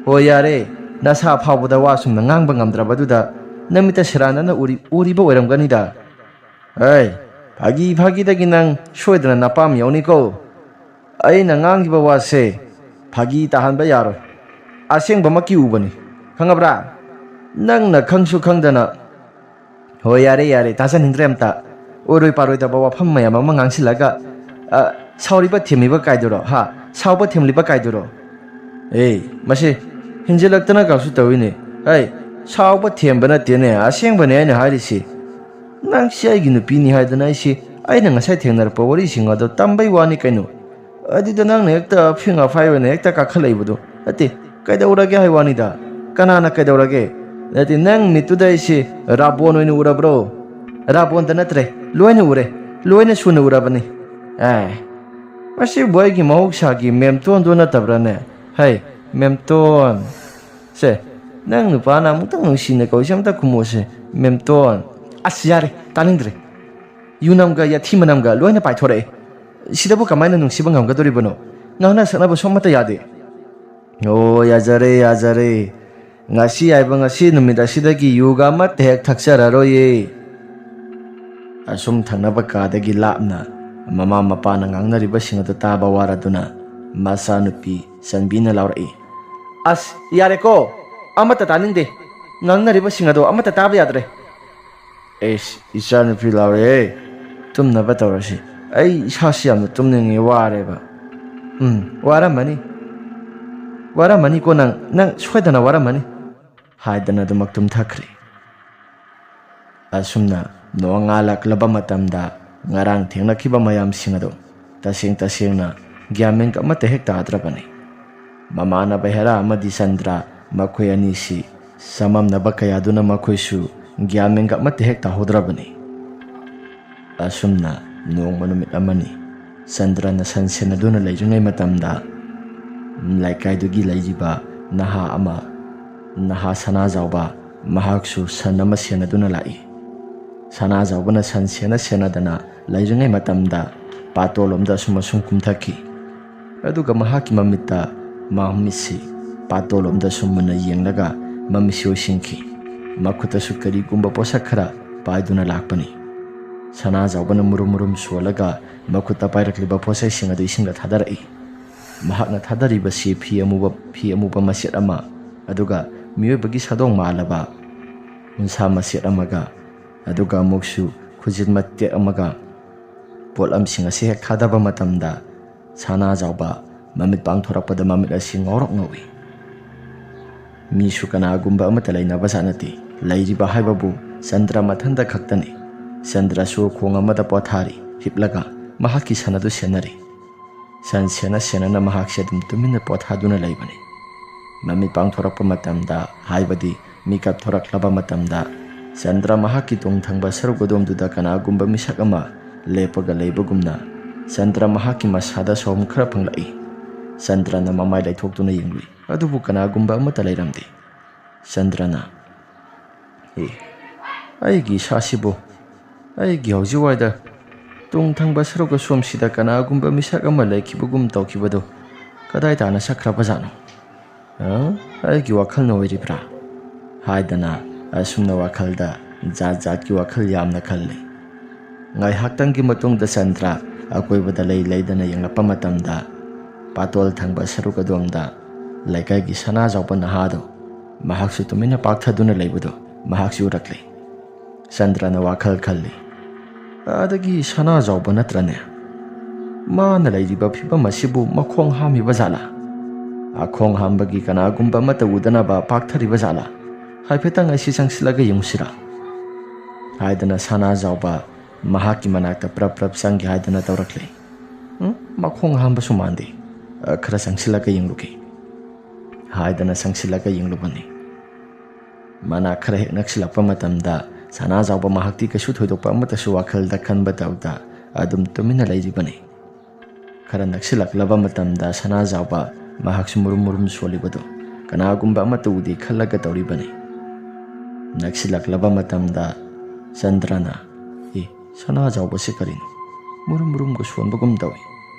ꯍꯣꯏ, ꯌꯥꯔꯦ, ꯅꯁꯥ ꯐꯥꯎꯕꯗ ꯋꯥ ꯁꯨꯝꯅ ꯉꯥꯡꯕ ꯉꯝꯗ꯭ꯔꯕꯗꯨꯗ ꯅꯃꯤꯠꯇ ꯁꯦꯔꯥꯟꯅꯅ ꯎꯔꯤ-, ꯎꯔꯤꯕ ꯑꯣꯏꯔꯝꯒꯅꯤꯗ꯫ ꯑꯩ, ꯐꯥꯒꯤ ꯐꯥꯒꯤꯗꯒꯤ ꯅꯪ ꯁꯣꯏꯗꯅ ꯅꯄꯥꯝ ꯌꯧꯅꯤꯀꯣ꯫ ꯑꯩꯅ ꯉꯥꯡꯈꯤꯕ ꯋꯥꯁꯦ ꯐꯥꯒꯤ ꯇꯥꯍꯟꯕ ꯌꯥꯔꯣꯏ꯫ ꯑꯁꯦꯡꯕꯃꯛꯀꯤ ꯎꯕꯅꯤ꯫ ꯈꯪꯉꯕ꯭ꯔꯥ? ꯅꯪꯅ ꯈꯪꯁꯨ ꯈꯪꯗꯅ꯫ ꯍꯣꯏ, ꯌꯥꯔꯦ, ꯌꯥꯔꯦ, ꯇꯥꯖꯅꯤꯡꯗ꯭ꯔꯦ ꯑꯝꯇ꯫ ꯑꯣꯏꯔꯣꯏ ꯄꯥꯔꯣꯏꯗꯕ ꯋꯥꯐꯝ ꯃꯌꯥꯝ ꯑꯃ ꯉꯥꯡꯁꯤꯜꯂꯒ, ꯑ, ꯁꯥꯎꯔꯤꯕ ꯊꯦꯝꯂꯤꯕ ꯀꯥꯏꯗꯨꯔꯣ, ꯍꯥ? ꯁꯥꯎꯕ ꯊꯦꯝꯂꯤꯕ ꯀꯥꯏꯗꯨꯔꯣ? ꯑꯦ, ꯃꯁꯤ ꯍꯦꯟꯖꯤꯜꯂꯛꯇꯅ ꯀꯥꯡꯁꯨ ꯇꯧꯏꯅꯦ꯫ ꯍꯩ, ꯁꯥꯎꯕ ꯊꯦꯝꯕ ꯅꯠꯇꯦꯅꯦ, ꯑꯁꯦꯡꯕꯅꯦ ꯑꯩꯅ ꯍꯥꯏꯔꯤꯁꯤ꯫ ꯅꯪꯁꯤ ꯑꯩꯒꯤ ꯅꯨꯄꯤꯅꯤ ꯍꯥꯏꯗꯅ ꯑꯩꯁꯤ, ꯑꯩꯅ ꯉꯁꯥꯏ ꯊꯦꯡꯅꯔꯛꯄ ꯋꯥꯔꯤꯁꯤꯡ ꯑꯗꯣ ꯇꯝꯕꯩ ꯋꯥꯅꯤ ꯀꯩꯅꯣ꯫ ꯑꯗꯨꯗ ꯅꯪꯅ ꯍꯦꯛꯇ ꯑꯐꯤꯡ ꯑꯐꯥꯏ ꯑꯣꯏꯅ ꯍꯦꯛꯇ ꯀꯥꯈꯠꯂꯛꯏꯕꯗꯣ꯫ ꯅꯠꯇꯦ, ꯀꯩꯗꯧꯔꯒꯦ ꯍꯥꯏ ꯋꯥꯅꯤꯗ꯫ ꯀꯅꯥꯅ ꯀꯩꯗꯧꯔꯒꯦ? ꯅꯠꯇꯦ, ꯅꯪ ꯃꯤꯠꯇꯨꯗ ꯑꯩꯁꯤ ꯔꯥꯕꯣꯟ ꯑꯣꯏꯅ ꯎꯔꯕ꯭ꯔꯣ? ꯔꯥꯕꯣꯟꯗ ꯅꯠꯇ꯭ꯔꯦ, ꯂꯣꯏꯅ ꯎꯔꯦ, ꯂꯣꯏꯅ ꯁꯨꯅ ꯎꯔꯕꯅꯤ꯫ ꯑꯦ, ꯃꯁꯤꯕꯨ ꯑꯩꯒꯤ ꯃꯍꯧꯁꯥꯒꯤ ꯃꯦꯝꯇꯣꯟꯗꯣ ꯅꯠꯇꯕ꯭ꯔꯥꯅꯦ? ꯍꯩ, ꯃꯦꯝꯇꯣꯟ꯫ ꯁꯦ, ꯅꯪ ꯅꯨꯄꯥꯅ ꯑꯃꯨꯛꯇꯪ ꯅꯨꯡꯁꯤꯅ ꯀꯧꯏꯁꯦ ꯑꯝꯇ ꯈꯨꯝꯃꯣꯁꯦ, ꯃꯦꯝꯇꯣꯟ꯫ ꯑꯁ, ꯌꯥꯔꯦ, ꯇꯥꯅꯤꯡꯗ꯭ꯔꯦ꯫ ꯌꯨꯅꯝꯒ ꯌꯥꯊꯤ ꯃꯅꯝꯒ ꯂꯣꯏꯅ ꯄꯥꯏꯊꯣꯔꯛꯑꯦ꯫ ꯁꯤꯗꯕꯨ ꯀꯃꯥꯏꯅ ꯅꯨꯡꯁꯤꯕ ꯉꯝꯒꯗꯣꯔꯤꯕꯅꯣ? ꯉꯥꯡꯅ ꯁꯛꯅꯕꯁꯨ ꯑꯃꯠꯇ ꯌꯥꯗꯦ꯫ ꯑꯣ, ꯌꯥꯖꯔꯦ, ꯌꯥꯖꯔꯦ꯫ ꯉꯁꯤ ꯍꯥꯏꯕ ꯉꯁꯤ ꯅꯨꯃꯤꯠ ꯑꯁꯤꯗꯒꯤ ꯌꯨꯒ ꯑꯃꯠꯇ ꯍꯦꯛ ꯊꯛꯆꯔꯔꯣꯏꯌꯦ꯫ ꯑꯁꯨꯝ ꯊꯪꯅꯕ ꯀꯥꯗꯒꯤ ꯂꯥꯞꯅ ꯃꯃꯥ ꯃꯄꯥꯅ ꯉꯥꯡꯅꯔꯤꯕꯁꯤꯡ ꯑꯗꯨ ꯇꯥꯕ ꯋꯥꯔꯗꯨꯅ ꯃꯆꯥꯅꯨꯄꯤ ꯆꯟꯕꯤꯅ ꯂꯥꯎꯔꯛꯏ, "ꯑꯁ, ꯌꯥꯔꯦꯀꯣ, ꯑꯃꯠꯇ ꯇꯥꯅꯤꯡꯗꯦ꯫ ꯉꯥꯡꯅꯔꯤꯕꯁꯤꯡ ꯑꯗꯣ ꯑꯃꯠꯇ ꯇꯥꯕ ꯌꯥꯗ꯭ꯔꯦ꯫" "ꯑꯦꯁ, ꯏꯆꯥꯅꯨꯄꯤ ꯂꯥꯎꯔꯦꯍꯦ, ꯇꯨꯝꯅꯕ ꯇꯧꯔꯁꯤ꯫ ꯑꯩ ꯏꯁꯥꯁꯤ ꯌꯥꯝꯅ ꯇꯨꯝꯅꯤꯡꯉꯦ, ꯋꯥꯔꯦꯕ꯫" "ꯎꯝ, ꯋꯥꯔꯝꯃꯅꯤ, ꯋꯥꯔꯝꯃꯅꯤꯀꯣ ꯅꯪ, ꯅꯪ ꯁꯣꯏꯗꯅ ꯋꯥꯔꯝꯃꯅꯤ," ꯍꯥꯏꯗꯅ ꯑꯗꯨꯃꯛ ꯇꯨꯝꯊꯈ꯭ꯔꯦ꯫ ꯑꯁꯨꯝꯅ ꯅꯣꯡꯉꯥꯜꯂꯛꯂꯕ ꯃꯇꯝꯗ ꯉꯔꯥꯡ ꯊꯦꯡꯅꯈꯤꯕ ꯃꯌꯥꯝꯁꯤꯡ ꯑꯗꯨ ꯇꯁꯦꯡ ꯇꯁꯦꯡꯅ ꯒ꯭ꯌꯥꯟ ꯃꯦꯟ ꯑꯃꯠꯇ ꯍꯦꯛ ꯇꯥꯗ꯭ꯔꯕꯅꯤ꯫ ꯃꯃꯥꯟꯅꯕ ꯍꯦꯔꯥ ꯑꯃꯗꯤ ꯆꯟꯗ꯭ꯔ, ꯃꯈꯣꯏ ꯑꯅꯤꯁꯤ ꯆꯃꯝꯅꯕ ꯀꯌꯥꯗꯨꯅ ꯃꯈꯣꯏꯁꯨ ꯒ꯭ꯌꯥꯟ ꯃꯦꯟ ꯑꯃꯠꯇ ꯍꯦꯛ ꯇꯥꯍꯧꯗ꯭ꯔꯕꯅꯤ꯫ ꯑꯁꯨꯝꯅ ꯅꯣꯡꯃ ꯅꯨꯃꯤꯠ ꯑꯃꯅꯤ ꯆꯟꯗ꯭ꯔꯅ ꯁꯟ ꯁꯦꯟꯅꯗꯨꯅ ꯂꯩꯔꯤꯉꯩ ꯃꯇꯝꯗ ꯂꯩꯀꯥꯏꯗꯨꯒꯤ ꯂꯩꯔꯤꯕ ꯅꯍꯥ ꯑꯃ, ꯅꯍꯥ ꯁꯅꯥꯖꯥꯎꯕ, ꯃꯍꯥꯛꯁꯨ ꯁꯟ ꯑꯃ ꯁꯦꯟꯅꯗꯨꯅ ꯂꯥꯛꯏ꯫ ꯁꯅꯥꯖꯥꯎꯕꯅ ꯁꯟ ꯁꯦꯟꯅ ꯁꯦꯟꯅꯗꯅ ꯂꯩꯔꯤꯉꯩ ꯃꯇꯝꯗ ꯄꯥꯇꯣꯜꯂꯣꯝꯗ ꯑꯁꯨꯝ ꯑꯁꯨꯝ ꯀꯨꯝꯊꯈꯤ꯫ ꯑꯗꯨꯒ ꯃꯍꯥꯛꯀꯤ ꯃꯃꯤꯠꯇ, ꯃꯃꯤꯠꯁꯤ ꯄꯥꯇꯣꯜꯂꯣꯝꯗ ꯑꯁꯨꯝ ꯃꯨꯟꯅ ꯌꯦꯡꯂꯒ ꯃꯃꯤꯠꯁꯤ ꯎꯏꯁꯤꯟꯈꯤ꯫ ꯃꯈꯨꯠꯇꯁꯨ ꯀꯔꯤꯒꯨꯝꯕ ꯄꯣꯠꯁꯛ ꯈꯔ ꯄꯥꯏꯗꯨꯅ ꯂꯥꯛꯄꯅꯤ꯫ ꯁꯅꯥꯖꯥꯎꯕꯅ ꯃꯨꯔꯨꯝ ꯃꯨꯔꯨꯝ ꯁꯣꯜꯂꯒ ꯃꯈꯨꯠꯇ ꯄꯥꯏꯔꯛꯂꯤꯕ ꯄꯣꯠꯆꯩꯁꯤꯡ ꯑꯗꯨ ꯏꯁꯤꯡꯗ ꯊꯥꯗꯔꯛꯏ꯫ ꯃꯍꯥꯛꯅ ꯊꯥꯗꯔꯤꯕꯁꯤ ꯐꯤ ꯑꯃꯨꯕ, ꯐꯤ ꯑꯃꯨꯕ ꯃꯆꯦꯠ ꯑꯃ, ꯑꯗꯨꯒ ꯃꯤꯑꯣꯏꯕꯒꯤ ꯁꯥꯗꯣꯡ ꯃꯥꯜꯂꯕ ꯎꯟꯁꯥ ꯃꯆꯦꯠ ꯑꯃꯒ, ꯑꯗꯨꯒ ꯑꯃꯨꯛꯁꯨ ꯈꯨꯖꯤꯟ ꯃꯇꯦꯛ ꯑꯃꯒ, ꯄꯣꯠꯂꯝꯁꯤꯡ ꯑꯁꯤ ꯍꯦꯛ ꯊꯥꯗꯕ ꯃꯇꯝꯗ, ꯁꯅꯥꯖꯥꯎꯕ ꯃꯃꯤꯠ ꯄꯥꯡꯊꯣꯔꯛꯄꯗ ꯃꯃꯤꯠ ꯑꯁꯤ ꯉꯧꯔꯣꯛ ꯉꯧꯏ꯫ ꯃꯤꯁꯨ ꯀꯅꯥꯒꯨꯝꯕ ꯑꯃꯠꯇ ꯂꯩꯅꯕ ꯖꯥꯠ ꯅꯠꯇꯦ꯫ ꯂꯩꯔꯤꯕ ꯍꯥꯏꯕꯕꯨ ꯆꯟꯗ꯭ꯔ ꯃꯊꯟꯇ ꯈꯛꯇꯅꯤ꯫ ꯆꯟꯗ꯭ꯔꯁꯨ ꯈꯣꯡ ꯑꯃꯗ ꯄꯣꯊꯥꯔꯤ, ꯍꯤꯞꯂꯒ ꯃꯍꯥꯛꯀꯤ ꯁꯟ ꯑꯗꯨ ꯁꯦꯟꯅꯔꯤ꯫ ꯁꯟ ꯁꯦꯟꯅ ꯁꯦꯟꯅꯅ ꯃꯍꯥꯛꯁꯦ ꯑꯗꯨꯝ ꯇꯨꯃꯤꯟꯅ ꯄꯣꯊꯥꯗꯨꯅ ꯂꯩꯕꯅꯤ꯫ ꯃꯃꯤꯠ ꯄꯥꯡꯊꯣꯔꯛꯄ ꯃꯇꯝꯗ, ꯍꯥꯏꯕꯗꯤ ꯃꯤꯀꯞ ꯊꯣꯔꯛꯂꯕ ꯃꯇꯝꯗ, ꯆꯟꯗ꯭ꯔ ꯃꯍꯥꯛꯀꯤ ꯇꯨꯡ ꯊꯪꯕ ꯁꯔꯨꯛ ꯑꯗꯣꯝꯗꯨꯗ ꯀꯅꯥꯒꯨꯝꯕ ꯃꯤꯁꯛ ꯑꯃ ꯂꯦꯞꯄꯒ ꯂꯩꯕꯒꯨꯝꯅ, ꯆꯟꯗ꯭ꯔ ꯃꯍꯥꯛꯀꯤ ꯃꯁꯥꯗ ꯁꯣꯝ ꯈꯔ ꯐꯪꯂꯛꯏ꯫ ꯆꯟꯗ꯭ꯔꯅ ꯃꯃꯥꯏ ꯂꯩꯊꯣꯛꯇꯨꯅ ꯌꯦꯡꯂꯨꯏ, ꯑꯗꯨꯕꯨ ꯀꯅꯥꯒꯨꯝꯕ ꯑꯃꯠꯇ ꯂꯩꯔꯝꯗꯦ꯫ ꯆꯟꯗ꯭ꯔꯅ, "ꯑꯦ, ꯑꯩꯒꯤ ꯏꯁꯥꯁꯤꯕꯨ, ꯑꯩꯒꯤ ꯍꯧꯖꯤꯛꯋꯥꯏꯗ ꯇꯨꯡ ꯊꯪꯕ ꯁꯔꯨꯛ ꯑꯁꯣꯝꯁꯤꯗ ꯀꯅꯥꯒꯨꯝꯕ ꯃꯤꯁꯛ ꯑꯃ ꯂꯩꯈꯤꯕꯒꯨꯝ ꯇꯧꯈꯤꯕꯗꯨ ꯀꯗꯥꯏ ꯇꯥꯅ ꯆꯠꯈ꯭ꯔꯕꯖꯥꯠꯅꯣ? ꯑ? ꯑꯩꯒꯤ ꯋꯥꯈꯜꯅ ꯑꯣꯏꯔꯤꯕ꯭ꯔꯥ?" ꯍꯥꯏꯗꯅ ꯑꯁꯨꯝꯅ ꯋꯥꯈꯜꯗ ꯖꯥꯠ ꯖꯥꯠꯀꯤ ꯋꯥꯈꯜ ꯌꯥꯝꯅ ꯈꯜꯂꯤ꯫ ꯉꯥꯏꯍꯥꯛꯇꯪꯒꯤ ꯃꯇꯨꯡꯗ ꯆꯟꯗ꯭ꯔ ꯑꯀꯣꯏꯕꯗ ꯂꯩ ꯂꯩꯗꯅ ꯌꯦꯡꯂꯛꯄ ꯃꯇꯝꯗ, ꯄꯥꯇꯣꯜ ꯊꯪꯕ ꯁꯔꯨꯛ ꯑꯗꯣꯝꯗ ꯂꯩꯀꯥꯏꯒꯤ ꯁꯅꯥꯖꯥꯎꯕ ꯅꯍꯥꯗꯣ, ꯃꯍꯥꯛꯁꯨ ꯇꯨꯃꯤꯟꯅ ꯄꯥꯛꯊꯗꯨꯅ ꯂꯩꯕꯗꯣ ꯃꯍꯥꯛꯁꯨ ꯎꯔꯛꯂꯦ꯫ ꯆꯟꯗ꯭ꯔꯅ ꯋꯥꯈꯜ ꯈꯜꯂꯤ꯫ ꯑꯗꯒꯤ ꯁꯅꯥꯖꯥꯎꯕ ꯅꯠꯇ꯭ꯔꯅꯦ? ꯃꯥꯅ ꯂꯩꯔꯤꯕ ꯐꯤꯕꯝ ꯑꯁꯤꯕꯨ ꯃꯈꯣꯡ ꯍꯥꯝꯃꯤꯕ ꯖꯥꯠꯂꯥ? ꯑꯈꯣꯡ ꯍꯥꯝꯕꯒꯤ ꯀꯅꯥꯒꯨꯝꯕ ꯑꯃꯠꯇ ꯎꯗꯅꯕ ꯄꯥꯛꯊꯔꯤꯕ ꯖꯥꯠꯂꯥ? ꯍꯥꯏꯐꯦꯠꯇꯪ ꯑꯩꯁꯤ ꯆꯪꯁꯤꯜꯂꯒ ꯌꯦꯡꯉꯨꯁꯤꯔꯥ? ꯍꯥꯏꯗꯅ ꯁꯅꯥꯖꯥꯎꯕ ꯃꯍꯥꯛꯀꯤ ꯃꯅꯥꯛꯇ ꯄ꯭ꯔꯞ ꯄ꯭ꯔꯞ ꯆꯪꯒꯦ ꯍꯥꯏꯗꯅ ꯇꯧꯔꯛꯂꯦ꯫ "ꯎꯝ, ꯃꯈꯣꯡ ꯍꯥꯝꯕꯁꯨ ꯃꯥꯟꯗꯦ꯫ ꯑ, ꯈꯔ ꯆꯪꯁꯤꯜꯂꯒ ꯌꯦꯡꯂꯨꯒꯦ" ꯍꯥꯏꯗꯅ ꯆꯪꯁꯤꯜꯂꯒ ꯌꯦꯡꯂꯨꯕꯅꯤ꯫ ꯃꯅꯥꯛ ꯈꯔ ꯍꯦꯛ ꯅꯛꯁꯤꯜꯂꯛꯄ ꯃꯇꯝꯗ, ꯁꯅꯥꯖꯥꯎꯕ ꯃꯍꯥꯛꯇꯤ ꯀꯩꯁꯨ ꯊꯣꯏꯗꯣꯛꯄ ꯑꯃꯠꯇꯁꯨ ꯋꯥꯈꯜꯗ ꯈꯟꯕ ꯇꯧꯗ ꯑꯗꯨꯝ ꯇꯨꯃꯤꯟꯅ ꯂꯩꯔꯤꯕꯅꯤ꯫ ꯈꯔ ꯅꯛꯁꯤꯜꯂꯛꯂꯕ ꯃꯇꯝꯗ, ꯁꯅꯥꯖꯥꯎꯕ ꯃꯍꯥꯛꯁꯨ ꯃꯨꯔꯨꯝ ꯃꯨꯔꯨꯝ ꯁꯣꯜꯂꯤꯕꯗꯨ ꯀꯅꯥꯒꯨꯝꯕ ꯑꯃꯠꯇ ꯎꯗꯦ ꯈꯜꯂꯒ ꯇꯧꯔꯤꯕꯅꯤ꯫ ꯅꯛꯁꯤꯜꯂꯛꯂꯕ ꯃꯇꯝꯗ ꯆꯟꯗ꯭ꯔꯅ, "ꯑꯦ, ꯁꯅꯥꯖꯥꯎꯕꯁꯤ ꯀꯔꯤꯅꯣ? ꯃꯨꯔꯨꯝ ꯃꯨꯔꯨꯝꯒ ꯁꯣꯟꯕꯒꯨꯝ ꯇꯧꯏ꯫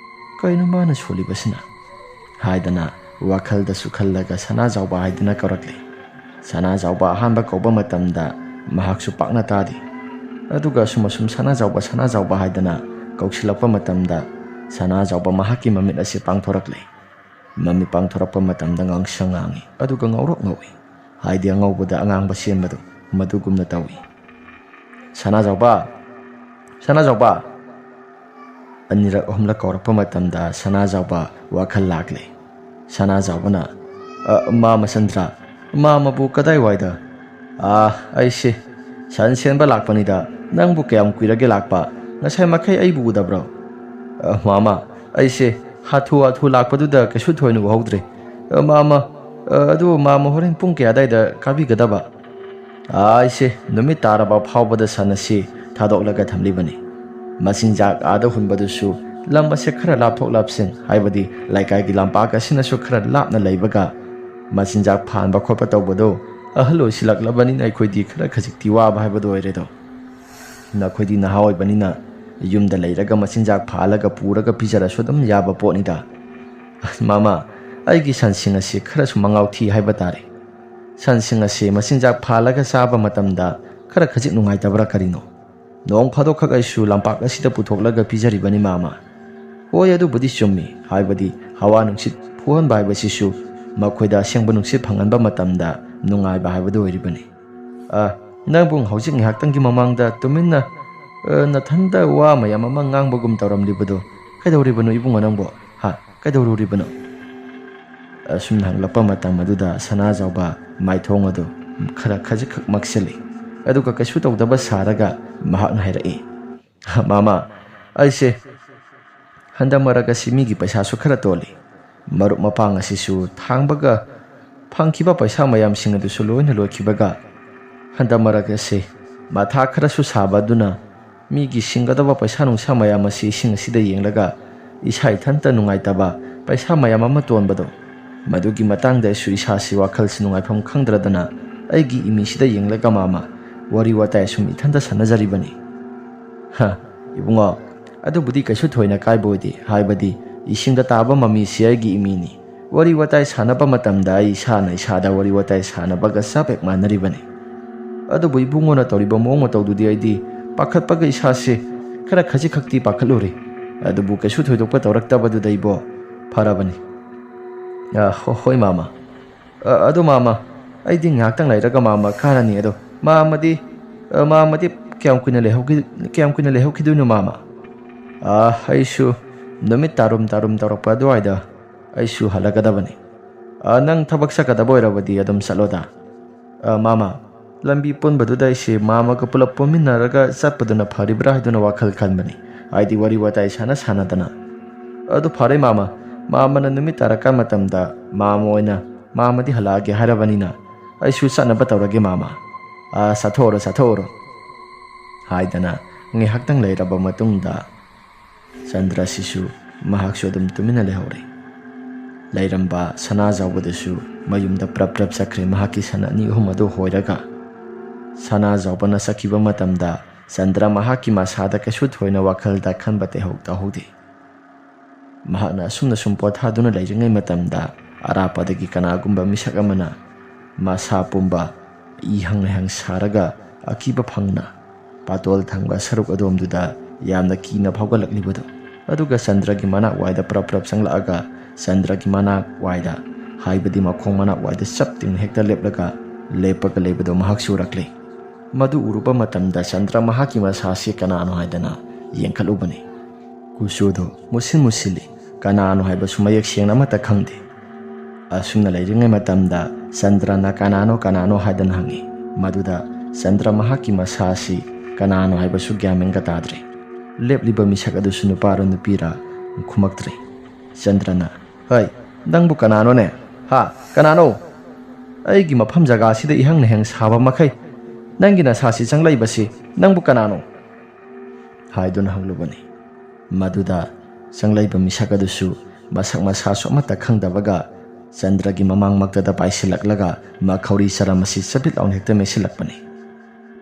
"ꯀꯩꯅꯣ ꯃꯥꯅ ꯁꯣꯜꯂꯤꯕꯁꯤꯅ?" ꯍꯥꯏꯗꯅ ꯋꯥꯈꯜꯗꯁꯨ ꯈꯜꯂꯒ ꯁꯅꯥꯖꯥꯎꯕ ꯍꯥꯏꯗꯨꯅ ꯀꯧꯔꯛꯂꯦ꯫ ꯁꯅꯥꯖꯥꯎꯕ ꯑꯍꯥꯟꯕ ꯀꯧꯕ ꯃꯇꯝꯗ ꯃꯍꯥꯛꯁꯨ ꯄꯥꯛꯅ ꯇꯥꯗꯦ꯫ ꯑꯗꯨꯒ ꯑꯁꯨꯝ ꯑꯁꯨꯝ "ꯁꯅꯥꯖꯥꯎꯕ, ꯁꯅꯥꯖꯥꯎꯕ" ꯍꯥꯏꯗꯅ ꯀꯧꯁꯤꯜꯂꯛꯄ ꯃꯇꯝꯗ ꯁꯅꯥꯖꯥꯎꯕ ꯃꯍꯥꯛꯀꯤ ꯃꯃꯤꯠ ꯑꯁꯤ ꯄꯥꯡꯊꯣꯔꯛꯂꯦ꯫ ꯃꯃꯤꯠ ꯄꯥꯡꯊꯣꯔꯛꯄ ꯃꯇꯝꯗ ꯉꯥꯡꯁꯪ ꯉꯥꯡꯏ, ꯑꯗꯨꯒ ꯉꯧꯔꯣꯛ ꯉꯧꯏ꯫ ꯍꯥꯏꯗꯤ ꯑꯉꯧꯕꯗ ꯑꯉꯥꯡꯕ ꯆꯦꯟꯕꯗꯨ, ꯃꯗꯨꯒꯨꯝꯅ ꯇꯧꯏ꯫ "ꯁꯅꯥꯖꯥꯎꯕ! ꯁꯅꯥꯖꯥꯎꯕ!" ꯑꯅꯤꯔꯛ ꯑꯍꯨꯝꯂꯛ ꯀꯧꯔꯛꯄ ꯃꯇꯝꯗ ꯁꯅꯥꯖꯥꯎꯕ ꯋꯥꯈꯜ ꯂꯥꯛꯂꯦ꯫ ꯁꯅꯥꯖꯥꯎꯕꯅ, "ꯑ, ꯃꯥꯃ ꯆꯟꯗ꯭ꯔ, ꯃꯥꯃꯕꯨ ꯀꯗꯥꯏꯋꯥꯏꯗ? ꯑꯥ, ꯑꯩꯁꯦ ꯁꯟ ꯁꯦꯟꯕ ꯂꯥꯛꯄꯅꯤꯗ꯫ ꯅꯪꯕꯨ ꯀꯌꯥꯝ ꯀꯨꯏꯔꯒꯦ ꯂꯥꯛꯄ? ꯉꯁꯥꯏ ꯃꯈꯩ ꯑꯩꯕꯨ ꯎꯗꯕ꯭ꯔꯣ?" "ꯑ, ꯃꯥꯃ, ꯑꯩꯁꯦ ꯍꯥꯊꯨ ꯍꯥꯊꯨ ꯂꯥꯛꯄꯗꯨꯗ ꯀꯩꯁꯨ ꯊꯣꯏꯅ ꯎꯍꯧꯗ꯭ꯔꯦ꯫ ꯑ, ꯃꯥꯃ, ꯑ, ꯑꯗꯨ ꯃꯥꯃ ꯍꯣꯔꯦꯟ ꯄꯨꯡ ꯀꯌꯥ ꯑꯗꯥꯏꯗ ꯀꯥꯕꯤꯒꯗꯕ?" "ꯑꯥ, ꯑꯩꯁꯦ ꯅꯨꯃꯤꯠ ꯇꯥꯔꯕ ꯐꯥꯎꯕꯗ ꯁꯟ ꯑꯁꯤ ꯊꯥꯗꯣꯛꯂꯒ ꯊꯝꯂꯤꯕꯅꯤ꯫ ꯃꯆꯤꯟꯖꯥꯛ ꯑꯥꯗ ꯍꯨꯟꯕꯗꯨꯁꯨ ꯂꯝ ꯑꯁꯦ ꯈꯔ ꯂꯥꯞꯊꯣꯛ ꯂꯥꯞꯁꯤꯟ, ꯍꯥꯏꯕꯗꯤ ꯂꯩꯀꯥꯏꯒꯤ ꯂꯝꯄꯥꯛ ꯑꯁꯤꯅꯁꯨ ꯈꯔ ꯂꯥꯞꯅ ꯂꯩꯕꯒ, ꯃꯆꯤꯟꯖꯥꯛ ꯐꯥꯟꯕ ꯈꯣꯠꯄ ꯇꯧꯕꯗꯣ ꯑꯍꯜ ꯑꯣꯏꯁꯤꯜꯂꯛꯂꯕꯅꯤꯅ ꯑꯩꯈꯣꯏꯗꯤ ꯈꯔ ꯈꯖꯤꯛꯇꯤ ꯋꯥꯕ ꯍꯥꯏꯕꯗꯨ ꯑꯣꯏꯔꯦꯗꯣ꯫ ꯅꯈꯣꯏꯗꯤ ꯅꯍꯥ ꯑꯣꯏꯕꯅꯤꯅ ꯌꯨꯝꯗ ꯂꯩꯔꯒ ꯃꯆꯤꯟꯖꯥꯛ ꯐꯥꯜꯂꯒ ꯄꯨꯔꯒ ꯄꯤꯖꯔꯁꯨ ꯑꯗꯨꯝ ꯌꯥꯕ ꯄꯣꯠꯅꯤꯗ꯫ ꯑꯁ, ꯃꯥꯃ, ꯑꯩꯒꯤ ꯁꯟꯁꯤꯡ ꯑꯁꯤ ꯈꯔꯁꯨ ꯃꯉꯥꯎ ꯊꯤ ꯍꯥꯏꯕ ꯇꯥꯔꯦ꯫ ꯁꯟꯁꯤꯡ ꯑꯁꯤ ꯃꯆꯤꯟꯖꯥꯛ ꯐꯥꯜꯂꯒ ꯆꯥꯕ ꯃꯇꯝꯗ ꯈꯔ ꯈꯖꯤꯛ ꯅꯨꯡꯉꯥꯏꯇꯕ꯭ꯔꯥ ꯀꯔꯤꯅꯣ? ꯅꯣꯡ ꯐꯥꯗꯣꯛꯈꯛ ꯑꯩꯁꯨ ꯂꯝꯄꯥꯛ ꯑꯁꯤꯗ ꯄꯨꯊꯣꯛꯂꯒ ꯄꯤꯖꯔꯤꯕꯅꯤ, ꯃꯥꯃ꯫" "ꯍꯣꯏ, ꯑꯗꯨꯕꯨꯗꯤ ꯆꯨꯝꯃꯤ꯫ ꯍꯥꯏꯕꯗꯤ ꯍꯋꯥ ꯅꯨꯡꯁꯤꯠ ꯐꯨꯍꯟꯕ ꯍꯥꯏꯕꯁꯤꯁꯨ ꯃꯈꯣꯏꯗ ꯑꯁꯦꯡꯕ ꯅꯨꯡꯁꯤꯠ ꯐꯪꯍꯟꯕ ꯃꯇꯝꯗ ꯅꯨꯡꯉꯥꯏꯕ ꯍꯥꯏꯕꯗꯨ ꯑꯣꯏꯔꯤꯕꯅꯤ꯫ ꯑ, ꯅꯪꯕꯨ ꯍꯧꯖꯤꯛ ꯉꯥꯏꯍꯥꯛꯇꯪꯒꯤ ꯃꯃꯥꯡꯗ ꯇꯨꯃꯤꯟꯅ, ꯑ, ꯅꯊꯟꯇ ꯋꯥ ꯃꯌꯥꯝ ꯑꯃ ꯉꯥꯡꯕꯒꯨꯝ ꯇꯧꯔꯝꯂꯤꯕꯗꯣ ꯀꯩꯗꯧꯔꯤꯕꯅꯣ, ꯏꯕꯨꯡꯉꯣ, ꯅꯪꯕꯣ? ꯍꯥ? ꯀꯩꯗꯧꯔꯨꯔꯤꯕꯅꯣ?" ꯑꯁꯨꯝꯅ ꯍꯪꯂꯛꯄ ꯃꯇꯝ ꯑꯗꯨꯗ ꯁꯅꯥꯖꯥꯎꯕ ꯃꯥꯏꯊꯣꯡ ꯑꯗꯨ ꯈꯔ ꯈꯖꯤꯛꯈꯛ ꯃꯛꯁꯤꯜꯂꯤ꯫ ꯑꯗꯨꯒ ꯀꯩꯁꯨ ꯇꯧꯗꯕ ꯁꯥꯔꯒ ꯃꯍꯥꯛꯅ ꯍꯥꯏꯔꯛꯏ, "ꯃꯥꯃ, ꯑꯩꯁꯦ ꯍꯟꯗꯛ ꯃꯔꯛ ꯑꯁꯤ ꯃꯤꯒꯤ ꯄꯩꯁꯥꯁꯨ ꯈꯔ ꯇꯣꯜꯂꯤ꯫ ꯃꯔꯨꯞ ꯃꯄꯥꯡ ꯑꯁꯤꯁꯨ ꯊꯥꯡꯕꯒ ꯐꯪꯈꯤꯕ ꯄꯩꯁꯥ ꯃꯌꯥꯝꯁꯤꯡ ꯑꯗꯨꯁꯨ ꯂꯣꯏꯅ ꯂꯣꯏꯈꯤꯕꯒ, ꯍꯟꯗꯛ ꯃꯔꯛ ꯑꯁꯤ ꯃꯊꯥ ꯈꯔꯁꯨ ꯁꯥꯕ ꯑꯗꯨꯅ ꯃꯤꯒꯤ ꯁꯤꯡꯒꯗꯕ ꯄꯩꯁꯥ ꯅꯨꯡꯁꯥ ꯃꯌꯥꯝ ꯑꯁꯤ ꯏꯁꯤꯡ ꯑꯁꯤꯗ ꯌꯦꯡꯂꯒ ꯏꯁꯥ ꯏꯊꯟꯇ ꯅꯨꯡꯉꯥꯏꯇꯕ, ꯄꯩꯁꯥ ꯃꯌꯥꯝ ꯑꯃ ꯇꯣꯟꯕꯗꯣ, ꯃꯗꯨꯒꯤ ꯃꯇꯥꯡꯗ ꯑꯩꯁꯨ ꯏꯁꯥꯁꯤ ꯋꯥꯈꯜꯁꯤ ꯅꯨꯡꯉꯥꯏꯐꯝ ꯈꯪꯗ꯭ꯔꯗꯅ ꯑꯩꯒꯤ ꯏꯃꯤꯁꯤꯗ ꯌꯦꯡꯂꯒ ꯃꯥꯃ ꯋꯥꯔꯤ ꯋꯥꯇꯥꯏ ꯁꯨꯝ ꯏꯊꯟꯇ ꯁꯥꯟꯅꯖꯔꯤꯕꯅꯤ꯫" "ꯍ, ꯏꯕꯨꯡꯉꯣ, "ꯑꯗꯨꯕꯨꯗꯤ ꯀꯩꯁꯨ ꯊꯣꯏꯅ ꯀꯥꯏꯕ ꯑꯣꯏꯗꯦ, ꯍꯥꯏꯕꯗꯤ ꯏꯁꯤꯡꯗ ꯇꯥꯕ ꯃꯃꯤꯁꯤ ꯑꯩꯒꯤ ꯏꯃꯤꯅꯤ꯫ ꯋꯥꯔꯤ ꯋꯥꯇꯥꯏ ꯁꯥꯟꯅꯕ ꯃꯇꯝꯗ ꯑꯩ ꯏꯁꯥꯅ ꯏꯁꯥꯗ ꯋꯥꯔꯤ ꯋꯥꯇꯥꯏ ꯁꯥꯟꯅꯕꯒ ꯆꯞ ꯍꯦꯛ ꯃꯥꯟꯅꯔꯤꯕꯅꯤ꯫ ꯑꯗꯨꯕꯨ ꯏꯕꯨꯡꯉꯣꯅ ꯇꯧꯔꯤꯕ ꯃꯑꯣꯡ ꯃꯇꯧꯗꯨꯗꯤ ꯑꯩꯗꯤ ꯄꯥꯈꯠꯄꯒ ꯏꯁꯥꯁꯦ ꯈꯔ ꯈꯖꯤꯛꯈꯛꯇꯤ ꯄꯥꯈꯠꯂꯨꯔꯦ꯫ ꯑꯗꯨꯕꯨ ꯀꯩꯁꯨ ꯊꯣꯏꯗꯣꯛꯄ ꯇꯧꯔꯛꯇꯕꯗꯨꯗ ꯏꯕꯣ, ꯐꯔꯕꯅꯤ꯫ ꯑ, ꯍꯣ-, ꯍꯣꯏ ꯃꯥꯃ꯫ ꯑ, ꯑꯗꯣ ꯃꯥꯃ, ꯑꯩꯗꯤ ꯉꯥꯏꯍꯥꯛꯇꯪ ꯂꯩꯔꯒ ꯃꯥꯃ ꯀꯥꯔꯅꯤ꯫ ꯑꯗꯣ ꯃꯥꯃꯗꯤ, ꯑ, ꯃꯥꯃꯗꯤ ꯀꯌꯥꯝ ꯀꯨꯏꯅ ꯂꯩꯍꯧꯈꯤ-, ꯀꯌꯥꯝ ꯀꯨꯏꯅ ꯂꯩꯍꯧꯈꯤꯗꯣꯏꯅꯣ ꯃꯥꯃ?" "ꯑ, ꯑꯩꯁꯨ ꯅꯨꯃꯤꯠ ꯇꯥꯔꯨꯝ ꯇꯥꯔꯨꯝ ꯇꯧꯔꯛꯄ ꯑꯗꯨꯋꯥꯏꯗ ꯑꯩꯁꯨ ꯍꯜꯂꯛꯀꯗꯕꯅꯤ꯫ ꯑ, ꯅꯪ ꯊꯕꯛ ꯆꯠꯀꯗꯕ ꯑꯣꯏꯔꯕꯗꯤ ꯑꯗꯨꯝ ꯆꯠꯂꯣꯗ꯫ ꯑ, ꯃꯥꯃ, ꯂꯝꯕꯤ ꯄꯨꯟꯕꯗꯨꯗ ꯑꯩꯁꯦ ꯃꯥꯃꯒ ꯄꯨꯂꯞ ꯄꯨꯟꯃꯤꯟꯅꯔꯒ ꯆꯠꯄꯗꯨꯅ ꯐꯔꯤꯕ꯭ꯔꯥ ꯍꯥꯏꯗꯨꯅ ꯋꯥꯈꯜ ꯈꯟꯕꯅꯤ꯫ ꯍꯥꯏꯗꯤ ꯋꯥꯔꯤ ꯋꯥꯇꯥꯏ ꯁꯥꯟꯅ ꯁꯥꯟꯅꯗꯅ꯫ ꯑꯗꯨ ꯐꯔꯦ ꯃꯥꯃ, ꯃꯥꯃꯅ ꯅꯨꯃꯤꯠ ꯇꯥꯔꯀꯥꯟ ꯃꯇꯝꯗ ꯃꯥꯃ ꯑꯣꯏꯅ, ꯃꯥꯃꯗꯤ ꯍꯜꯂꯛꯑꯒꯦ ꯍꯥꯏꯔꯕꯅꯤꯅ ꯑꯩꯁꯨ ꯆꯠꯅꯕ ꯇꯧꯔꯒꯦ ꯃꯥꯃ꯫ ꯑ, ꯆꯠꯊꯣꯛꯎꯔꯣ, ꯆꯠꯊꯣꯛꯎꯔꯣ," ꯍꯥꯏꯗꯅ ꯉꯥꯏꯍꯥꯛꯇꯪ ꯂꯩꯔꯕ ꯃꯇꯨꯡꯗ ꯆꯟꯗ꯭ꯔꯁꯤꯁꯨ ꯃꯍꯥꯛꯁꯨ ꯑꯗꯨꯝ ꯇꯨꯃꯤꯟꯅ ꯂꯩꯍꯧꯔꯦ꯫ ꯂꯩꯔꯝꯕ ꯁꯅꯥꯖꯥꯎꯕꯗꯨꯁꯨ ꯃꯌꯨꯝꯗ ꯄ꯭ꯔꯞ ꯄ꯭ꯔꯞ ꯆꯠꯈ꯭ꯔꯦ, ꯃꯍꯥꯛꯀꯤ ꯁꯟ ꯑꯅꯤ ꯑꯍꯨꯝ ꯑꯗꯨ ꯍꯣꯏꯔꯒ꯫ ꯁꯅꯥꯖꯥꯎꯕꯅ ꯆꯠꯈꯤꯕ ꯃꯇꯝꯗ ꯆꯟꯗ꯭ꯔ ꯃꯍꯥꯛꯀꯤ ꯃꯁꯥꯗ ꯀꯩꯁꯨ ꯊꯣꯏꯅ ꯋꯥꯈꯜꯗ ꯈꯟꯕ ꯇꯩꯍꯧ ꯇꯧꯍꯧꯗꯦ꯫ ꯃꯍꯥꯛꯅ ꯑꯁꯨꯝꯅ ꯁꯨꯝ ꯄꯣꯊꯥꯗꯨꯅ ꯂꯩꯔꯤꯉꯩ ꯃꯇꯝꯗ ꯑꯔꯥꯞꯄꯗꯒꯤ ꯀꯅꯥꯒꯨꯝꯕ ꯃꯤꯁꯛ ꯑꯃꯅ ꯃꯁꯥ ꯄꯨꯝꯕ ꯏꯍꯪ ꯍꯪ ꯁꯥꯔꯒ ꯑꯀꯤꯕ ꯐꯪꯅ ꯄꯥꯇꯣꯜ ꯊꯪꯕ ꯁꯔꯨꯛ ꯑꯗꯣꯝꯗꯨꯗ ꯌꯥꯝꯅ ꯀꯤꯅ ꯐꯥꯎꯒꯠꯂꯛꯂꯤꯕꯗꯨ, ꯑꯗꯨꯒ ꯆꯟꯗ꯭ꯔꯒꯤ ꯃꯅꯥꯛ ꯋꯥꯏꯗ ꯄ꯭ꯔꯞ ꯄ꯭ꯔꯞ ꯆꯪꯂꯛꯑꯒ ꯆꯟꯗ꯭ꯔꯒꯤ ꯃꯅꯥꯛ ꯋꯥꯏꯗ, ꯍꯥꯏꯕꯗꯤ ꯃꯈꯣꯡ ꯃꯅꯥꯛ ꯋꯥꯏꯗ ꯆꯞ ꯇꯤꯡꯅ ꯍꯦꯛꯇ ꯂꯦꯞꯂꯒ ꯂꯦꯞꯄꯒ ꯂꯩꯕꯗꯨ ꯃꯍꯥꯛꯁꯨ ꯎꯔꯛꯂꯦ꯫ ꯃꯗꯨ ꯎꯔꯨꯕ ꯃꯇꯝꯗ ꯆꯟꯗ꯭ꯔ ꯃꯍꯥꯛꯀꯤ ꯃꯁꯥꯁꯤ ꯀꯅꯥꯅꯣ ꯍꯥꯏꯗꯅ ꯌꯦꯡꯈꯠꯂꯨꯕꯅꯤ꯫ ꯀꯨꯆꯨꯗꯨ ꯃꯨꯁꯤꯟ ꯃꯨꯁꯤꯜꯂꯤ, ꯀꯅꯥꯅꯣ ꯍꯥꯏꯕꯁꯨ ꯃꯌꯦꯛ ꯁꯦꯡꯅ ꯑꯃꯠꯇ ꯈꯪꯗꯦ꯫ ꯑꯁꯨꯝꯅ ꯂꯩꯔꯤꯉꯩ ꯃꯇꯝꯗ ꯆꯟꯗ꯭ꯔꯅ "ꯀꯅꯥꯅꯣ, ꯀꯅꯥꯅꯣ?" ꯍꯥꯏꯗꯅ ꯍꯪꯉꯤ꯫ ꯃꯗꯨꯗ ꯆꯟꯗ꯭ꯔ ꯃꯍꯥꯛꯀꯤ ꯃꯁꯥ ꯑꯁꯤ ꯀꯅꯥꯅꯣ ꯍꯥꯏꯕꯁꯨ ꯒ꯭ꯌꯥꯟ ꯃꯦꯟꯒ ꯇꯥꯗ꯭ꯔꯦ꯫ ꯂꯦꯞꯂꯤꯕ ꯃꯤꯁꯛ ꯑꯗꯨꯁꯨ ꯅꯨꯄꯥꯔ ꯅꯨꯄꯤꯔ ꯈꯨꯝꯃꯛꯇ꯭ꯔꯦ꯫ ꯆꯟꯗ꯭ꯔꯅ, "ꯍꯩ, ꯅꯪꯕꯨ ꯀꯅꯥꯅꯣꯅꯦ? ꯍꯥ, ꯀꯅꯥꯅꯣ? ꯑꯩꯒꯤ ꯃꯐꯝ ꯖꯒꯥꯁꯤꯗ ꯏꯍꯪ ꯅꯍꯪ ꯁꯥꯕ ꯃꯈꯩ ꯅꯪꯒꯤ ꯅꯁꯥꯁꯤ ꯆꯪꯂꯛꯏꯕꯁꯤ ꯅꯪꯕꯨ ꯀꯅꯥꯅꯣ?" ꯍꯥꯏꯗꯨꯅ ꯍꯪꯂꯨꯕꯅꯤ꯫ ꯃꯗꯨꯗ ꯆꯪꯂꯛꯏꯕ ꯃꯤꯁꯛ ꯑꯗꯨꯁꯨ ꯃꯁꯛ ꯃꯁꯥꯁꯨ ꯑꯃꯠꯇ ꯈꯪꯗꯕꯒ ꯆꯟꯗ꯭ꯔꯒꯤ ꯃꯃꯥꯡꯃꯛꯇꯗ ꯄꯥꯏꯁꯤꯜꯂꯛꯂꯒ ꯃꯈꯧꯔꯤ ꯆꯔꯝ ꯑꯁꯤ ꯆꯕꯤꯠ ꯂꯥꯎꯅ ꯍꯦꯛꯇ ꯃꯦꯠꯁꯤꯜꯂꯛꯄꯅꯤ꯫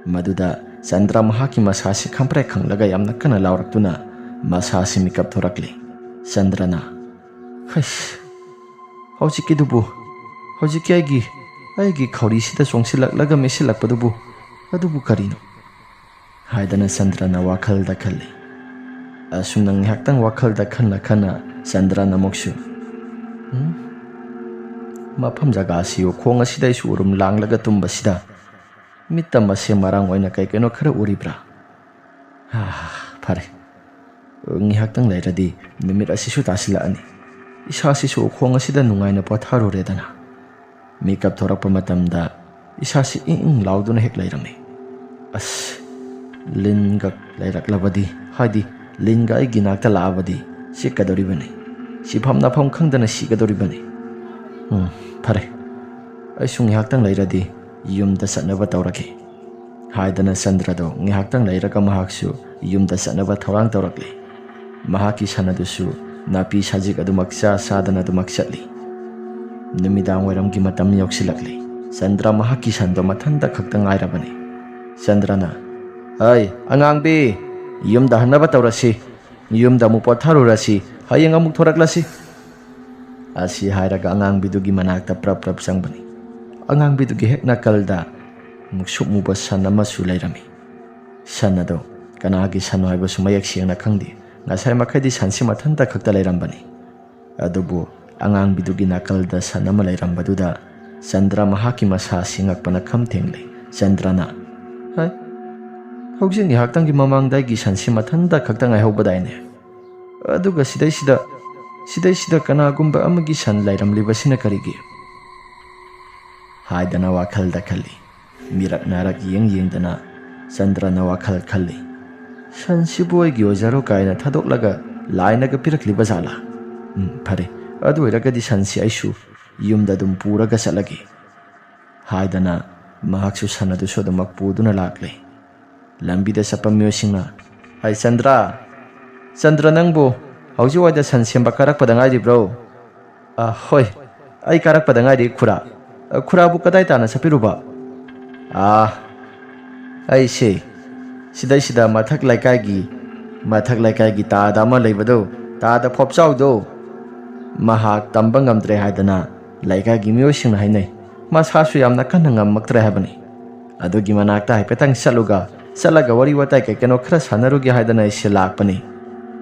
ꯃꯗꯨꯗ ꯆꯟꯗ꯭ꯔ ꯃꯍꯥꯛꯀꯤ ꯃꯁꯥꯁꯤ ꯈꯪꯄ꯭ꯔꯦꯛ ꯈꯪꯂꯒ ꯌꯥꯝꯅ ꯀꯟꯅ ꯂꯥꯎꯔꯛꯇꯨꯅ ꯃꯁꯥꯁꯤ ꯃꯤꯀꯞ ꯊꯣꯔꯛꯂꯦ꯫ ꯆꯟꯗ꯭ꯔꯅ, "ꯍꯩꯁ, ꯍꯧꯖꯤꯛꯀꯤꯗꯨꯕꯨ, ꯍꯧꯖꯤꯛꯀꯤ ꯑꯩꯒꯤ, ꯑꯩꯒꯤ ꯈꯧꯔꯤꯁꯤꯗ ꯆꯣꯡꯁꯤꯜꯂꯛꯂꯒ ꯃꯦꯠꯁꯤꯜꯂꯛꯄꯗꯨꯕꯨ, ꯑꯗꯨꯕꯨ ꯀꯔꯤꯅꯣ?" ꯍꯥꯏꯗꯅ ꯆꯟꯗ꯭ꯔꯅ ꯋꯥꯈꯜꯗ ꯈꯜꯂꯤ꯫ ꯑꯁꯨꯝꯅ ꯉꯥꯏꯍꯥꯛꯇꯪ ꯋꯥꯈꯜꯗ ꯈꯟꯅ ꯈꯟꯅ ꯆꯟꯗ꯭ꯔꯅ ꯑꯃꯨꯛꯁꯨ, "ꯎꯝ? ꯃꯐꯝ ꯖꯒꯥꯁꯤ ꯎꯈꯣꯡ ꯑꯁꯤꯗ ꯑꯩꯁꯨ ꯎꯔꯨꯝ ꯂꯥꯡꯂꯒ ꯇꯨꯝꯕꯁꯤꯗ ꯃꯤꯠꯇ ꯃꯁꯦ ꯃꯔꯥꯡ ꯑꯣꯏꯅ ꯀꯩ ꯀꯩꯅꯣ ꯈꯔ ꯎꯔꯤꯕ꯭ꯔꯥ? ꯍꯥ, ꯐꯔꯦ꯫ ꯉꯥꯏꯍꯥꯛꯇꯪ ꯂꯩꯔꯗꯤ ꯅꯨꯃꯤꯠ ꯑꯁꯤꯁꯨ ꯇꯥꯁꯤꯜꯂꯛꯑꯅꯤ꯫ ꯏꯁꯥꯁꯤꯁꯨ ꯎꯈꯣꯡ ꯑꯁꯤꯗ ꯅꯨꯡꯉꯥꯏꯅ ꯄꯣꯊꯥꯔꯨꯔꯦꯗꯅ꯫" ꯃꯤꯀꯞ ꯊꯣꯔꯛꯄ ꯃꯇꯝꯗ ꯏꯁꯥꯁꯤ ꯏꯪ ꯏꯪ ꯂꯥꯎꯗꯨꯅ ꯍꯦꯛ ꯂꯩꯔꯝꯃꯤ꯫ ꯑꯁ, ꯂꯤꯟꯒ ꯂꯩꯔꯛꯂꯕꯗꯤ, ꯍꯥꯏꯗꯤ ꯂꯤꯟꯒ ꯑꯩꯒꯤ ꯅꯥꯛꯇ ꯂꯥꯛꯑꯕꯗꯤ ꯆꯤꯛꯀꯗꯧꯔꯤꯕꯅꯤ꯫ ꯁꯤꯐꯝ ꯅꯥꯐꯝ ꯈꯪꯗꯅ ꯁꯤꯒꯗꯧꯔꯤꯕꯅꯤ꯫ ꯎꯝ, ꯐꯔꯦ꯫ ꯑꯩꯁꯨ ꯉꯥꯏꯍꯥꯛꯇꯪ ꯂꯩꯔꯗꯤ ꯌꯨꯝꯗ ꯆꯠꯅꯕ ꯇꯧꯔꯒꯦ꯫ ꯍꯥꯏꯗꯅ ꯆꯟꯗ꯭ꯔꯗꯣ ꯉꯥꯏꯍꯥꯛꯇꯪ ꯂꯩꯔꯒ ꯃꯍꯥꯛꯁꯨ ꯌꯨꯝꯗ ꯆꯠꯅꯕ ꯊꯧꯔꯥꯡ ꯇꯧꯔꯛꯂꯤ꯫ ꯃꯍꯥꯛꯀꯤ ꯁꯟ ꯑꯗꯨꯁꯨ ꯅꯥꯄꯤ ꯁꯖꯤꯛ ꯑꯗꯨꯃꯛ ꯆꯥ ꯆꯥꯗꯅ ꯑꯗꯨꯃꯛ ꯆꯠꯂꯤ꯫ ꯅꯨꯃꯤꯗꯥꯡ ꯋꯥꯏꯔꯝꯒꯤ ꯃꯇꯝ ꯌꯧꯁꯤꯜꯂꯛꯂꯤ꯫ ꯆꯟꯗ꯭ꯔ ꯃꯍꯥꯛꯀꯤ ꯁꯟꯗꯣ ꯃꯊꯟꯇ ꯈꯛꯇ ꯉꯥꯏꯔꯕꯅꯤ꯫ ꯆꯟꯗ꯭ꯔꯅ, "ꯑꯩ, ꯑꯉꯥꯡꯕꯤ, ꯌꯨꯝꯗ ꯍꯟꯅꯕ ꯇꯧꯔꯁꯤ꯫ ꯌꯨꯝꯗ ꯑꯃꯨꯛ ꯄꯣꯊꯥꯔꯨꯔꯁꯤ꯫ ꯍꯌꯦꯡ ꯑꯃꯨꯛ ꯊꯣꯔꯛꯂꯁꯤ꯫" ꯑꯁꯤ ꯍꯥꯏꯔꯒ ꯑꯉꯥꯡꯕꯤꯗꯨꯒꯤ ꯃꯅꯥꯛꯇ ꯄ꯭ꯔꯞ ꯄ꯭ꯔꯞ ꯆꯪꯕꯅꯤ꯫ ꯑꯉꯥꯡꯕꯤꯗꯨꯒꯤ ꯍꯦꯛ ꯅꯥꯀꯜꯗ ꯃꯨꯛꯁꯨꯛ ꯃꯨꯕ ꯁꯟ ꯑꯃꯁꯨ ꯂꯩꯔꯝꯃꯤ꯫ ꯁꯟ ꯑꯗꯣ ꯀꯅꯥꯒꯤ ꯁꯟꯅꯣ ꯍꯥꯏꯕꯁꯨ ꯃꯌꯦꯛ ꯁꯦꯡꯅ ꯈꯪꯗꯦ꯫ ꯉꯁꯥꯏ ꯃꯈꯩꯗꯤ ꯁꯟꯁꯤ ꯃꯊꯟꯇ ꯈꯛꯇ ꯂꯩꯔꯝꯕꯅꯤ꯫ ꯑꯗꯨꯕꯨ ꯑꯉꯥꯡꯕꯤꯗꯨꯒꯤ ꯅꯥꯀꯜꯗ ꯁꯟ ꯑꯃ ꯂꯩꯔꯝꯕꯗꯨꯗ ꯆꯟꯗ꯭ꯔ ꯃꯍꯥꯛꯀꯤ ꯃꯁꯥ ꯁꯤꯡꯉꯛꯄꯅ ꯈꯝ ꯊꯦꯡꯂꯦ꯫ ꯆꯟꯗ꯭ꯔꯅ, "ꯍꯥꯏ, ꯍꯧꯖꯤꯛ ꯉꯥꯏꯍꯥꯛꯇꯪꯒꯤ ꯃꯃꯥꯡꯗ ꯑꯩꯒꯤ ꯁꯟꯁꯤ ꯃꯊꯟꯇ ꯈꯛꯇ ꯉꯥꯏꯍꯧꯕꯗꯥꯏꯅꯦ? ꯑꯗꯨꯒ ꯁꯤꯗꯩꯁꯤꯗ, ꯁꯤꯗꯩꯁꯤꯗ ꯀꯅꯥꯒꯨꯝꯕ ꯑꯃꯒꯤ ꯁꯟ ꯂꯩꯔꯝꯂꯤꯕꯁꯤꯅ ꯀꯔꯤꯒꯤ?" ꯍꯥꯏꯗꯅ ꯋꯥꯈꯜꯗ ꯈꯜꯂꯤ꯫ ꯃꯤꯔꯛ ꯅꯥꯔꯛ ꯌꯦꯡ ꯌꯦꯡꯗꯅ ꯆꯟꯗ꯭ꯔꯅ ꯋꯥꯈꯜ ꯈꯜꯂꯤ꯫ "ꯁꯟꯁꯤꯕꯨ ꯑꯩꯒꯤ ꯑꯣꯏꯖꯔꯣ ꯀꯥꯏꯅ ꯊꯥꯗꯣꯛꯂꯒ ꯂꯥꯏꯅꯒ ꯄꯤꯔꯛꯂꯤꯕ ꯖꯥꯠꯂꯥ? ꯎꯝ, ꯐꯔꯦ, ꯑꯗꯨ ꯑꯣꯏꯔꯒꯗꯤ ꯁꯟꯁꯤ ꯑꯩꯁꯨ ꯌꯨꯝꯗ ꯑꯗꯨꯝ ꯄꯨꯔꯒ ꯆꯠꯂꯒꯦ꯫" ꯍꯥꯏꯗꯅ ꯃꯍꯥꯛꯁꯨ ꯁꯟ ꯑꯗꯨꯁꯨ ꯑꯗꯨꯃꯛ ꯄꯨꯗꯨꯅ ꯂꯥꯛꯂꯦ꯫ ꯂꯝꯕꯤꯗ ꯆꯠꯄ ꯃꯤꯑꯣꯏꯁꯤꯡꯅ, "ꯍꯥꯏ ꯆꯟꯗ꯭ꯔ, ꯆꯟꯗ꯭ꯔ, ꯅꯪꯕꯨ ꯍꯧꯖꯤꯛ ꯋꯥꯏꯗ ꯁꯟ ꯁꯦꯝꯕ ꯀꯥꯔꯛꯄꯗ ꯉꯥꯏꯔꯤꯕ꯭ꯔꯣ?" "ꯑ, ꯍꯣꯏ, ꯑꯩ ꯀꯥꯔꯛꯄꯗ ꯉꯥꯏꯔꯤ ꯈꯨꯔꯥ꯫ ꯑ, ꯈꯨꯔꯥꯕꯨ ꯀꯗꯥꯏ ꯇꯥꯟꯅ ꯆꯠꯄꯤꯔꯨꯕ?" "ꯑꯥ, ꯑꯩꯁꯦ ꯁꯤꯗꯩꯁꯤꯗ ꯃꯊꯛ ꯂꯩꯀꯥꯏꯒꯤ ꯃꯊꯛ ꯂꯩꯀꯥꯏꯒꯤ ꯇꯥꯗ ꯑꯃ ꯂꯩꯕꯗꯣ, ꯇꯥꯗ ꯐꯣꯞꯆꯥꯎꯗꯣ꯫ ꯃꯍꯥꯛ ꯇꯝꯕ ꯉꯝꯗ꯭ꯔꯦ ꯍꯥꯏꯗꯅ ꯂꯩꯀꯥꯏꯒꯤ ꯃꯤꯑꯣꯏꯁꯤꯡꯅ ꯍꯥꯏꯅꯩ꯫ ꯃꯁꯥꯁꯨ ꯌꯥꯝꯅ ꯀꯟꯅ ꯉꯝꯃꯛꯇ꯭ꯔꯦ ꯍꯥꯏꯕꯅꯤ꯫ ꯑꯗꯨꯒꯤ ꯃꯅꯥꯛꯇ ꯍꯥꯏꯐꯦꯠꯇꯪ ꯆꯠꯂꯨꯒ, ꯆꯠꯂꯒ ꯋꯥꯔꯤ ꯋꯥꯇꯥꯏ ꯀꯩ ꯀꯩꯅꯣ ꯈꯔ ꯁꯥꯟꯅꯔꯨꯒꯦ ꯍꯥꯏꯗꯅ ꯑꯩꯁꯦ ꯂꯥꯛꯄꯅꯤ꯫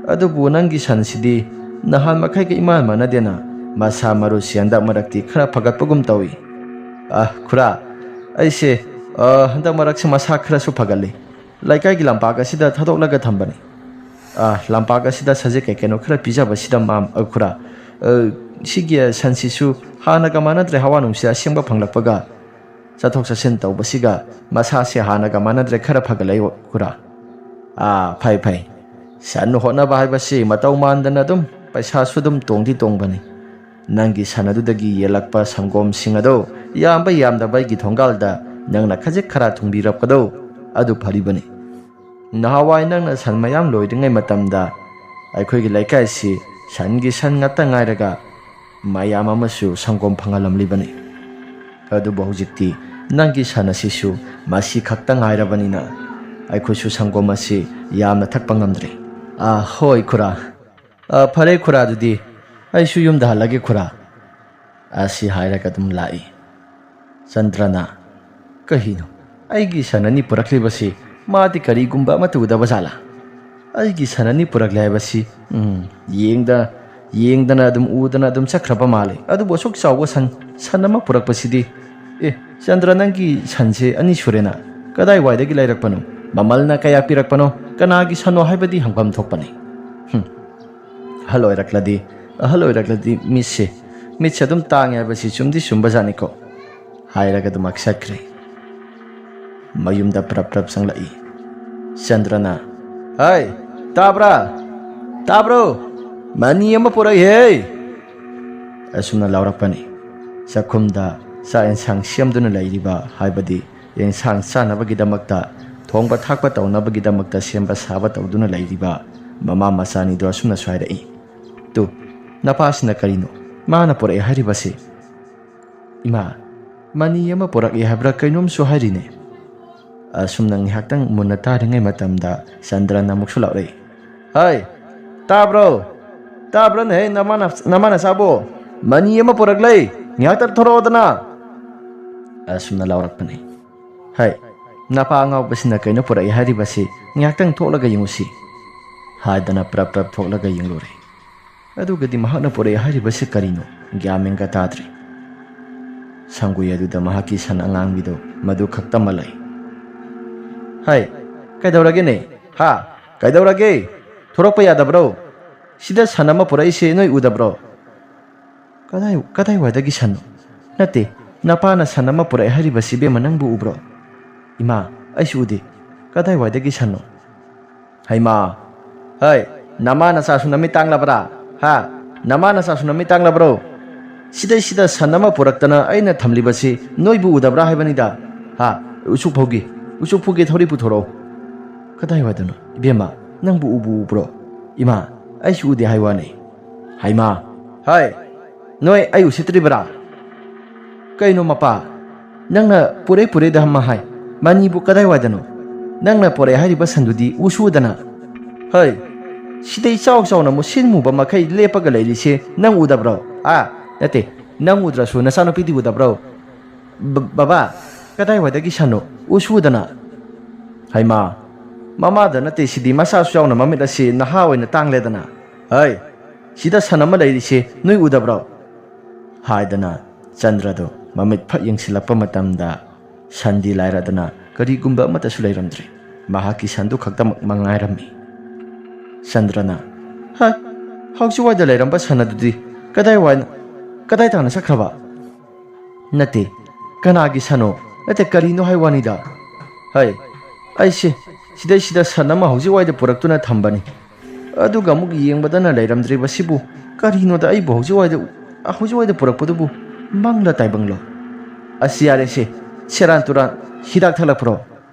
ꯑꯗꯨꯕꯨ ꯅꯪꯒꯤ ꯁꯟꯁꯤꯗꯤ ꯅꯍꯥꯟ ꯃꯈꯩꯒ ꯏꯃꯥꯟ ꯃꯥꯟꯅꯗꯦꯅ, ꯃꯁꯥ ꯃꯔꯨꯁꯤ ꯍꯟꯗꯛ ꯃꯔꯛꯇꯤ ꯈꯔ ꯐꯒꯠꯄꯒꯨꯝ ꯇꯧꯏ꯫ ꯑ, ꯈꯨꯔꯥ, ꯑꯩꯁꯦ, ꯑ, ꯍꯟꯗꯛ ꯃꯔꯛꯁꯦ ꯃꯁꯥ ꯈꯔꯁꯨ ꯐꯒꯠꯂꯤ꯫ ꯂꯩꯀꯥꯏꯒꯤ ꯂꯝꯄꯥꯛ ꯑꯁꯤꯗ ꯊꯥꯗꯣꯛꯂꯒ ꯊꯝꯕꯅꯤ꯫ ꯑ, ꯂꯝꯄꯥꯛ ꯑꯁꯤꯗ ꯁꯖꯤꯛ ꯀꯩ ꯀꯩꯅꯣ ꯈꯔ ꯄꯤꯖꯕꯁꯤꯗ ꯃꯥꯝ-, ꯑ, ꯈꯨꯔꯥ, ꯑ, ꯁꯤꯒꯤ ꯁꯟꯁꯤꯁꯨ ꯍꯥꯟꯅꯒ ꯃꯥꯟꯅꯗ꯭ꯔꯦ, ꯍꯋꯥ ꯅꯨꯡꯁꯤꯠ ꯑꯁꯦꯡꯕ ꯐꯪꯂꯛꯄꯒ꯫ ꯆꯠꯊꯣꯛ ꯆꯠꯁꯤꯟ ꯇꯧꯕꯁꯤꯒ ꯃꯁꯥꯁꯦ ꯍꯥꯟꯅꯒ ꯃꯥꯟꯅꯗ꯭ꯔꯦ, ꯈꯔ ꯐꯒꯠꯂꯛꯏ ꯈꯨꯔꯥ꯫ ꯑꯥ, ꯐꯩ, ꯐꯩ꯫ ꯁꯟ ꯍꯣꯠꯅꯕ ꯍꯥꯏꯕꯁꯤ ꯃꯇꯧ ꯃꯥꯟꯗꯅ ꯑꯗꯨꯝ ꯄꯩꯁꯥꯁꯨ ꯑꯗꯨꯝ ꯇꯣꯡꯗꯤ ꯇꯣꯡꯕꯅꯤ꯫ ꯅꯪꯒꯤ ꯁꯟ ꯑꯗꯨꯗꯒꯤ ꯌꯦꯜꯂꯛꯄ ꯁꯪꯒꯣꯝꯁꯤꯡ ꯑꯗꯣ ꯌꯥꯝꯕ ꯌꯥꯝꯗꯕ ꯑꯩꯒꯤ ꯊꯣꯡꯒꯥꯜꯗ ꯅꯪꯅ ꯈꯖꯤꯛ ꯈꯔ ꯊꯨꯡꯕꯤꯔꯛꯄꯗꯣ ꯑꯗꯨ ꯐꯔꯤꯕꯅꯤ꯫ ꯅꯍꯥꯟꯋꯥꯏ ꯅꯪꯅ ꯁꯟ ꯃꯌꯥꯝ ꯂꯣꯏꯔꯤꯉꯩ ꯃꯇꯝꯗ ꯑꯩꯈꯣꯏꯒꯤ ꯂꯩꯀꯥꯏꯁꯤ ꯁꯟꯒꯤ ꯁꯟ ꯉꯥꯛꯇ ꯉꯥꯏꯔꯒ ꯃꯌꯥꯝ ꯑꯃꯁꯨ ꯁꯪꯒꯣꯝ ꯐꯪꯍꯜꯂꯝꯂꯤꯕꯅꯤ꯫ ꯑꯗꯨꯕꯨ ꯍꯧꯖꯤꯛꯇꯤ ꯅꯪꯒꯤ ꯁꯟ ꯑꯁꯤꯁꯨ ꯃꯁꯤ ꯈꯛꯇ ꯉꯥꯏꯔꯕꯅꯤꯅ ꯑꯩꯈꯣꯏꯁꯨ ꯁꯪꯒꯣꯝ ꯑꯁꯤ ꯌꯥꯝꯅ ꯊꯛꯄ ꯉꯝꯗ꯭ꯔꯦ꯫ ꯑꯥ, ꯍꯣꯏ ꯈꯨꯔꯥ꯫ ꯑꯥ, ꯐꯔꯦ ꯈꯨꯔꯥ, ꯑꯗꯨꯗꯤ ꯑꯩꯁꯨ ꯌꯨꯝꯗ ꯍꯜꯂꯒꯦ ꯈꯨꯔꯥ꯫ ꯑꯁꯤ ꯍꯥꯏꯔꯒ ꯑꯗꯨꯝ ꯂꯥꯛꯏ꯫ ꯆꯟꯗ꯭ꯔꯅ, "ꯀꯔꯤꯅꯣ? ꯑꯩꯒꯤ ꯁꯟ ꯑꯅꯤ ꯄꯨꯔꯛꯂꯤꯕꯁꯤ ꯃꯥꯗꯤ ꯀꯔꯤꯒꯨꯝꯕ ꯑꯃ ꯇꯧꯗꯕ ꯖꯥꯠꯂꯥ? ꯑꯩꯒꯤ ꯁꯟ ꯑꯅꯤ ꯄꯨꯔꯛꯂꯦ ꯍꯥꯏꯕꯁꯤ, ꯎꯝ, ꯌꯦꯡꯗ-, ꯌꯦꯡꯗꯅ ꯑꯗꯨꯝ ꯎꯗꯅ ꯑꯗꯨꯝ ꯆꯠꯈ꯭ꯔꯕ ꯃꯥꯜꯂꯦ꯫ ꯑꯗꯨꯕꯨ ꯑꯁꯨꯛ ꯆꯥꯎꯕ ꯁꯟ, ꯁꯟ ꯑꯃ ꯄꯨꯔꯛꯄꯁꯤꯗꯤ? ꯑꯦ, ꯆꯟꯗ꯭ꯔ, ꯅꯪꯒꯤ ꯁꯟꯁꯦ ꯑꯅꯤ ꯁꯨꯔꯦꯅ꯫ ꯀꯗꯥꯏꯋꯥꯏꯗꯒꯤ ꯂꯩꯔꯛꯄꯅꯣ? ꯃꯃꯜꯅ ꯀꯌꯥ ꯄꯤꯔꯛꯄꯅꯣ? ꯀꯅꯥꯒꯤ ꯁꯟꯅꯣ ꯍꯥꯏꯕꯗꯤ ꯍꯪꯐꯝ ꯊꯣꯛꯄꯅꯤ꯫ ꯍꯨꯝ, ꯑꯍꯜ ꯑꯣꯏꯔꯛꯂꯗꯤ, ꯑꯍꯜ ꯑꯣꯏꯔꯛꯂꯗꯤ ꯃꯤꯠꯁꯦ, ꯃꯤꯠꯁꯦ ꯑꯗꯨꯝ ꯇꯥꯡꯉꯦ ꯍꯥꯏꯕꯁꯤ ꯆꯨꯝꯗꯤ ꯆꯨꯝꯕꯖꯥꯠꯅꯤꯀꯣ?" ꯍꯥꯏꯔꯒ ꯑꯗꯨꯃꯛ ꯆꯠꯈ꯭ꯔꯦ꯫ ꯃꯌꯨꯝꯗ ꯄ꯭ꯔꯞ ꯄ꯭ꯔꯞ ꯆꯪꯂꯛꯏ꯫ ꯆꯟꯗ꯭ꯔꯅ, "ꯍꯥꯏ, ꯇꯥꯕ꯭ꯔꯥ? ꯇꯥꯕ꯭ꯔꯣ? ꯃꯅꯤ ꯑꯃ ꯄꯨꯔꯛꯏꯍꯦ!" ꯑꯁꯨꯝꯅ ꯂꯥꯎꯔꯛꯄꯅꯤ꯫ ꯆꯥꯛꯈꯨꯝꯗ ꯆꯥꯛ ꯌꯦꯟꯁꯥꯡ ꯁꯦꯝꯗꯨꯅ ꯂꯩꯔꯤꯕ, ꯍꯥꯏꯕꯗꯤ ꯌꯦꯟꯁꯥꯡ ꯆꯥꯅꯕꯒꯤꯗꯃꯛꯇ, ꯊꯣꯡꯕ ꯊꯥꯛꯄ ꯇꯧꯅꯕꯒꯤꯗꯃꯛꯇ ꯁꯦꯝꯕ ꯁꯥꯕ ꯇꯧꯗꯨꯅ ꯂꯩꯔꯤꯕ ꯃꯃꯥ ꯃꯆꯥꯅꯤꯗꯨ ꯑꯁꯨꯝꯅꯁꯨ ꯍꯥꯏꯔꯛꯏ꯫ "ꯇꯨ, ꯅꯄꯥꯁꯤꯅ ꯀꯔꯤꯅꯣ? ꯃꯥꯅ ꯄꯨꯔꯛꯑꯦ ꯍꯥꯏꯔꯤꯕꯁꯤ?" "ꯏꯃꯥ, ꯃꯅꯤ ꯑꯃ ꯄꯨꯔꯛꯑꯦ ꯍꯥꯏꯕ꯭ꯔꯥ ꯀꯩꯅꯣꯝꯁꯨ ꯍꯥꯏꯔꯤꯅꯦ?" ꯑꯁꯨꯝꯅ ꯉꯥꯏꯍꯥꯛꯇꯪ ꯃꯨꯟꯅ ꯇꯥꯔꯤꯉꯩ ꯃꯇꯝꯗ ꯆꯟꯗ꯭ꯔꯅ ꯑꯃꯨꯛꯁꯨ ꯂꯥꯎꯔꯛꯏ꯫ ꯍꯩ, ꯇꯥꯕ꯭ꯔꯣ? ꯇꯥꯕ꯭ꯔꯣꯅꯦ, ꯍꯦ, ꯅꯃꯥꯅ-, ꯅꯃꯥꯅ ꯆꯥꯕꯣ? ꯃꯅꯤ ꯑꯃ ꯄꯨꯔꯛꯂꯦ, ꯉꯥꯏꯍꯥꯛꯇ ꯊꯣꯔꯛꯑꯣꯗꯅ꯫ ꯑꯁꯨꯝꯅ ꯂꯥꯎꯔꯛꯄꯅꯤ꯫ ꯍꯩ, ꯅꯄꯥ ꯑꯉꯥꯎꯕꯁꯤꯅ ꯀꯩꯅꯣ ꯄꯨꯔꯛꯏ ꯍꯥꯏꯔꯤꯕꯁꯤ? ꯉꯥꯏꯍꯥꯛꯇꯪ ꯊꯣꯛꯂꯒ ꯌꯦꯡꯉꯨꯁꯤ꯫ ꯍꯥꯏꯗꯅ ꯄ꯭ꯔꯞ ꯄ꯭ꯔꯞ ꯊꯣꯛꯂꯒ ꯌꯦꯡꯂꯨꯔꯦ꯫ ꯑꯗꯨꯒꯗꯤ ꯃꯍꯥꯛꯅ ꯄꯨꯔꯛꯏ ꯍꯥꯏꯔꯤꯕꯁꯤ ꯀꯔꯤꯅꯣ? ꯒ꯭ꯌꯥꯟ ꯃꯦꯟꯒ ꯇꯥꯗ꯭ꯔꯦ꯫ ꯁꯪꯒꯣꯏ ꯑꯗꯨꯗ ꯃꯍꯥꯛꯀꯤ ꯁꯟ ꯑꯉꯥꯡꯕꯤꯗꯣ ꯃꯗꯨ ꯈꯛꯇꯃꯛ ꯂꯩ꯫ ꯍꯩ, ꯀꯩꯗꯧꯔꯒꯦꯅꯦ? ꯍꯥ? ꯀꯩꯗꯧꯔꯒꯦ? ꯊꯣꯔꯛꯄ ꯌꯥꯗꯕ꯭ꯔꯣ? ꯁꯤꯗ ꯁꯟ ꯑꯃ ꯄꯨꯔꯛꯏꯁꯦ ꯅꯣꯏ ꯎꯗꯕ꯭ꯔꯣ? ꯀꯗꯥꯏ, ꯀꯗꯥꯏꯋꯥꯏꯗꯒꯤ ꯁꯟꯅꯣ? ꯅꯠꯇꯦ, ꯅꯄꯥꯅ ꯁꯟ ꯑꯃ ꯄꯨꯔꯛꯑꯦ ꯍꯥꯏꯔꯤꯕꯁꯤ ꯏꯕꯦꯝꯃ ꯅꯪꯕꯨ ꯎꯕ꯭ꯔꯣ? ꯏꯃꯥ, ꯑꯩꯁꯨ ꯎꯗꯦ꯫ ꯀꯗꯥꯏꯋꯥꯏꯗꯒꯤ ꯁꯟꯅꯣ? ꯍꯩꯃꯥ! ꯍꯩ, ꯅꯃꯥ ꯅꯆꯥꯁꯨ ꯅꯃꯤꯠ ꯇꯥꯡꯂꯕ꯭ꯔꯥ? ꯍꯥ? ꯅꯃꯥ ꯅꯆꯥꯁꯨ ꯅꯃꯤꯠ ꯇꯥꯡꯂꯕ꯭ꯔꯣ? ꯁꯤꯗꯩꯁꯤꯗ ꯁꯟ ꯑꯃ ꯄꯨꯔꯛꯇꯅ ꯑꯩꯅ ꯊꯝꯂꯤꯕꯁꯤ ꯅꯣꯏꯕꯨ ꯎꯗꯕ꯭ꯔꯥ ꯍꯥꯏꯕꯅꯤꯗ? ꯍꯥ? ꯎꯆꯨꯛ ꯐꯧꯒꯤ, ꯎꯆꯨꯛ ꯐꯧꯒꯤ ꯊꯧꯔꯤ ꯄꯨꯊꯣꯔꯛꯑꯣ꯫ ꯀꯗꯥꯏꯋꯥꯏꯗꯅꯣ? ꯏꯕꯦꯝꯃ, ꯅꯪꯕꯨ ꯎꯕꯨ ꯎꯕ꯭ꯔꯣ? ꯏꯃꯥ, ꯑꯩꯁꯨ ꯎꯗꯦ ꯍꯥꯏ ꯋꯥꯅꯤ꯫ ꯍꯩꯃꯥ! ꯍꯩ! ꯅꯣꯏ ꯑꯩ ꯎꯁꯤꯠꯇ꯭ꯔꯤꯕ꯭ꯔꯥ? ꯀꯩꯅꯣ ꯃꯄꯥ? ꯅꯪꯅ ꯄꯨꯔꯦ ꯄꯨꯔꯦꯗ ꯑꯃ ꯍꯥꯏ꯫ ꯃꯅꯤꯕꯨ ꯀꯗꯥꯏꯋꯥꯏꯗꯅꯣ? ꯅꯪꯅ ꯄꯨꯔꯛꯑꯦ ꯍꯥꯏꯔꯤꯕ ꯁꯟꯗꯨꯗꯤ ꯎꯁꯨ ꯎꯗꯅ꯫ ꯍꯩ! ꯁꯤꯗꯩ ꯆꯥꯎ ꯆꯥꯎꯅ ꯃꯨꯁꯤꯟ ꯃꯨꯕ ꯃꯈꯩ ꯂꯦꯞꯄꯒ ꯂꯩꯔꯤꯁꯦ ꯅꯪ ꯎꯗꯕ꯭ꯔꯣ? ꯑꯥ, ꯅꯠꯇꯦ, ꯅꯪ ꯎꯗ꯭ꯔꯁꯨ ꯅꯆꯥꯅꯨꯄꯤꯗꯤ ꯎꯗꯕ꯭ꯔꯣ? ꯕ-, ꯕꯕꯥ, ꯀꯗꯥꯏꯋꯥꯏꯗꯒꯤ ꯁꯟꯅꯣ? ꯎꯁꯨ ꯎꯗꯅ꯫ ꯍꯩꯃꯥ! ꯃꯃꯥꯗ ꯅꯠꯇꯦ ꯁꯤꯗꯤ, ꯃꯆꯥꯁꯨ ꯌꯥꯎꯅ ꯃꯃꯤꯠ ꯑꯁꯤ ꯅꯍꯥ ꯑꯣꯏꯅ ꯇꯥꯡꯂꯦꯗꯅ꯫ ꯍꯩ! ꯁꯤꯗ ꯁꯟ ꯑꯃ ꯂꯩꯔꯤꯁꯦ ꯅꯣꯏ ꯎꯗꯕ꯭ꯔꯣ? ꯍꯥꯏꯗꯅ ꯆꯟꯗ꯭ꯔꯗꯣ ꯃꯃꯤꯠ ꯐꯠ ꯌꯦꯡꯁꯤꯜꯂꯛꯄ ꯃꯇꯝꯗ ꯁꯟꯗꯤ ꯂꯥꯏꯔꯗꯅ ꯀꯔꯤꯒꯨꯝꯕ ꯑꯃꯠꯇꯁꯨ ꯂꯩꯔꯝꯗ꯭ꯔꯦ꯫ ꯃꯍꯥꯛꯀꯤ ꯁꯟꯗꯨ ꯈꯛꯇꯃꯛ ꯃꯉꯥꯏꯔꯝꯃꯤ꯫ ꯆꯟꯗ꯭ꯔꯅ, "ꯍꯥ, ꯍꯧꯖꯤꯛꯋꯥꯏꯗ ꯂꯩꯔꯝꯕ ꯁꯟ ꯑꯗꯨꯗꯤ ꯀꯗꯥꯏꯋꯥꯏ-, ꯀꯗꯥꯏ ꯇꯥꯅ ꯆꯠꯈ꯭ꯔꯕ? ꯅꯠꯇꯦ, ꯀꯅꯥꯒꯤ ꯁꯟꯅꯣ? ꯅꯠꯇꯦ, ꯀꯔꯤꯅꯣ ꯍꯥꯏ ꯋꯥꯅꯤꯗ꯫ ꯍꯩ, ꯑꯩꯁꯦ ꯁꯤꯗꯩꯁꯤꯗ ꯁꯟ ꯑꯃ ꯍꯧꯖꯤꯛꯋꯥꯏꯗ ꯄꯨꯔꯛꯇꯨꯅ ꯊꯝꯕꯅꯤ꯫ ꯑꯗꯨꯒ ꯑꯃꯨꯛ ꯌꯦꯡꯕꯗꯅ ꯂꯩꯔꯝꯗ꯭ꯔꯤꯕꯁꯤꯕꯨ ꯀꯔꯤꯅꯣꯗ ꯑꯩꯕꯨ ꯍꯧꯖꯤꯛꯋꯥꯏꯗ, ꯍꯧꯖꯤꯛꯋꯥꯏꯗ ꯄꯨꯔꯛꯄꯗꯨꯕꯨ ꯃꯪꯂ ꯇꯥꯏꯕꯪꯂꯣ? ꯑꯁ, ꯌꯥꯔꯦꯁꯦ, ꯁꯦꯔꯥꯟ ꯇꯨꯔꯥꯟ ꯍꯤꯗꯥꯛ ꯊꯛꯂꯛꯄ꯭ꯔꯣ?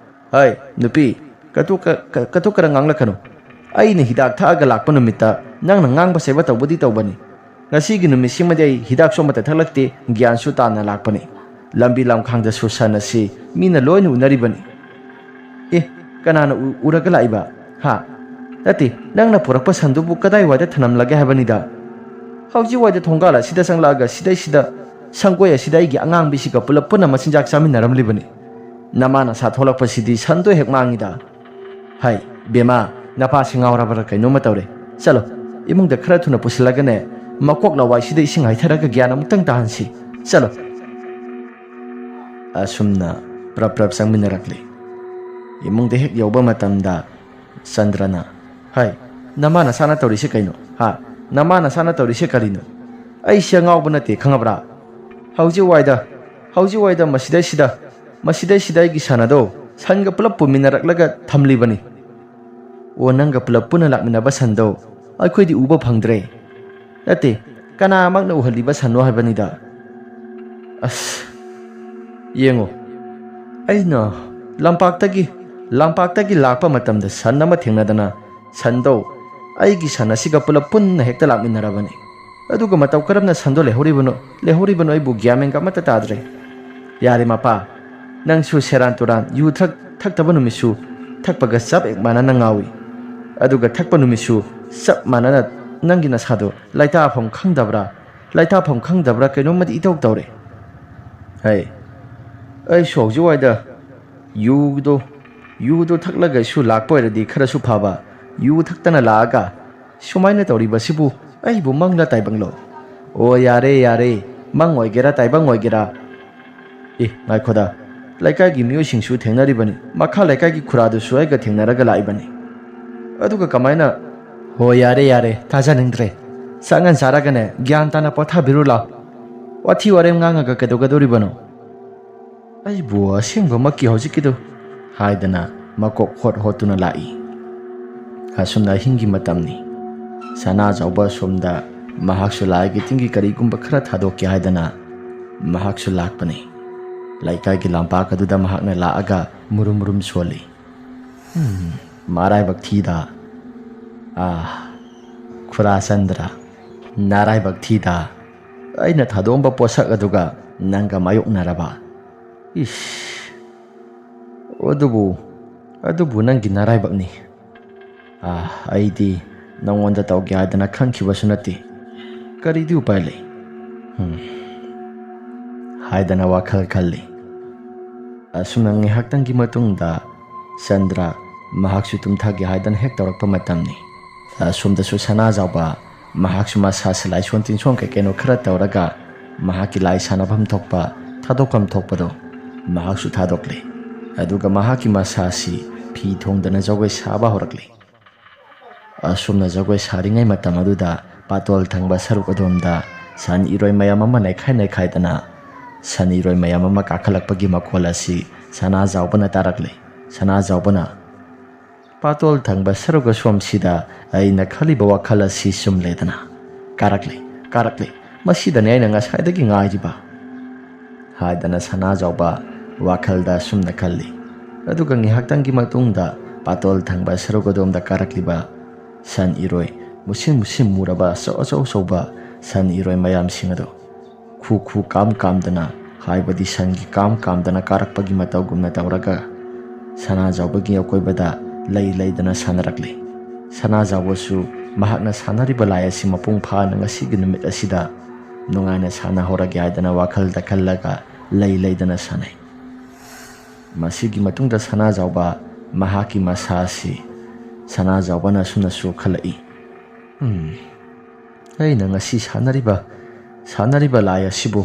ꯍꯩ, ꯅꯨꯄꯤ, ꯀꯇꯨ ꯀ-, ꯀ-, ꯀꯇꯨ ꯀꯔꯟ ꯉꯥꯡꯂꯛꯀꯅꯨ꯫ ꯑꯩꯅ ꯍꯤꯗꯥꯛ ꯊꯛꯑꯒ ꯂꯥꯛꯄ ꯅꯨꯃꯤꯠꯇ ꯅꯪꯅ ꯉꯥꯡꯕ ꯆꯩꯕ ꯇꯧꯕꯗꯤ ꯇꯧꯕꯅꯤ꯫ ꯉꯁꯤꯒꯤ ꯅꯨꯃꯤꯠꯁꯤꯃꯗꯤ ꯑꯩ ꯍꯤꯗꯥꯛꯁꯨ ꯑꯃꯠꯇ ꯊꯛꯂꯛꯇꯦ, ꯒ꯭ꯌꯥꯟꯁꯨ ꯇꯥꯅ ꯂꯥꯛꯄꯅꯤ꯫ ꯂꯝꯕꯤ ꯂꯝꯈꯥꯡꯗꯁꯨ ꯁꯟ ꯑꯁꯤ ꯃꯤꯅ ꯂꯣꯏꯅ ꯎꯅꯔꯤꯕꯅꯤ꯫ ꯑꯦ, ꯀꯅꯥꯅ ꯎ-, ꯎꯔꯒ ꯂꯥꯛꯏꯕ? ꯍꯥ? ꯅꯠꯇꯦ, ꯅꯪꯅ ꯄꯨꯔꯛꯄ ꯁꯟꯗꯨꯕꯨ ꯀꯗꯥꯏꯋꯥꯏꯗ ꯊꯅꯝꯂꯒꯦ ꯍꯥꯏꯕꯅꯤꯗ? ꯍꯧꯖꯤꯛꯋꯥꯏꯗ ꯊꯣꯡꯒꯥꯜ ꯑꯁꯤꯗ ꯆꯪꯂꯛꯑꯒ ꯁꯤꯗꯩꯁꯤꯗ ꯁꯪꯒꯣꯏ ꯑꯁꯤꯗ ꯑꯩꯒꯤ ꯑꯉꯥꯡꯕꯤꯁꯤꯒ ꯄꯨꯂꯞ ꯄꯨꯟꯅ ꯃꯆꯤꯟꯖꯥꯛ ꯆꯥꯃꯤꯟꯅꯔꯝꯂꯤꯕꯅꯤ꯫ ꯅꯃꯥ ꯅꯁꯥ ꯊꯣꯛꯂꯛꯄꯁꯤꯗꯤ ꯁꯟꯗꯣ ꯍꯦꯛ ꯃꯥꯡꯉꯤꯗ꯫ ꯍꯥꯏ, ꯕꯦꯃꯥ, ꯅꯄꯥꯁꯤ ꯉꯥꯎꯔꯕ꯭ꯔꯥ ꯀꯩꯅꯣꯝꯃ ꯇꯧꯔꯦ꯫ ꯆꯠꯂꯣ, ꯏꯃꯨꯡꯗ ꯈꯔ ꯊꯨꯅ ꯄꯨꯁꯤꯜꯂꯒꯅꯦ, ꯃꯀꯣꯛ ꯂꯋꯥꯏꯁꯤꯗ ꯏꯁꯤꯡ ꯍꯩꯊꯔꯒ ꯒ꯭ꯌꯥꯟ ꯑꯃꯨꯛꯇꯪ ꯇꯥꯍꯟꯁꯤ꯫ ꯆꯠꯂꯣ꯫ ꯑꯁꯨꯝꯅ ꯄ꯭ꯔꯞ ꯄ꯭ꯔꯞ ꯆꯪꯃꯤꯟꯅꯔꯛꯂꯤ꯫ ꯏꯃꯨꯡꯗ ꯍꯦꯛ ꯌꯧꯕ ꯃꯇꯝꯗ ꯆꯟꯗ꯭ꯔꯅ, "ꯍꯥꯏ, ꯅꯃꯥ ꯅꯁꯥꯅ ꯇꯧꯔꯤꯁꯦ ꯀꯩꯅꯣ? ꯍꯥ? ꯅꯃꯥ ꯅꯁꯥꯅ ꯇꯧꯔꯤꯁꯦ ꯀꯔꯤꯅꯣ? ꯑꯩꯁꯦ ꯑꯉꯥꯎꯕ ꯅꯠꯇꯦ, ꯈꯪꯉꯕ꯭ꯔꯥ? ꯍꯧꯖꯤꯛ ꯋꯥꯏꯗ, ꯍꯧꯖꯤꯛ ꯋꯥꯏꯗ ꯃꯁꯤꯗꯩꯁꯤꯗ, ꯃꯁꯤꯗꯩꯁꯤꯗ ꯑꯩꯒꯤ ꯁꯟ ꯑꯗꯣ ꯁꯟꯒ ꯄꯨꯂꯞ ꯄꯨꯃꯤꯟꯅꯔꯛꯂꯒ ꯊꯝꯂꯤꯕꯅꯤ꯫ ꯑꯣ, ꯅꯪꯒ ꯄꯨꯂꯞ ꯄꯨꯟꯅ ꯂꯥꯛꯃꯤꯟꯅꯕ ꯁꯟꯗꯣ ꯑꯩꯈꯣꯏꯗꯤ ꯎꯕ ꯐꯪꯗ꯭ꯔꯦ꯫ ꯅꯠꯇꯦ, ꯀꯅꯥꯃꯛꯅ ꯎꯍꯜꯂꯤꯕ ꯁꯟꯅꯣ ꯍꯥꯏꯕꯅꯤꯗ꯫ ꯑꯁ, ꯌꯦꯡꯉꯣ, ꯑꯩꯅ ꯂꯝꯄꯥꯛꯇꯒꯤ, ꯂꯝꯄꯥꯛꯇꯒꯤ ꯂꯥꯛꯄ ꯃꯇꯝꯗ ꯁꯟ ꯑꯃ ꯊꯦꯡꯅꯗꯅ ꯁꯟꯗꯣ ꯑꯩꯒꯤ ꯁꯟ ꯑꯁꯤꯒ ꯄꯨꯂꯞ ꯄꯨꯟꯅ ꯍꯦꯛꯇ ꯂꯥꯛꯃꯤꯟꯅꯔꯕꯅꯤ꯫ ꯑꯗꯨꯒ ꯃꯇꯧ ꯀꯔꯝꯅ ꯁꯟꯗꯣ ꯂꯩꯍꯧꯔꯤꯕꯅꯣ, ꯂꯩꯍꯧꯔꯤꯕꯅꯣ ꯑꯩꯕꯨ ꯒ꯭ꯌꯥꯟ ꯃꯦꯟꯒ ꯑꯃꯠꯇ ꯇꯥꯗ꯭ꯔꯦ꯫ ꯌꯥꯔꯦ ꯃꯄꯥ, ꯅꯪꯁꯨ ꯁꯦꯔꯥꯟ ꯇꯨꯔꯥꯟ ꯌꯨ ꯊꯛ-, ꯊꯛꯇꯕ ꯅꯨꯃꯤꯠꯁꯨ ꯊꯛꯄꯒ ꯆꯞ ꯍꯦꯛ ꯃꯥꯟꯅꯅ ꯉꯥꯎꯏ꯫ ꯑꯗꯨꯒ ꯊꯛꯄ ꯅꯨꯃꯤꯠꯁꯨ ꯆꯞ ꯃꯥꯟꯅꯅ ꯅꯪꯒꯤ ꯅꯁꯥꯗꯣ ꯂꯩꯇꯥꯐꯝ ꯈꯪꯗꯕ꯭ꯔꯥ? ꯂꯩꯇꯥꯐꯝ ꯈꯪꯗꯕ꯭ꯔꯥ ꯀꯩꯅꯣꯝꯃꯗꯤ ꯏꯇꯧ ꯇꯧꯔꯦ꯫ ꯍꯩ, ꯑꯩꯁꯨ ꯍꯧꯖꯤꯛ ꯋꯥꯏꯗ ꯌꯨꯗꯣ, ꯌꯨꯗꯣ ꯊꯛꯂꯒꯁꯨ ꯂꯥꯛꯄ ꯑꯣꯏꯔꯗꯤ ꯈꯔꯁꯨ ꯐꯕ, ꯌꯨ ꯊꯛꯇꯅ ꯂꯥꯛꯑꯒ ꯁꯨꯃꯥꯏꯅ ꯇꯧꯔꯤꯕꯁꯤꯕꯨ ꯑꯩꯕꯨ ꯃꯪꯂ ꯇꯥꯏꯕꯪꯂꯣ? ꯑꯣ, ꯌꯥꯔꯦ, ꯌꯥꯔꯦ, ꯃꯪ ꯑꯣꯏꯒꯦꯔꯥ ꯇꯥꯏꯕꯪ ꯑꯣꯏꯒꯦꯔꯥ꯫ ꯑꯦ, ꯉꯥꯏꯈꯣꯗ, ꯂꯩꯀꯥꯏꯒꯤ ꯃꯤꯑꯣꯏꯁꯤꯡꯁꯨ ꯊꯦꯡꯅꯔꯤꯕꯅꯤ, ꯃꯈꯥ ꯂꯩꯀꯥꯏꯒꯤ ꯈꯨꯔꯥꯗꯨꯁꯨ ꯑꯩꯒ ꯊꯦꯡꯅꯔꯒ ꯂꯥꯛꯏꯕꯅꯤ꯫ ꯑꯗꯨꯒ ꯀꯃꯥꯏꯅ? ꯍꯣ, ꯌꯥꯔꯦ, ꯌꯥꯔꯦ, ꯊꯥꯖꯅꯤꯡꯗ꯭ꯔꯦ꯫ ꯆꯥꯛꯉꯟ ꯆꯥꯔꯒꯅꯦ, ꯒ꯭ꯌꯥꯟ ꯇꯥꯅ ꯄꯣꯊꯥꯕꯤꯔꯨ ꯂꯥꯎ꯫ ꯋꯥꯊꯤ ꯋꯥꯔꯦꯝ ꯉꯥꯡꯉꯒ ꯀꯩꯗꯧꯒꯗꯧꯔꯤꯕꯅꯣ? ꯑꯩꯕꯨ ꯑꯁꯦꯡꯕꯃꯛꯀꯤ ꯍꯧꯖꯤꯛꯀꯤꯗꯨ ꯍꯥꯏꯗꯅ ꯃꯀꯣꯛ ꯍꯣꯠ ꯍꯣꯠꯇꯨꯅ ꯂꯥꯛꯏ꯫ ꯑꯁꯨꯝꯅ ꯑꯍꯤꯡꯒꯤ ꯃꯇꯝꯅꯤ꯫ ꯁꯅꯥꯖꯥꯎꯕ ꯑꯁꯣꯝꯗ ꯃꯍꯥꯛꯁꯨ ꯂꯥꯏꯒꯤ ꯇꯤꯟꯒꯤ ꯀꯔꯤꯒꯨꯝꯕ ꯈꯔ ꯊꯥꯗꯣꯛꯀꯦ ꯍꯥꯏꯗꯅ ꯃꯍꯥꯛꯁꯨ ꯂꯥꯛꯄꯅꯤ꯫ ꯂꯩꯀꯥꯏꯒꯤ ꯂꯝꯄꯥꯛ ꯑꯗꯨꯗ ꯃꯍꯥꯛꯅ ꯂꯥꯛꯑꯒ ꯃꯨꯔꯨꯝ ꯃꯨꯔꯨꯝ ꯁꯣꯜꯂꯤ꯫ "ꯍꯝ, ꯃꯔꯥꯏꯕꯛ ꯊꯤꯗ꯫ ꯑꯥ, ꯈꯨꯔꯥ ꯆꯟꯗ꯭ꯔ, ꯅꯔꯥꯏꯕꯛ ꯊꯤꯗ꯫ ꯑꯩꯅ ꯊꯥꯗꯣꯛꯑꯝꯕ ꯄꯣꯠꯁꯛ ꯑꯗꯨꯒ ꯅꯪꯒ ꯃꯥꯌꯣꯛꯅꯔꯕ꯫ ꯏꯁ, ꯑꯗꯨꯕꯨ, ꯑꯗꯨꯕꯨ ꯅꯪꯒꯤ ꯅꯔꯥꯏꯕꯛꯅꯤ꯫ ꯑꯥ, ꯑꯩꯗꯤ ꯅꯉꯣꯟꯗ ꯇꯧꯒꯦ ꯍꯥꯏꯗꯅ ꯈꯟꯈꯤꯕꯁꯨ ꯅꯠꯇꯦ꯫ ꯀꯔꯤꯗꯤ ꯎꯄꯥꯏ ꯂꯩ? ꯎꯝ, ꯍꯥꯏꯗꯅ ꯋꯥꯈꯜ ꯈꯜꯂꯤ꯫ ꯑꯁꯨꯝꯅ ꯉꯥꯏꯍꯥꯛꯇꯪꯒꯤ ꯃꯇꯨꯡꯗ ꯆꯟꯗ꯭ꯔ ꯃꯍꯥꯛꯁꯨ ꯇꯨꯝꯊꯒꯦ ꯍꯥꯏꯗꯅ ꯍꯦꯛ ꯇꯧꯔꯛꯄ ꯃꯇꯝꯅꯤ꯫ ꯑꯁꯣꯝꯗꯁꯨ ꯁꯅꯥꯖꯥꯎꯕ ꯃꯍꯥꯛꯁꯨ ꯃꯁꯥꯁꯦ ꯂꯥꯏꯁꯣꯟ ꯇꯤꯟꯁꯣꯟ ꯀꯩ ꯀꯩꯅꯣ ꯈꯔ ꯇꯧꯔꯒ ꯃꯍꯥꯛꯀꯤ ꯂꯥꯏ ꯁꯥꯟꯅꯐꯝ ꯊꯣꯛꯄ, ꯊꯥꯗꯣꯛꯐꯝ ꯊꯣꯛꯄꯗꯣ ꯃꯍꯥꯛꯁꯨ ꯊꯥꯗꯣꯛꯂꯦ꯫ ꯑꯗꯨꯒ ꯃꯍꯥꯛꯀꯤ ꯃꯁꯥꯁꯤ ꯐꯤ ꯊꯣꯡꯗꯅ ꯖꯒꯣꯏ ꯁꯥꯕ ꯍꯧꯔꯛꯂꯦ꯫ ꯑꯁꯨꯝꯅ ꯖꯒꯣꯏ ꯁꯥꯔꯤꯉꯩ ꯃꯇꯝ ꯑꯗꯨꯗ ꯄꯥꯇꯣꯜ ꯊꯪꯕ ꯁꯔꯨꯛ ꯑꯗꯣꯝꯗ ꯁꯟ ꯏꯔꯣꯏ ꯃꯌꯥꯝ ꯑꯃ ꯅꯩꯈꯥꯏ ꯅꯩꯈꯥꯏꯗꯅ ꯁꯟ ꯏꯔꯣꯏ ꯃꯌꯥꯝ ꯑꯃ ꯀꯥꯈꯠꯂꯛꯄꯒꯤ ꯃꯈꯣꯜ ꯑꯁꯤ ꯁꯅꯥꯖꯥꯎꯕꯅ ꯇꯥꯔꯛꯂꯦ꯫ ꯁꯅꯥꯖꯥꯎꯕꯅ, "ꯄꯥꯇꯣꯜ ꯊꯪꯕ ꯁꯔꯨꯛ ꯑꯁꯣꯝꯁꯤꯗ ꯑꯩꯅ ꯈꯜꯂꯤꯕ ꯋꯥꯈꯜ ꯑꯁꯤ ꯆꯨꯝꯂꯦꯗꯅ꯫ ꯀꯥꯔꯛꯂꯦ, ꯀꯥꯔꯛꯂꯦ, ꯃꯁꯤꯗꯅꯦ ꯑꯩꯅ ꯉꯁꯥꯏꯗꯒꯤ ꯉꯥꯏꯔꯤꯕ" ꯍꯥꯏꯗꯅ ꯁꯅꯥꯖꯥꯎꯕ ꯋꯥꯈꯜꯗ ꯑꯁꯨꯝꯅ ꯈꯜꯂꯤ꯫ ꯑꯗꯨꯒ ꯉꯥꯏꯍꯥꯛꯇꯪꯒꯤ ꯃꯇꯨꯡꯗ ꯄꯥꯇꯣꯜ ꯊꯪꯕ ꯁꯔꯨꯛ ꯑꯗꯣꯝꯗ ꯀꯥꯔꯛꯂꯤꯕ ꯁꯟ ꯏꯔꯣꯏ, ꯃꯨꯁꯤꯟ ꯃꯨꯁꯤꯟ ꯃꯨꯔꯕ ꯑꯆꯧ ꯑꯆꯧ ꯑꯆꯧꯕ ꯁꯟ ꯏꯔꯣꯏ ꯃꯌꯥꯝꯁꯤꯡ ꯑꯗꯣ ꯈꯨ ꯈꯨ ꯀꯥꯝ ꯀꯥꯝꯗꯅ, ꯍꯥꯏꯕꯗꯤ ꯁꯟꯒꯤ ꯀꯥꯝ ꯀꯥꯝꯗꯅ ꯀꯥꯔꯛꯄꯒꯤ ꯃꯇꯧꯒꯨꯝꯅ ꯇꯧꯔꯒ ꯁꯅꯥꯖꯥꯎꯕꯒꯤ ꯑꯀꯣꯏꯕꯗ ꯂꯩ ꯂꯩꯗꯅ ꯁꯥꯟꯅꯔꯛꯂꯤ꯫ ꯁꯅꯥꯖꯥꯎꯕꯁꯨ ꯃꯍꯥꯛꯅ ꯁꯥꯟꯅꯔꯤꯕ ꯂꯥꯏ ꯑꯁꯤ ꯃꯄꯨꯡ ꯐꯥꯅ ꯉꯁꯤꯒꯤ ꯅꯨꯃꯤꯠ ꯑꯁꯤꯗ ꯅꯨꯡꯉꯥꯏꯅ ꯁꯥꯟꯅꯍꯧꯔꯒꯦ ꯍꯥꯏꯗꯅ ꯋꯥꯈꯜꯗ ꯈꯜꯂꯒ ꯂꯩ ꯂꯩꯗꯅ ꯁꯥꯟꯅꯩ꯫ ꯃꯁꯤꯒꯤ ꯃꯇꯨꯡꯗ ꯁꯅꯥꯖꯥꯎꯕ ꯃꯍꯥꯛꯀꯤ ꯃꯁꯥ ꯑꯁꯤ ꯁꯅꯥꯖꯥꯎꯕꯅ ꯑꯁꯨꯝꯅꯁꯨ ꯈꯜꯂꯛꯏ, "ꯎꯝ, ꯑꯩꯅ ꯉꯁꯤ ꯁꯥꯟꯅꯔꯤꯕ, ꯁꯥꯟꯅꯔꯤꯕ ꯂꯥꯏ ꯑꯁꯤꯕꯨ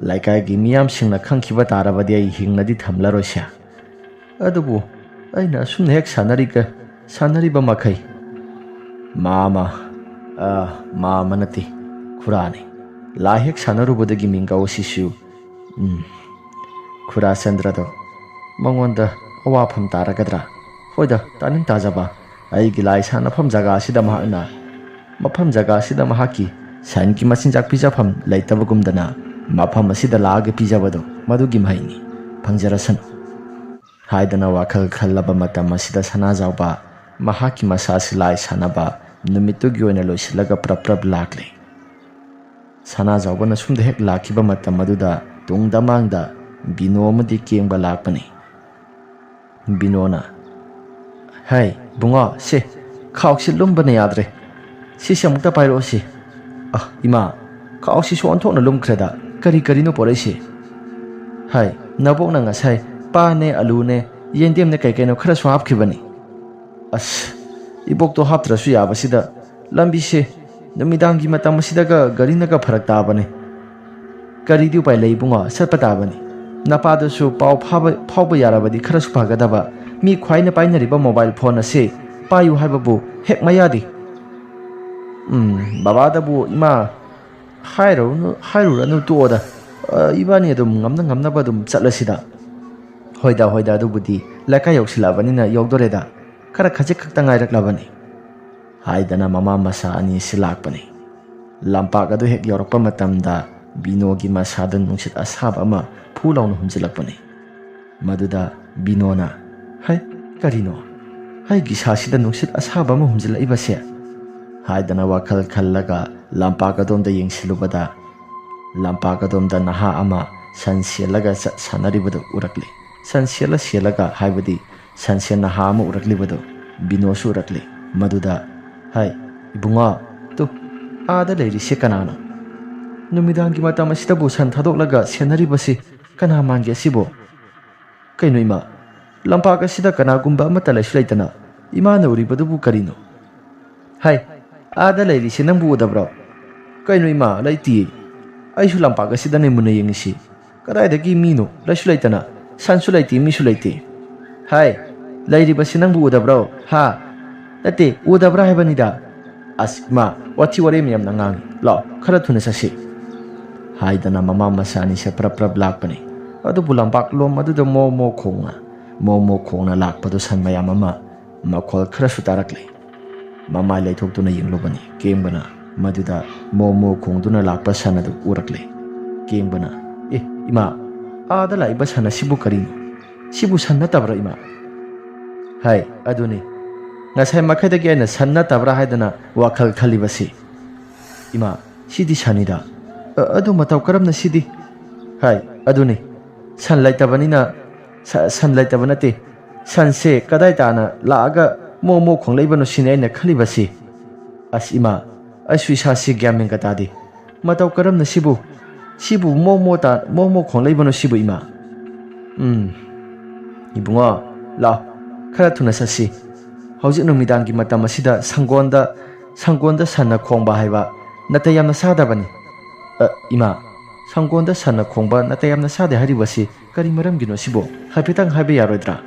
ꯂꯩꯀꯥꯏꯒꯤ ꯃꯤꯌꯥꯝꯁꯤꯡꯅ ꯈꯪꯈꯤꯕ ꯇꯥꯔꯕꯗꯤ ꯑꯩ ꯍꯤꯡꯅꯗꯤ ꯊꯝꯂꯔꯣꯏꯁꯦ꯫ ꯑꯗꯨꯕꯨ ꯑꯩꯅ ꯑꯁꯨꯝꯅ ꯍꯦꯛ ꯁꯥꯟꯅꯔꯤꯒ, ꯁꯥꯟꯅꯔꯤꯕ ꯃꯈꯩ" ꯃꯥꯃ, ꯑ, ꯃꯥꯃ ꯅꯠꯇꯦ, ꯈꯨꯔꯥꯅꯤ꯫ "ꯂꯥꯏ ꯍꯦꯛ ꯁꯥꯟꯅꯔꯨꯕꯗꯒꯤ ꯃꯤꯡꯒꯧ ꯑꯁꯤꯁꯨ, ꯎꯝ, ꯈꯨꯔꯥ ꯆꯟꯗ꯭ꯔꯗꯣ ꯃꯉꯣꯟꯗ ꯑꯋꯥꯐꯝ ꯇꯥꯔꯒꯗ꯭ꯔꯥ? ꯍꯣꯏꯗ, ꯇꯥꯅꯤꯡ ꯇꯥꯖꯕ, ꯑꯩꯒꯤ ꯂꯥꯏ ꯁꯥꯟꯅꯐꯝ ꯖꯒꯥ ꯑꯁꯤꯗ ꯃꯍꯥꯛꯅ, ꯃꯐꯝ ꯖꯒꯥ ꯑꯁꯤꯗ ꯃꯍꯥꯛꯀꯤ ꯁꯟꯒꯤ ꯃꯆꯤꯟꯖꯥꯛ ꯄꯤꯖꯐꯝ ꯂꯩꯇꯕꯒꯨꯝꯗꯅ ꯃꯐꯝ ꯑꯁꯤꯗ ꯂꯥꯛꯑꯒ ꯄꯤꯖꯕꯗꯣ ꯃꯗꯨꯒꯤ ꯃꯍꯩꯅꯤ꯫ ꯐꯪꯖꯔꯁꯅꯨ" ꯍꯥꯏꯗꯅ ꯋꯥꯈꯜ ꯈꯜꯂꯕ ꯃꯇꯝ ꯑꯁꯤꯗ ꯁꯅꯥꯖꯥꯎꯕ ꯃꯍꯥꯛꯀꯤ ꯃꯁꯥꯁꯤ ꯂꯥꯏ ꯁꯥꯟꯅꯕ ꯅꯨꯃꯤꯠꯇꯨꯒꯤ ꯑꯣꯏꯅ ꯂꯣꯏꯁꯤꯜꯂꯒ ꯄ꯭ꯔꯞ ꯄ꯭ꯔꯞ ꯂꯥꯛꯂꯦ꯫ ꯁꯅꯥꯖꯥꯎꯕꯅ ꯁꯨꯝꯗ ꯍꯦꯛ ꯂꯥꯛꯈꯤꯕ ꯃꯇꯝ ꯑꯗꯨꯗ ꯇꯨꯡꯗ ꯃꯥꯡꯗ ꯕꯤꯅꯣ ꯑꯃꯗꯤ ꯀꯦꯡꯕ ꯂꯥꯛꯄꯅꯤ꯫ ꯕꯤꯅꯣꯅ, "ꯍꯥꯏ ꯏꯕꯨꯡꯉꯣ, ꯁꯦ, ꯈꯥꯎꯁꯤ ꯂꯨꯝꯕꯅ ꯌꯥꯗ꯭ꯔꯦ꯫ ꯁꯤꯁꯦ ꯑꯃꯨꯛꯇ ꯄꯥꯏꯔꯛꯑꯣ ꯁꯤ꯫ ꯑ, ꯏꯃꯥ, ꯈꯥꯎꯁꯤꯁꯨ ꯑꯣꯟꯊꯣꯛꯅ ꯂꯨꯝꯈ꯭ꯔꯦꯗ꯫ ꯀꯔꯤ ꯀꯔꯤꯅꯣ ꯄꯣꯔꯛꯏꯁꯦ?" "ꯍꯥꯏ, ꯅꯕꯣꯛꯅ ꯉꯁꯥꯏ ꯄꯥꯅꯦ, ꯑꯂꯨꯅꯦ, ꯌꯦꯟꯗꯦꯝꯅꯦ, ꯀꯩ ꯀꯩꯅꯣ ꯈꯔꯁꯨ ꯍꯥꯞꯈꯤꯕꯅꯤ꯫" "ꯑꯁ, ꯏꯕꯣꯛꯇꯣ ꯍꯥꯞꯇ꯭ꯔꯁꯨ ꯌꯥꯕꯁꯤꯗ꯫ ꯂꯝꯕꯤꯁꯦ ꯅꯨꯃꯤꯗꯥꯡꯒꯤ ꯃꯇꯝ ꯑꯁꯤꯗꯒ ꯒꯥꯔꯤꯅꯒ ꯐꯔꯛ ꯇꯥꯕꯅꯦ꯫" "ꯀꯔꯤꯗꯤ ꯎꯄꯥꯏ ꯂꯩ ꯏꯕꯨꯡꯉꯣ, ꯆꯠꯄ ꯇꯥꯕꯅꯤ꯫ ꯅꯄꯥꯗꯨꯁꯨ ꯄꯥꯎ ꯐꯥꯕ, ꯐꯥꯎꯕ ꯌꯥꯔꯕꯗꯤ ꯈꯔꯁꯨ ꯐꯒꯗꯕ꯫ ꯃꯤ ꯈ꯭ꯋꯥꯏꯅ ꯄꯥꯏꯅꯔꯤꯕ ꯃꯣꯕꯥꯏꯜ ꯐꯣꯟ ꯑꯁꯤ ꯄꯥꯏꯌꯨ ꯍꯥꯏꯕꯕꯨ ꯍꯦꯛ ꯃꯌꯥꯗꯤ꯫" "ꯎꯝ, ꯕꯕꯥꯗꯕꯨ ꯏꯃꯥ ꯍꯥꯏꯔꯨꯔꯅꯨ, ꯍꯥꯏꯔꯨꯔꯅꯨ, ꯇꯣꯛꯑꯣꯗ꯫ ꯑ, ꯏꯕꯥꯅꯤ ꯑꯗꯨꯝ ꯉꯝꯅ ꯉꯝꯅꯕ ꯑꯗꯨꯝ ꯆꯠꯂꯁꯤꯗ꯫" "ꯍꯣꯏꯗ, ꯍꯣꯏꯗ, ꯑꯗꯨꯕꯨꯗꯤ ꯂꯩꯀꯥꯏ ꯌꯧꯁꯤꯜꯂꯛꯑꯕꯅꯤꯅ ꯌꯧꯗꯣꯔꯦꯗ꯫ ꯈꯔ ꯈꯖꯤꯛ ꯈꯛꯇ ꯉꯥꯏꯔꯛꯂꯕꯅꯤ꯫" ꯍꯥꯏꯗꯅ ꯃꯃꯥ ꯃꯆꯥ ꯑꯅꯤꯁꯤ ꯂꯥꯛꯄꯅꯤ꯫ ꯂꯝꯄꯥꯛ ꯑꯗꯨ ꯍꯦꯛ ꯌꯧꯔꯛꯄ ꯃꯇꯝꯗ ꯕꯤꯅꯣꯒꯤ ꯃꯁꯥꯗ ꯅꯨꯡꯁꯤꯠ ꯑꯁꯥꯕ ꯑꯃ ꯐꯨ ꯂꯥꯎꯅ ꯍꯨꯝꯖꯤꯜꯂꯛꯄꯅꯤ꯫ ꯃꯗꯨꯗ ꯕꯤꯅꯣꯅ, "ꯍꯩ, ꯀꯔꯤꯅꯣ? ꯑꯩꯒꯤ ꯏꯁꯥꯁꯤꯗ ꯅꯨꯡꯁꯤꯠ ꯑꯁꯥꯕ ꯑꯃ ꯍꯨꯝꯖꯤꯜꯂꯛꯏꯕꯁꯦ?" ꯍꯥꯏꯗꯅ ꯋꯥꯈꯜ ꯈꯜꯂꯒ ꯂꯝꯄꯥꯛ ꯑꯗꯣꯝꯗ ꯌꯦꯡꯁꯤꯜꯂꯨꯕꯗ, ꯂꯝꯄꯥꯛ ꯑꯗꯣꯝꯗ ꯅꯍꯥ ꯑꯃ ꯁꯟ ꯁꯦꯜꯂꯒ ꯆꯠ ꯁꯥꯟꯅꯔꯤꯕꯗꯨ ꯎꯔꯛꯂꯤ꯫ ꯁꯟ ꯁꯦꯜꯂ ꯁꯦꯜꯂꯒ ꯍꯥꯏꯕꯗꯤ ꯁꯟꯁꯦꯟ ꯅꯍꯥ ꯑꯃ ꯎꯔꯛꯂꯤꯕꯗꯨ ꯕꯤꯅꯣꯁꯨ ꯎꯔꯛꯂꯤ꯫ ꯃꯗꯨꯗ, "ꯍꯥꯏ, ꯏꯕꯨꯡꯉꯣ, ꯇꯨ, ꯑꯥꯗ ꯂꯩꯔꯤꯁꯦ ꯀꯅꯥꯅꯣ? ꯅꯨꯃꯤꯗꯥꯡꯒꯤ ꯃꯇꯝ ꯑꯁꯤꯗꯕꯨ ꯁꯟ ꯊꯥꯗꯣꯛꯂꯒ ꯁꯦꯟꯅꯔꯤꯕꯁꯤ ꯀꯅꯥ ꯃꯥꯟꯒꯦ ꯑꯁꯤꯕꯨ? ꯀꯩꯅꯣ ꯏꯃꯥ, ꯂꯝꯄꯥꯛ ꯑꯁꯤꯗ ꯀꯅꯥꯒꯨꯝꯕ ꯑꯃꯠꯇ ꯂꯩꯁꯨ ꯂꯩꯇꯅ ꯏꯃꯥꯅ ꯎꯔꯤꯕꯗꯨꯕꯨ ꯀꯔꯤꯅꯣ? ꯍꯥꯏ, ꯑꯥꯗ ꯂꯩꯔꯤꯁꯦ ꯅꯪꯕꯨ ꯎꯗꯕ꯭ꯔꯣ?" "ꯀꯩꯅꯣ ꯏꯃꯥ, ꯂꯩꯇꯤꯌꯦ꯫ ꯑꯩꯁꯨ ꯂꯝꯄꯥꯛ ꯑꯁꯤꯗꯅꯦ ꯃꯨꯟꯅ ꯌꯦꯡꯉꯤꯁꯤ꯫ ꯀꯗꯥꯏꯗꯒꯤ ꯃꯤꯅꯣ? ꯂꯩꯁꯨ ꯂꯩꯇꯅ, ꯁꯟꯁꯨ ꯂꯩꯇꯦ, ꯃꯤꯁꯨ ꯂꯩꯇꯦ꯫ ꯍꯥꯏ, ꯂꯩꯔꯤꯕꯁꯤ ꯅꯪꯕꯨ ꯎꯗꯕ꯭ꯔꯣ? ꯍꯥ? ꯅꯠꯇꯦ, ꯎꯗꯕ꯭ꯔꯥ ꯍꯥꯏꯕꯅꯤꯗ꯫ ꯑꯁ ꯏꯃꯥ, ꯋꯥꯊꯤ ꯋꯥꯔꯦꯝ ꯌꯥꯝꯅ ꯉꯥꯡꯉꯤ꯫ ꯂꯥꯛꯑꯣ, ꯈꯔ ꯊꯨꯅ ꯆꯠꯁꯤ꯫" ꯍꯥꯏꯗꯅ ꯃꯃꯥ ꯃꯆꯥ ꯑꯅꯤꯁꯦ ꯄ꯭ꯔꯞ ꯄ꯭ꯔꯞ ꯂꯥꯛꯄꯅꯤ꯫ ꯑꯗꯨꯕꯨ ꯂꯝꯄꯥꯛꯂꯣꯝ ꯑꯗꯨꯗ ꯃꯣ ꯃꯣ ꯈꯣꯡꯅ, ꯃꯣ ꯃꯣ ꯈꯣꯡꯅ ꯂꯥꯛꯄꯗꯨ ꯁꯟ ꯃꯌꯥꯝ ꯑꯃ ꯃꯈꯣꯜ ꯈꯔꯁꯨ ꯇꯥꯔꯛꯂꯦ꯫ ꯃꯃꯥꯏ ꯂꯩꯊꯣꯛꯇꯨꯅ ꯌꯦꯡꯂꯨꯕꯅꯤ꯫ ꯀꯦꯡꯕꯅ ꯃꯗꯨꯗ ꯃꯣ ꯃꯣ ꯈꯣꯡꯗꯨꯅ ꯂꯥꯛꯄ ꯁꯟ ꯑꯗꯨ ꯎꯔꯛꯂꯦ꯫ ꯀꯦꯡꯕꯅ, "ꯑꯦ, ꯏꯃꯥ, ꯑꯥꯗ ꯂꯥꯛꯏꯕ ꯁꯟ ꯑꯁꯤꯕꯨ ꯀꯔꯤꯅꯣ? ꯁꯤꯕꯨ ꯁꯟ ꯅꯠꯇꯕ꯭ꯔꯥ, ꯏꯃꯥ?" ꯍꯥꯏ, "ꯑꯗꯨꯅꯤ꯫ ꯉꯁꯥꯏ ꯃꯈꯩꯗꯒꯤ ꯑꯩꯅ ꯁꯟ ꯅꯠꯇꯕ꯭ꯔꯥ ꯍꯥꯏꯗꯅ ꯋꯥꯈꯜ ꯈꯜꯂꯤꯕꯁꯤ꯫" "ꯏꯃꯥ, ꯁꯤꯗꯤ ꯁꯟꯅꯤꯗ꯫ ꯑ-, ꯑꯗꯨ ꯃꯇꯧ ꯀꯔꯝꯅ ꯁꯤꯗꯤ?" ꯍꯥꯏ, "ꯑꯗꯨꯅꯤ꯫ ꯁꯟ ꯂꯩꯇꯕꯅꯤꯅ, ꯁ-, ꯁꯟ ꯂꯩꯇꯕ ꯅꯠꯇꯦ꯫ ꯁꯟꯁꯦ ꯀꯗꯥꯏ ꯇꯥꯅ ꯂꯥꯛꯑꯒ ꯃꯣ ꯃꯣ ꯈꯣꯡꯂꯛꯏꯕꯅꯣ ꯁꯤꯅꯤ ꯑꯩꯅ ꯈꯜꯂꯤꯕꯁꯤ꯫ ꯑꯁ ꯏꯃꯥ, ꯑꯩꯁꯨ ꯏꯁꯥꯁꯤ ꯒ꯭ꯌꯥꯟ ꯃꯦꯟꯒ ꯇꯥꯗꯦ꯫ ꯃꯇꯧ ꯀꯔꯝꯅ ꯁꯤꯕꯨ, ꯁꯤꯕꯨ ꯃꯣ ꯃꯣ ꯇꯥ-, ꯃꯣ ꯃꯣ ꯈꯣꯡꯂꯛꯏꯕꯅꯣ ꯁꯤꯕꯨ ꯏꯃꯥ? ꯎꯝ, ꯏꯕꯨꯡꯉꯣ, ꯂꯥꯛꯑꯣ, ꯈꯔ ꯊꯨꯅ ꯆꯠꯁꯤ꯫ ꯍꯧꯖꯤꯛ ꯅꯨꯃꯤꯗꯥꯡꯒꯤ ꯃꯇꯝ ꯑꯁꯤꯗ ꯁꯪꯒꯣꯟꯗ, ꯁꯪꯒꯣꯟꯗ ꯁꯟꯅ ꯈꯣꯡꯕ ꯍꯥꯏꯕ ꯅꯥꯇꯩ ꯌꯥꯝꯅ ꯆꯥꯗꯕꯅꯤ꯫ ꯑ, ꯏꯃꯥ, ꯁꯪꯒꯣꯟꯗ ꯁꯟꯅ ꯈꯣꯡꯕ ꯅꯥꯇꯩ ꯌꯥꯝꯅ ꯆꯥꯗꯦ ꯍꯥꯏꯔꯤꯕꯁꯤ ꯀꯔꯤ ꯃꯔꯝꯒꯤꯅꯣ ꯁꯤꯕꯣ? ꯍꯥꯏꯐꯦꯠꯇꯪ ꯍꯥꯏꯕ ꯌꯥꯔꯣꯏꯗ꯭ꯔꯥ?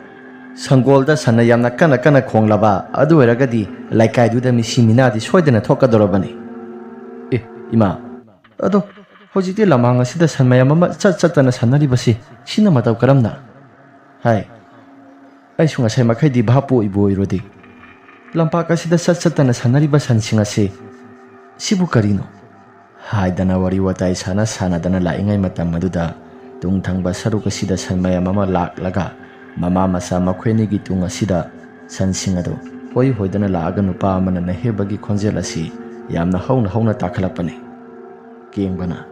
ꯁꯪꯒꯣꯜꯗ ꯁꯟꯅ ꯌꯥꯝꯅ ꯀꯟꯅ ꯀꯟꯅ ꯈꯣꯡꯂꯕ ꯑꯗꯨ ꯑꯣꯏꯔꯒꯗꯤ ꯂꯩꯀꯥꯏꯗꯨꯗ ꯃꯤꯁꯤ ꯃꯤꯅꯥꯗꯤ ꯁꯣꯏꯗꯅ ꯊꯣꯛꯀꯗꯧꯔꯕꯅꯤ꯫ ꯑꯦ, ꯏꯃꯥ, ꯑꯗꯣ ꯍꯧꯖꯤꯛꯇꯤ ꯂꯃꯥꯡ ꯑꯁꯤꯗ ꯁꯟ ꯃꯌꯥꯝ ꯑꯃ ꯆꯠ ꯆꯠꯇꯅ ꯁꯥꯟꯅꯔꯤꯕꯁꯤ ꯁꯤꯅ ꯃꯇꯧ ꯀꯔꯝꯅ? ꯍꯥꯏ, ꯑꯩꯁꯨ ꯉꯁꯥꯏ ꯃꯈꯩꯗꯤ ꯚꯥꯞꯄꯨ ꯑꯣꯏꯕꯨ ꯑꯣꯏꯔꯨꯗꯦ꯫ ꯂꯝꯄꯥꯛ ꯑꯁꯤꯗ ꯆꯠ ꯆꯠꯇꯅ ꯁꯥꯟꯅꯔꯤꯕ ꯁꯟꯁꯤꯡ ꯑꯁꯤ ꯁꯤꯕꯨ ꯀꯔꯤꯅꯣ? ꯍꯥꯏꯗꯅ ꯋꯥꯔꯤ ꯋꯥꯇꯥꯏ ꯁꯥꯟꯅ ꯁꯥꯟꯅꯗꯅ ꯂꯥꯛꯏꯉꯩ ꯃꯇꯝ ꯑꯗꯨꯗ ꯇꯨꯡ ꯊꯪꯕ ꯁꯔꯨꯛ ꯑꯁꯤꯗ ꯁꯟ ꯃꯌꯥꯝ ꯑꯃ ꯂꯥꯛꯂꯒ ꯃꯃꯥ ꯃꯆꯥ ꯃꯈꯣꯏ ꯑꯅꯤꯒꯤ ꯇꯨꯡ ꯑꯁꯤꯗ ꯁꯟꯁꯤꯡ ꯑꯗꯨ ꯍꯣꯏ ꯍꯣꯏꯗꯅ ꯂꯥꯛꯑꯒ ꯅꯨꯄꯥ ꯑꯃꯅ ꯅꯍꯦꯕꯒꯤ ꯈꯣꯟꯖꯦꯜ ꯑꯁꯤ ꯌꯥꯝꯅ ꯍꯧꯅ ꯍꯧꯅ ꯇꯥꯈꯠꯂꯛꯄꯅꯤ꯫ ꯀꯦꯡꯕꯅ,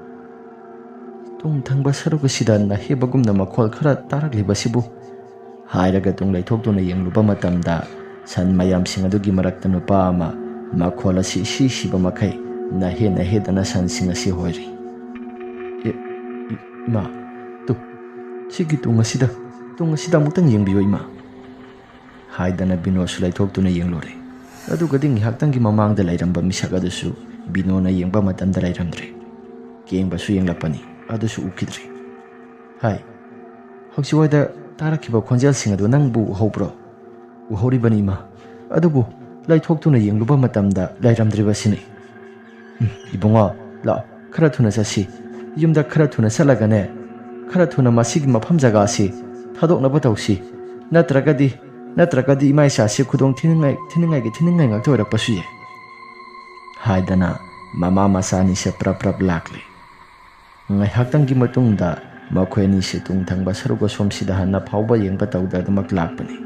"ꯇꯨꯡ ꯊꯪꯕ ꯁꯔꯨꯛ ꯑꯁꯤꯗ ꯅꯍꯦꯕꯒꯨꯝꯅ ꯃꯈꯣꯜ ꯈꯔ ꯇꯥꯔꯛꯂꯤꯕꯁꯤꯕꯨ?" ꯍꯥꯏꯔꯒ ꯇꯨꯡ ꯂꯩꯊꯣꯛꯇꯨꯅ ꯌꯦꯡꯂꯨꯕ ꯃꯇꯝꯗ ꯁꯟ ꯃꯌꯥꯝꯁꯤꯡ ꯑꯗꯨꯒꯤ ꯃꯔꯛꯇ ꯅꯨꯄꯥ ꯑꯃ ꯃꯈꯣꯜ ꯑꯁꯤ ꯏꯁꯤ ꯁꯤꯕ ꯃꯈꯩ ꯅꯍꯦ ꯅꯍꯦꯗꯅ ꯁꯟꯁꯤꯡ ꯑꯁꯤ ꯍꯣꯏꯔꯤ꯫ "ꯑꯦ, ꯏ-, ꯏꯃꯥ, ꯇꯨ, ꯁꯤꯒꯤ ꯇꯨꯡ ꯑꯁꯤꯗ, ꯇꯨꯡ ꯑꯁꯤꯗ ꯑꯃꯨꯛꯇꯪ ꯌꯦꯡꯕꯤꯌꯨ ꯏꯃꯥ" ꯍꯥꯏꯗꯅ ꯕꯤꯅꯣꯁꯨ ꯂꯩꯊꯣꯛꯇꯨꯅ ꯌꯦꯡꯂꯨꯔꯦ꯫ ꯑꯗꯨꯒꯗꯤ ꯉꯥꯏꯍꯥꯛꯇꯪꯒꯤ ꯃꯃꯥꯡꯗ ꯂꯩꯔꯝꯕ ꯃꯤꯁꯛ ꯑꯗꯨꯁꯨ ꯕꯤꯅꯣꯅ ꯌꯦꯡꯕ ꯃꯇꯝꯗ ꯂꯩꯔꯝꯗ꯭ꯔꯦ꯫ ꯀꯦꯡꯕꯁꯨ ꯌꯦꯡꯂꯛꯄꯅꯤ, ꯑꯗꯨꯁꯨ ꯎꯈꯤꯗ꯭ꯔꯦ꯫ "ꯍꯥꯏ, ꯍꯧꯖꯤꯛꯋꯥꯏꯗ ꯇꯥꯔꯛꯈꯤꯕ ꯈꯣꯟꯖꯦꯜꯁꯤꯡ ꯑꯗꯨ ꯅꯪꯕꯨ ꯎꯍꯧꯕ꯭ꯔꯣ?" "ꯎꯍꯧꯔꯤꯕꯅꯤ ꯏꯃꯥ, ꯑꯗꯨꯕꯨ ꯂꯩꯊꯣꯛꯇꯨꯅ ꯌꯦꯡꯂꯨꯕ ꯃꯇꯝꯗ ꯂꯩꯔꯝꯗ꯭ꯔꯤꯕꯁꯤꯅꯤ꯫" "ꯎꯝ, ꯏꯕꯨꯡꯉꯣ, ꯂꯥꯛꯑꯣ, ꯈꯔ ꯊꯨꯅ ꯆꯠꯁꯤ꯫ ꯌꯨꯝꯗ ꯈꯔ ꯊꯨꯅ ꯆꯠꯂꯒꯅꯦ, ꯈꯔ ꯊꯨꯅ ꯃꯁꯤꯒꯤ ꯃꯐꯝ ꯖꯒꯥ ꯑꯁꯤ ꯊꯥꯗꯣꯛꯅꯕ ꯇꯧꯁꯤ꯫ ꯅꯠꯇ꯭ꯔꯒꯗꯤ, ꯅꯠꯇ꯭ꯔꯒꯗꯤ ꯏꯃꯥ ꯏꯆꯥꯁꯤ ꯈꯨꯗꯣꯡ ꯊꯤꯅꯤꯡꯉꯥꯏ, ꯊꯤꯅꯤꯡꯉꯥꯏꯒꯤ ꯊꯤꯅꯤꯡꯉꯥꯏ ꯉꯥꯛꯇ ꯑꯣꯏꯔꯛꯄꯁꯨ ꯌꯥꯏ" ꯍꯥꯏꯗꯅ ꯃꯃꯥ ꯃꯆꯥ ꯑꯅꯤꯁꯦ ꯄ꯭ꯔꯞ ꯄ꯭ꯔꯞ ꯂꯥꯛꯂꯦ꯫ ꯉꯥꯏꯍꯥꯛꯇꯪꯒꯤ ꯃꯇꯨꯡꯗ ꯃꯈꯣꯏ ꯑꯅꯤꯁꯦ ꯇꯨꯡ ꯊꯪꯕ ꯁꯔꯨꯛ ꯑꯁꯣꯝꯁꯤꯗ ꯍꯟꯅ ꯐꯥꯎꯕ ꯌꯦꯡꯕ ꯇꯧꯗꯅꯃꯛ ꯂꯥꯛꯄꯅꯤ꯫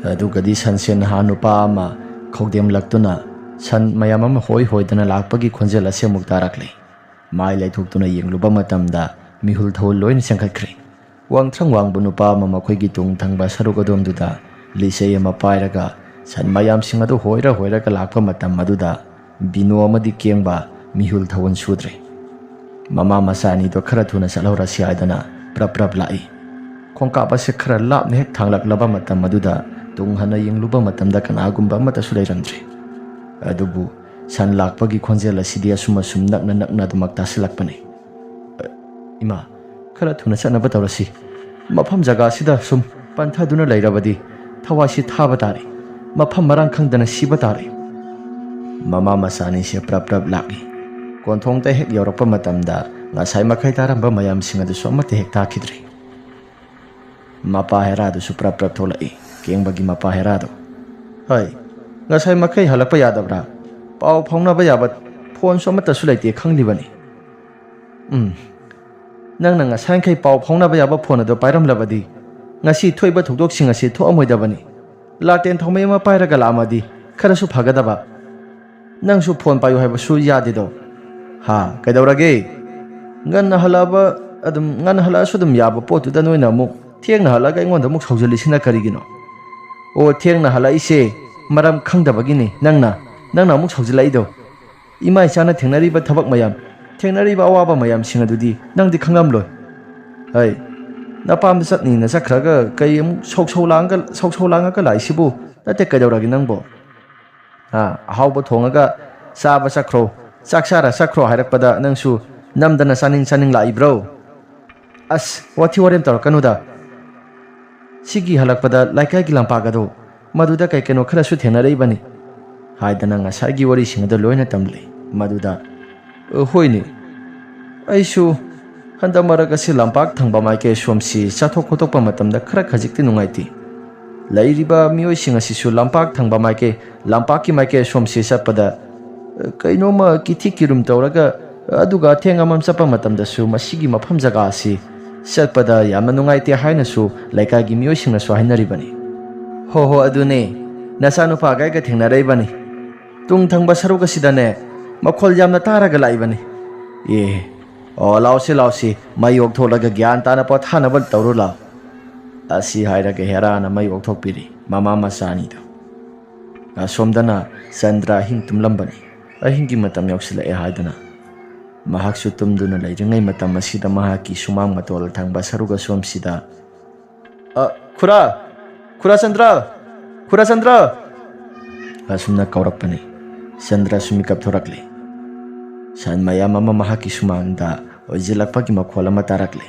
ꯑꯗꯨꯒꯗꯤ ꯁꯟꯁꯦ ꯅꯍꯥ ꯅꯨꯄꯥ ꯑꯃ ꯈꯧꯗꯦꯝꯂꯛꯇꯨꯅ ꯁꯟ ꯃꯌꯥꯝ ꯑꯃ ꯍꯣꯏ ꯍꯣꯏꯗꯅ ꯂꯥꯛꯄꯒꯤ ꯈꯣꯟꯖꯦꯜ ꯑꯁꯤ ꯑꯃꯨꯛ ꯇꯥꯔꯛꯂꯦ꯫ ꯃꯥꯏ ꯂꯩꯊꯣꯛꯇꯨꯅ ꯌꯦꯡꯂꯨꯕ ꯃꯇꯝꯗ ꯃꯤꯍꯨꯜ ꯊꯧꯜ ꯂꯣꯏꯅ ꯆꯦꯟꯈꯠꯈ꯭ꯔꯦ꯫ ꯋꯥꯡꯊ꯭ꯔꯪ ꯋꯥꯡꯕ ꯅꯨꯄꯥ ꯑꯃ ꯃꯈꯣꯏꯒꯤ ꯇꯨꯡ ꯊꯪꯕ ꯁꯔꯨꯛ ꯑꯗꯣꯝꯗꯨꯗ ꯂꯤꯆꯩ ꯑꯃ ꯄꯥꯏꯔꯒ ꯁꯟ ꯃꯌꯥꯝꯁꯤꯡ ꯑꯗꯨ ꯍꯣꯏꯔ ꯍꯣꯏꯔꯒ ꯂꯥꯛꯄ ꯃꯇꯝ ꯑꯗꯨꯗ ꯕꯤꯅꯣ ꯑꯃꯗꯤ ꯀꯦꯡꯕ ꯃꯤꯍꯨꯜ ꯊꯧꯍꯟ ꯁꯨꯗ꯭ꯔꯦ꯫ ꯃꯃꯥ ꯃꯆꯥ ꯑꯅꯤꯗꯣ ꯈꯔ ꯊꯨꯅ ꯆꯠꯍꯧꯔꯁꯤ ꯍꯥꯏꯗꯅ ꯄ꯭ꯔꯞ ꯄ꯭ꯔꯞ ꯂꯥꯛꯏ꯫ ꯈꯣꯡꯀꯥꯞ ꯑꯁꯤ ꯈꯔ ꯂꯥꯞꯅ ꯍꯦꯛ ꯊꯥꯡꯂꯛꯂꯕ ꯃꯇꯝ ꯑꯗꯨꯗ ꯇꯨꯡ ꯍꯟꯅ ꯌꯦꯡꯂꯨꯕ ꯃꯇꯝꯗ ꯀꯅꯥꯒꯨꯝꯕ ꯑꯃꯠꯇꯁꯨ ꯂꯩꯔꯝꯗ꯭ꯔꯦ꯫ ꯑꯗꯨꯕꯨ ꯁꯟ ꯂꯥꯛꯄꯒꯤ ꯈꯣꯟꯖꯦꯜ ꯑꯁꯤꯗꯤ ꯑꯁꯨꯝ ꯑꯁꯨꯝ ꯅꯛꯅ ꯅꯛꯅ ꯑꯗꯨꯃꯛ ꯇꯥꯁꯤꯜꯂꯛꯄꯅꯤ꯫ "ꯏꯃꯥ, ꯈꯔ ꯊꯨꯅ ꯆꯠꯅꯕ ꯇꯧꯔꯁꯤ꯫ ꯃꯐꯝ ꯖꯒꯥꯁꯤꯗ ꯁꯨꯝ ꯄꯟꯊꯗꯨꯅ ꯂꯩꯔꯕꯗꯤ ꯊꯋꯥꯏꯁꯤ ꯊꯥꯕ ꯇꯥꯔꯦ꯫ ꯃꯐꯝ ꯃꯔꯥꯡ ꯈꯪꯗꯅ ꯁꯤꯕ ꯇꯥꯔꯦ꯫" ꯃꯃꯥ ꯃꯆꯥ ꯑꯅꯤꯁꯦ ꯄ꯭ꯔꯞ ꯄ꯭ꯔꯞ ꯂꯥꯛꯂꯤ꯫ ꯀꯣꯟꯊꯣꯡꯗ ꯍꯦꯛ ꯌꯧꯔꯛꯄ ꯃꯇꯝꯗ ꯉꯁꯥꯏ ꯃꯈꯩ ꯇꯥꯔꯝꯕ ꯃꯌꯥꯝꯁꯤꯡ ꯑꯗꯨꯁꯨ ꯑꯃꯠꯇ ꯍꯦꯛ ꯇꯥꯈꯤꯗ꯭ꯔꯦ꯫ ꯃꯄꯥ ꯍꯦꯔꯥꯗꯨꯁꯨ ꯄ꯭ꯔꯞ ꯄ꯭ꯔꯞ ꯊꯣꯛꯂꯛꯏ꯫ ꯀꯦꯡꯕꯒꯤ ꯃꯄꯥ ꯍꯦꯔꯥꯗꯣ, "ꯍꯣꯏ, ꯉꯁꯥꯏ ꯃꯈꯩ ꯍꯜꯂꯛꯄ ꯌꯥꯗꯕ꯭ꯔꯥ? ꯄꯥꯎ ꯐꯥꯎꯅꯕ ꯌꯥꯕ ꯐꯣꯟꯁꯨ ꯑꯃꯠꯇꯁꯨ ꯂꯩꯇꯦ ꯈꯪꯂꯤꯕꯅꯤ꯫" "ꯎꯝ, ꯅꯪꯅ ꯉꯁꯥꯏꯈꯩ ꯄꯥꯎ ꯐꯥꯎꯅꯕ ꯌꯥꯕ ꯐꯣꯟ ꯑꯗꯨ ꯄꯥꯏꯔꯝꯂꯕꯗꯤ ꯉꯁꯤ ꯊꯣꯛꯏꯕ ꯊꯧꯗꯣꯛꯁꯤꯡ ꯑꯁꯤ ꯊꯣꯛꯑꯝꯃꯣꯏꯗꯕꯅꯤ꯫ ꯂꯥꯇꯦꯟ ꯊꯧꯃꯩ ꯑꯃ ꯄꯥꯏꯔꯒ ꯂꯥꯛꯑꯝꯃꯗꯤ ꯈꯔꯁꯨ ꯐꯒꯗꯕ꯫ ꯅꯪꯁꯨ ꯐꯣꯟ ꯄꯥꯏꯌꯨ ꯍꯥꯏꯕꯁꯨ ꯌꯥꯗꯦꯗꯣ꯫ ꯍꯥ, ꯀꯩꯗꯧꯔꯒꯦ? ꯉꯟꯅ ꯍꯜꯂꯛꯑꯕ, ꯑꯗꯨꯝ ꯉꯟꯅ ꯍꯜꯂꯛꯑꯁꯨ ꯑꯗꯨꯝ ꯌꯥꯕ ꯄꯣꯠꯇꯨꯗ ꯅꯣꯏꯅ ꯑꯃꯨꯛ ꯊꯦꯡꯅ ꯍꯜꯂꯛꯑꯒ ꯑꯩꯉꯣꯟꯗ ꯑꯃꯨꯛ ꯁꯧꯖꯜꯂꯤꯁꯤꯅ ꯀꯔꯤꯒꯤꯅꯣ?" "ꯑꯣ, ꯊꯦꯡꯅ ꯍꯜꯂꯛꯏꯁꯦ ꯃꯔꯝ ꯈꯪꯗꯕꯒꯤꯅꯤ꯫ ꯅꯪꯅ, ꯅꯪꯅ ꯑꯃꯨꯛ ꯁꯧꯖꯜꯂꯛꯏꯗꯣ꯫ ꯏꯃꯥ ꯏꯆꯥꯅ ꯊꯦꯡꯅꯔꯤꯕ ꯊꯕꯛ ꯃꯌꯥꯝ, ꯊꯦꯡꯅꯔꯤꯕ ꯑꯋꯥꯕ ꯃꯌꯥꯝꯁꯤꯡ ꯑꯗꯨꯗꯤ ꯅꯪꯗꯤ ꯈꯪꯂꯝꯂꯣꯏ꯫ ꯍꯩ, ꯅꯄꯥꯝꯗ ꯆꯠꯅꯤꯅ ꯆꯠꯈ꯭ꯔꯒ ꯀꯩ ꯑꯃꯨꯛ ꯁꯧ ꯁꯧ ꯂꯥꯡꯉꯒ, ꯁꯧ ꯁꯧ ꯂꯥꯡꯉꯒ ꯂꯥꯛꯏꯁꯤꯕꯨ? ꯅꯠꯇꯦ, ꯀꯩꯗꯧꯔꯒꯦ ꯅꯪꯕꯣ? ꯍꯥ, ꯑꯍꯥꯎꯕ ꯊꯣꯡꯉꯒ ꯆꯥꯕ ꯆꯠꯈ꯭ꯔꯣ, ꯆꯥꯛ ꯆꯥꯔ ꯆꯠꯈ꯭ꯔꯣ ꯍꯥꯏꯔꯛꯄꯗ ꯅꯪꯁꯨ ꯅꯝꯗꯅ ꯆꯥꯅꯤꯡ ꯆꯥꯅꯤꯡ ꯂꯥꯛꯏꯕ꯭ꯔꯣ? ꯑꯁ, ꯋꯥꯊꯤ ꯋꯥꯔꯦꯝ ꯇꯧꯔꯛꯀꯅꯨꯗ꯫ ꯁꯤꯒꯤ ꯍꯜꯂꯛꯄꯗ ꯂꯩꯀꯥꯏꯒꯤ ꯂꯝꯄꯥꯛ ꯑꯗꯣ, ꯃꯗꯨꯗ ꯀꯩ ꯀꯩꯅꯣ ꯈꯔꯁꯨ ꯊꯦꯡꯅꯔꯛꯏꯕꯅꯤ," ꯍꯥꯏꯗꯅ ꯉꯁꯥꯏꯒꯤ ꯋꯥꯔꯤꯁꯤꯡ ꯑꯗꯨ ꯂꯣꯏꯅ ꯇꯝꯂꯤ꯫ ꯃꯗꯨꯗ, "ꯑ, ꯍꯣꯏꯅꯦ, ꯑꯩꯁꯨ ꯍꯟꯗꯛ ꯃꯔꯛ ꯑꯁꯤ ꯂꯝꯄꯥꯛ ꯊꯪꯕ ꯃꯥꯏꯀꯩ ꯁꯣꯝꯁꯤ ꯆꯠꯊꯣꯛ ꯈꯣꯠꯇꯣꯛꯄ ꯃꯇꯝꯗ ꯈꯔ ꯈꯖꯤꯛꯇꯤ ꯅꯨꯡꯉꯥꯏꯇꯦ꯫ ꯂꯩꯔꯤꯕ ꯃꯤꯑꯣꯏꯁꯤꯡ ꯑꯁꯤꯁꯨ ꯂꯝꯄꯥꯛ ꯊꯪꯕ ꯃꯥꯏꯀꯩ, ꯂꯝꯄꯥꯛꯀꯤ ꯃꯥꯏꯀꯩ ꯁꯣꯝꯁꯤ ꯆꯠꯄꯗ, ꯑ, ꯀꯩꯅꯣꯝꯃ ꯀꯤꯊꯤ ꯀꯤꯔꯨꯝ ꯇꯧꯔꯒ, ꯑꯗꯨꯒ ꯑꯊꯦꯡ ꯑꯃꯝ ꯆꯠꯄ ꯃꯇꯝꯗꯁꯨ ꯃꯁꯤꯒꯤ ꯃꯐꯝ ꯖꯒꯥ ꯑꯁꯤ ꯆꯠꯄꯗ ꯌꯥꯝꯅ ꯅꯨꯡꯉꯥꯏꯇꯦ ꯍꯥꯏꯅꯁꯨ ꯂꯩꯀꯥꯏꯒꯤ ꯃꯤꯑꯣꯏꯁꯤꯡꯅꯁꯨ ꯍꯥꯏꯅꯔꯤꯕꯅꯤ꯫" "ꯍꯣ ꯍꯣ, ꯑꯗꯨꯅꯦ, ꯅꯆꯥꯅꯨꯄꯥꯒ ꯑꯩꯒ ꯊꯦꯡꯅꯔꯛꯏꯕꯅꯤ꯫ ꯇꯨꯡ ꯊꯪꯕ ꯁꯔꯨꯛ ꯑꯁꯤꯗꯅꯦ, ꯃꯈꯣꯜ ꯌꯥꯝꯅ ꯇꯥꯔꯒ ꯂꯥꯛꯏꯕꯅꯤ꯫" "ꯑꯦ, "ꯑꯣ, ꯂꯥꯎꯁꯤ, ꯂꯥꯎꯁꯤ, ꯃꯩ ꯑꯣꯛꯊꯣꯛꯂꯒ ꯒ꯭ꯌꯥꯟ ꯇꯥꯅ ꯄꯣꯊꯥꯅꯕ ꯇꯧꯔꯨ ꯂꯥꯎ"꯫ ꯑꯁꯤ ꯍꯥꯏꯔꯒ ꯍꯦꯔꯥꯅ ꯃꯩ ꯑꯣꯛꯊꯣꯛꯄꯤꯔꯤ ꯃꯃꯥ ꯃꯆꯥ ꯑꯅꯤꯗꯨ꯫ ꯑꯁꯣꯝꯗꯅ ꯆꯟꯗ꯭ꯔ ꯑꯍꯤꯡ ꯇꯨꯝꯂꯝꯕꯅꯤ꯫ ꯑꯍꯤꯡꯒꯤ ꯃꯇꯝ ꯌꯧꯁꯤꯜꯂꯛꯑꯦ ꯍꯥꯏꯗꯨꯅ꯫ ꯃꯍꯥꯛꯁꯨ ꯇꯨꯝꯗꯨꯅ ꯂꯩꯔꯤꯉꯩ ꯃꯇꯝ ꯑꯁꯤꯗ ꯃꯍꯥꯛꯀꯤ ꯁꯨꯃꯥꯡ ꯃꯇꯣꯜ ꯊꯪꯕ ꯁꯔꯨꯛ ꯑꯁꯣꯝꯁꯤꯗ, "ꯑ, ꯈꯨꯔꯥ! ꯈꯨꯔꯥ ꯆꯟꯗ꯭ꯔ! ꯈꯨꯔꯥ ꯆꯟꯗ꯭ꯔ!" ꯑꯁꯨꯝꯅ ꯀꯧꯔꯛꯄꯅꯤ꯫ ꯆꯟꯗ꯭ꯔꯁꯨ ꯃꯤꯀꯞ ꯊꯣꯔꯛꯂꯤ꯫ ꯁꯟ ꯃꯌꯥꯝ ꯑꯃ ꯃꯍꯥꯛꯀꯤ ꯁꯨꯃꯥꯡꯗ ꯑꯣꯏꯁꯤꯜꯂꯛꯄꯒꯤ ꯃꯈꯣꯜ ꯑꯃ ꯇꯥꯔꯛꯂꯤ꯫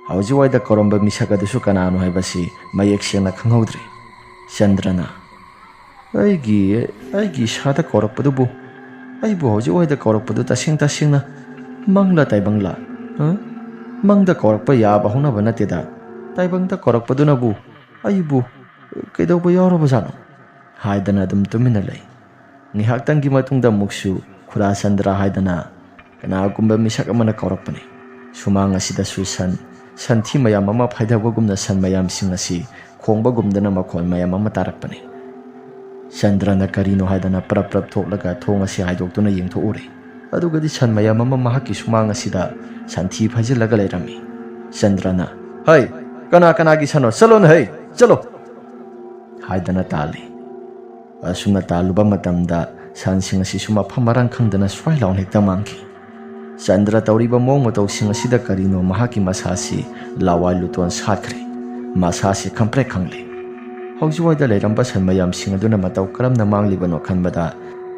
ꯍꯧꯖꯤꯛꯋꯥꯏꯗ ꯀꯧꯔꯝꯕ ꯃꯤꯁꯛ ꯑꯗꯨꯁꯨ ꯀꯅꯥꯅꯣ ꯍꯥꯏꯕꯁꯤ ꯃꯌꯦꯛ ꯁꯦꯡꯅ ꯈꯪꯍꯧꯗ꯭ꯔꯤ꯫ ꯆꯟꯗ꯭ꯔꯅ, "ꯑꯩꯒꯤ, ꯑꯩꯒꯤ ꯏꯁꯥꯗ ꯀꯧꯔꯛꯄꯗꯨꯕꯨ, ꯑꯩꯕꯨ ꯍꯧꯖꯤꯛꯋꯥꯏꯗ ꯀꯧꯔꯛꯄꯗꯨ ꯇꯁꯦꯡ ꯇꯁꯦꯡꯅ ꯃꯪꯂꯥ ꯇꯥꯏꯕꯪꯂꯥ? ꯍ? ꯃꯪꯗ ꯀꯧꯔꯛꯄ ꯌꯥꯕ ꯍꯧꯅꯕ ꯅꯠꯇꯦꯗ꯫ ꯇꯥꯏꯕꯪꯗ ꯀꯧꯔꯛꯄꯗꯨꯅꯕꯨ ꯑꯩꯕꯨ ꯀꯩꯗꯧꯕ ꯌꯥꯎꯔꯕꯖꯥꯠꯅꯣ?" ꯍꯥꯏꯗꯅ ꯑꯗꯨꯝ ꯇꯨꯃꯤꯟꯅ ꯂꯩ꯫ ꯉꯥꯏꯍꯥꯛꯇꯪꯒꯤ ꯃꯇꯨꯡꯗ ꯑꯃꯨꯛꯁꯨ "ꯈꯨꯔꯥ ꯆꯟꯗ꯭ꯔ" ꯍꯥꯏꯗꯅ ꯀꯅꯥꯒꯨꯝꯕ ꯃꯤꯁꯛ ꯑꯃꯅ ꯀꯧꯔꯛꯄꯅꯤ꯫ ꯁꯨꯃꯥꯡ ꯑꯁꯤꯗꯁꯨ ꯁꯟ, ꯁꯟꯊꯤ ꯃꯌꯥꯝ ꯑꯃ ꯐꯥꯏꯊꯕꯒꯨꯝꯅ ꯁꯟ ꯃꯌꯥꯝꯁꯤꯡ ꯑꯁꯤ ꯈꯣꯡꯕꯒꯨꯝꯗꯅ ꯃꯈꯣꯜ ꯃꯌꯥꯝ ꯑꯃ ꯇꯥꯔꯛꯄꯅꯤ꯫ ꯆꯟꯗ꯭ꯔꯅ ꯀꯔꯤꯅꯣ ꯍꯥꯏꯗꯅ ꯄ꯭ꯔꯞ ꯄ꯭ꯔꯞ ꯊꯣꯛꯂꯒ ꯊꯣꯡ ꯑꯁꯤ ꯍꯥꯏꯗꯣꯛꯇꯨꯅ ꯌꯦꯡꯊꯣꯛꯎꯔꯦ꯫ ꯑꯗꯨꯒꯗꯤ ꯁꯟ ꯃꯌꯥꯝ ꯑꯃ ꯃꯍꯥꯛꯀꯤ ꯁꯨꯃꯥꯡ ꯑꯁꯤꯗ ꯁꯟꯊꯤ ꯐꯥꯏꯖꯤꯜꯂꯒ ꯂꯩꯔꯝꯃꯤ꯫ ꯆꯟꯗ꯭ꯔꯅ, "ꯍꯩ, ꯀꯅꯥ ꯀꯅꯥꯒꯤ ꯁꯟꯅꯣ? ꯆꯠꯂꯣꯅꯦ, ꯍꯩ, ꯆꯠꯂꯣ!" ꯍꯥꯏꯗꯅ ꯇꯥꯜꯂꯤ꯫ ꯑꯁꯨꯝꯅ ꯇꯥꯜꯂꯨꯕ ꯃꯇꯝꯗ ꯁꯟꯁꯤꯡ ꯑꯁꯤꯁꯨ ꯃꯐꯝ ꯃꯔꯥꯡ ꯈꯪꯗꯅ ꯁ꯭ꯋꯥꯏ ꯂꯥꯎꯅ ꯍꯦꯛꯇ ꯃꯥꯡꯈꯤ꯫ ꯆꯟꯗ꯭ꯔ ꯇꯧꯔꯤꯕ ꯃꯑꯣꯡ ꯃꯇꯧꯁꯤꯡ ꯑꯁꯤꯗ ꯀꯔꯤꯅꯣ ꯃꯍꯥꯛꯀꯤ ꯃꯁꯥꯁꯤ ꯂꯋꯥꯏ ꯂꯨꯇꯣꯟ ꯁꯥꯠꯈ꯭ꯔꯦ꯫ ꯃꯁꯥꯁꯤ ꯈꯪꯄ꯭ꯔꯦꯛ ꯈꯪꯂꯦ꯫ ꯍꯧꯖꯤꯛꯋꯥꯏꯗ ꯂꯩꯔꯝꯕ ꯁꯟ ꯃꯌꯥꯝꯁꯤꯡ ꯑꯗꯨꯅ ꯃꯇꯧ ꯀꯔꯝꯅ ꯃꯥꯡꯂꯤꯕꯅꯣ ꯈꯟꯕꯗ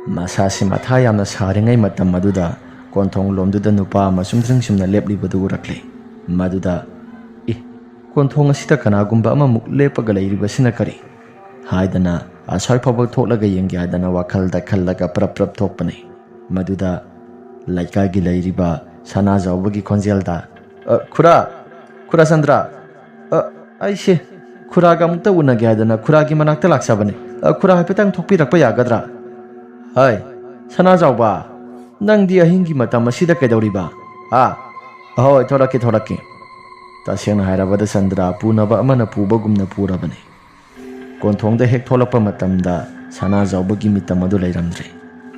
ꯃꯁꯥꯁꯤ ꯃꯊꯥ ꯌꯥꯝꯅ ꯁꯥꯔꯤꯉꯩ ꯃꯇꯝ ꯑꯗꯨꯗ ꯀꯣꯟꯊꯣꯡ ꯂꯣꯝꯗꯨꯗ ꯅꯨꯄꯥ ꯑꯃ ꯆꯨꯝꯗ꯭ꯔꯤꯡ ꯆꯨꯝꯅ ꯂꯦꯞꯂꯤꯕꯗꯨ ꯎꯔꯛꯂꯦ꯫ ꯃꯗꯨꯗ, "ꯏ, ꯀꯣꯟꯊꯣꯡ ꯑꯁꯤꯗ ꯀꯅꯥꯒꯨꯝꯕ ꯑꯃꯃꯨꯛ ꯂꯦꯞꯄꯒ ꯂꯩꯔꯤꯕꯁꯤꯅ ꯀꯔꯤ?" ꯍꯥꯏꯗꯅ ꯑꯁ꯭ꯋꯥꯏ ꯐꯥꯎꯕ ꯊꯣꯛꯂꯒ ꯌꯦꯡꯒꯦ ꯍꯥꯏꯗꯅ ꯋꯥꯈꯜꯗ ꯈꯜꯂꯒ ꯄ꯭ꯔꯞ ꯄ꯭ꯔꯞ ꯊꯣꯛꯄꯅꯤ꯫ ꯃꯗꯨꯗ ꯂꯩꯀꯥꯏꯒꯤ ꯂꯩꯔꯤꯕ ꯁꯅꯥꯖꯥꯎꯕꯒꯤ ꯈꯣꯟꯖꯦꯜꯗ, "ꯑ, ꯈꯨꯔꯥ! ꯈꯨꯔꯥ ꯆꯟꯗ꯭ꯔ! ꯑ, ꯑꯩꯁꯦ ꯈꯨꯔꯥꯒ ꯑꯃꯨꯛꯇ ꯎꯅꯒꯦ ꯍꯥꯏꯗꯅ ꯈꯨꯔꯥꯒꯤ ꯃꯅꯥꯛꯇ ꯂꯥꯛꯆꯕꯅꯤ꯫ ꯑ, ꯈꯨꯔꯥ ꯍꯥꯏꯐꯦꯠꯇꯪ ꯊꯣꯛꯄꯤꯔꯛꯄ ꯌꯥꯒꯗ꯭ꯔꯥ?" "ꯍꯥꯏ, ꯁꯅꯥꯖꯥꯎꯕ, ꯅꯪꯗꯤ ꯑꯍꯤꯡꯒꯤ ꯃꯇꯝ ꯑꯁꯤꯗ ꯀꯩꯗꯧꯔꯤꯕ? ꯍꯥ? ꯑꯍꯣꯏ, ꯊꯣꯔꯛꯀꯦ, ꯊꯣꯔꯛꯀꯦ"꯫ ꯇꯁꯦꯡꯅ ꯍꯥꯏꯔꯕꯗ ꯆꯟꯗ꯭ꯔ ꯄꯨꯅꯕ ꯑꯃꯅ ꯄꯨꯕꯒꯨꯝꯅ ꯄꯨꯔꯕꯅꯤ꯫ ꯀꯣꯟꯊꯣꯡꯗ ꯍꯦꯛ ꯊꯣꯛꯂꯛꯄ ꯃꯇꯝꯗ ꯁꯅꯥꯖꯥꯎꯕꯒꯤ ꯃꯤꯇꯝ ꯑꯗꯨ ꯂꯩꯔꯝꯗ꯭ꯔꯦ꯫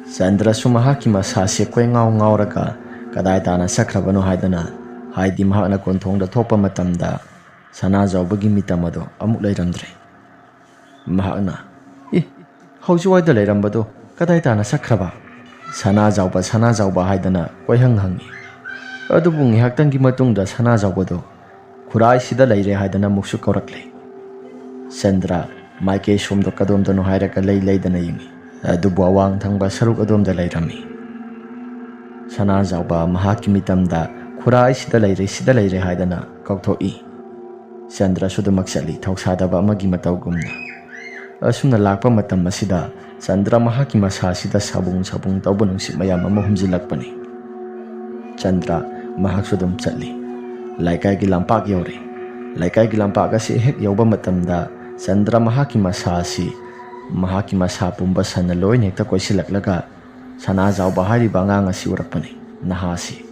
ꯆꯟꯗ꯭ꯔꯁꯨ ꯃꯍꯥꯛꯀꯤ ꯃꯁꯥꯁꯦ ꯀꯣꯏꯉꯥꯎ ꯉꯥꯎꯔꯒ ꯀꯗꯥꯏ ꯇꯥꯅ ꯆꯠꯈ꯭ꯔꯕꯅꯣ ꯍꯥꯏꯗꯅ, ꯍꯥꯏꯗꯤ ꯃꯍꯥꯛꯅ ꯀꯣꯟꯊꯣꯡꯗ ꯊꯣꯛꯄ ꯃꯇꯝꯗ ꯁꯅꯥꯖꯥꯎꯕꯒꯤ ꯃꯤꯇꯝ ꯑꯗꯨ ꯑꯃꯨꯛ ꯂꯩꯔꯝꯗ꯭ꯔꯦ꯫ ꯃꯍꯥꯛꯅ, "ꯏ, ꯍꯧꯖꯤꯛꯋꯥꯏꯗ ꯂꯩꯔꯝꯕꯗꯣ ꯀꯗꯥꯏ ꯇꯥꯅ ꯆꯠꯈ꯭ꯔꯕ? ꯁꯅꯥꯖꯥꯎꯕ, ꯁꯅꯥꯖꯥꯎꯕ" ꯍꯥꯏꯗꯅ ꯀꯣꯏꯍꯪ ꯍꯪꯉꯤ꯫ ꯑꯗꯨꯕꯨ ꯉꯥꯏꯍꯥꯛꯇꯪꯒꯤ ꯃꯇꯨꯡꯗ ꯁꯅꯥꯖꯥꯎꯕꯗꯣ "ꯈꯨꯔꯥꯏꯁꯤꯗ ꯂꯩꯔꯦ" ꯍꯥꯏꯗꯅ ꯑꯃꯨꯛꯁꯨ ꯀꯧꯔꯛꯂꯦ꯫ ꯆꯟꯗ꯭ꯔ ꯃꯥꯏꯀꯩ ꯁꯣꯝꯗ ꯀꯗꯣꯝꯗꯅꯣ ꯍꯥꯏꯔꯒ ꯂꯩ ꯂꯩꯗꯅ ꯌꯦꯡꯉꯤ, ꯑꯗꯨꯕꯨ ꯑꯋꯥꯡ ꯊꯪꯕ ꯁꯔꯨꯛ ꯑꯗꯣꯝꯗ ꯂꯩꯔꯝꯃꯤ꯫ ꯁꯅꯥꯖꯥꯎꯕ ꯃꯍꯥꯛꯀꯤ ꯃꯤꯇꯝꯗ "ꯈꯨꯔꯥꯏꯁꯤꯗ ꯂꯩꯔꯦ, ꯁꯤꯗ ꯂꯩꯔꯦ" ꯍꯥꯏꯗꯅ ꯀꯧꯊꯣꯛꯏ꯫ ꯆꯟꯗ꯭ꯔꯁꯨ ꯑꯗꯨꯃꯛ ꯆꯠꯂꯤ, ꯊꯧꯁꯥꯗꯕ ꯑꯃꯒꯤ ꯃꯇꯧꯒꯨꯝꯅ꯫ ꯑꯁꯨꯝꯅ ꯂꯥꯛꯄ ꯃꯇꯝ ꯑꯁꯤꯗ ꯆꯟꯗ꯭ꯔ ꯃꯍꯥꯛꯀꯤ ꯃꯁꯥꯁꯤꯗ ꯁꯥꯕꯨꯡ ꯁꯥꯕꯨꯡ ꯇꯧꯕ ꯅꯨꯡꯁꯤꯠ ꯃꯌꯥꯝ ꯑꯃ ꯍꯨꯝꯖꯤꯜꯂꯛꯄꯅꯤ꯫ ꯆꯟꯗ꯭ꯔ ꯃꯍꯥꯛꯁꯨ ꯑꯗꯨꯝ ꯆꯠꯂꯤ꯫ ꯂꯩꯀꯥꯏꯒꯤ ꯂꯝꯄꯥꯛ ꯌꯧꯔꯦ꯫ ꯂꯩꯀꯥꯏꯒꯤ ꯂꯝꯄꯥꯛ ꯑꯁꯤ ꯍꯦꯛ ꯌꯧꯕ ꯃꯇꯝꯗ ꯆꯟꯗ꯭ꯔ ꯃꯍꯥꯛꯀꯤ ꯃꯁꯥ ꯑꯁꯤ ꯃꯍꯥꯛꯀꯤ ꯃꯁꯥ ꯄꯨꯝꯕ ꯁꯟꯅ ꯂꯣꯏꯅ ꯍꯦꯛꯇ ꯀꯣꯏꯁꯤꯜꯂꯛꯂꯒ ꯁꯅꯥꯖꯥꯎꯕ ꯍꯥꯏꯔꯤꯕ ꯑꯉꯥꯡ ꯑꯁꯤ ꯎꯔꯛꯄꯅꯤ꯫ ꯅꯍꯥ ꯑꯁꯤ꯫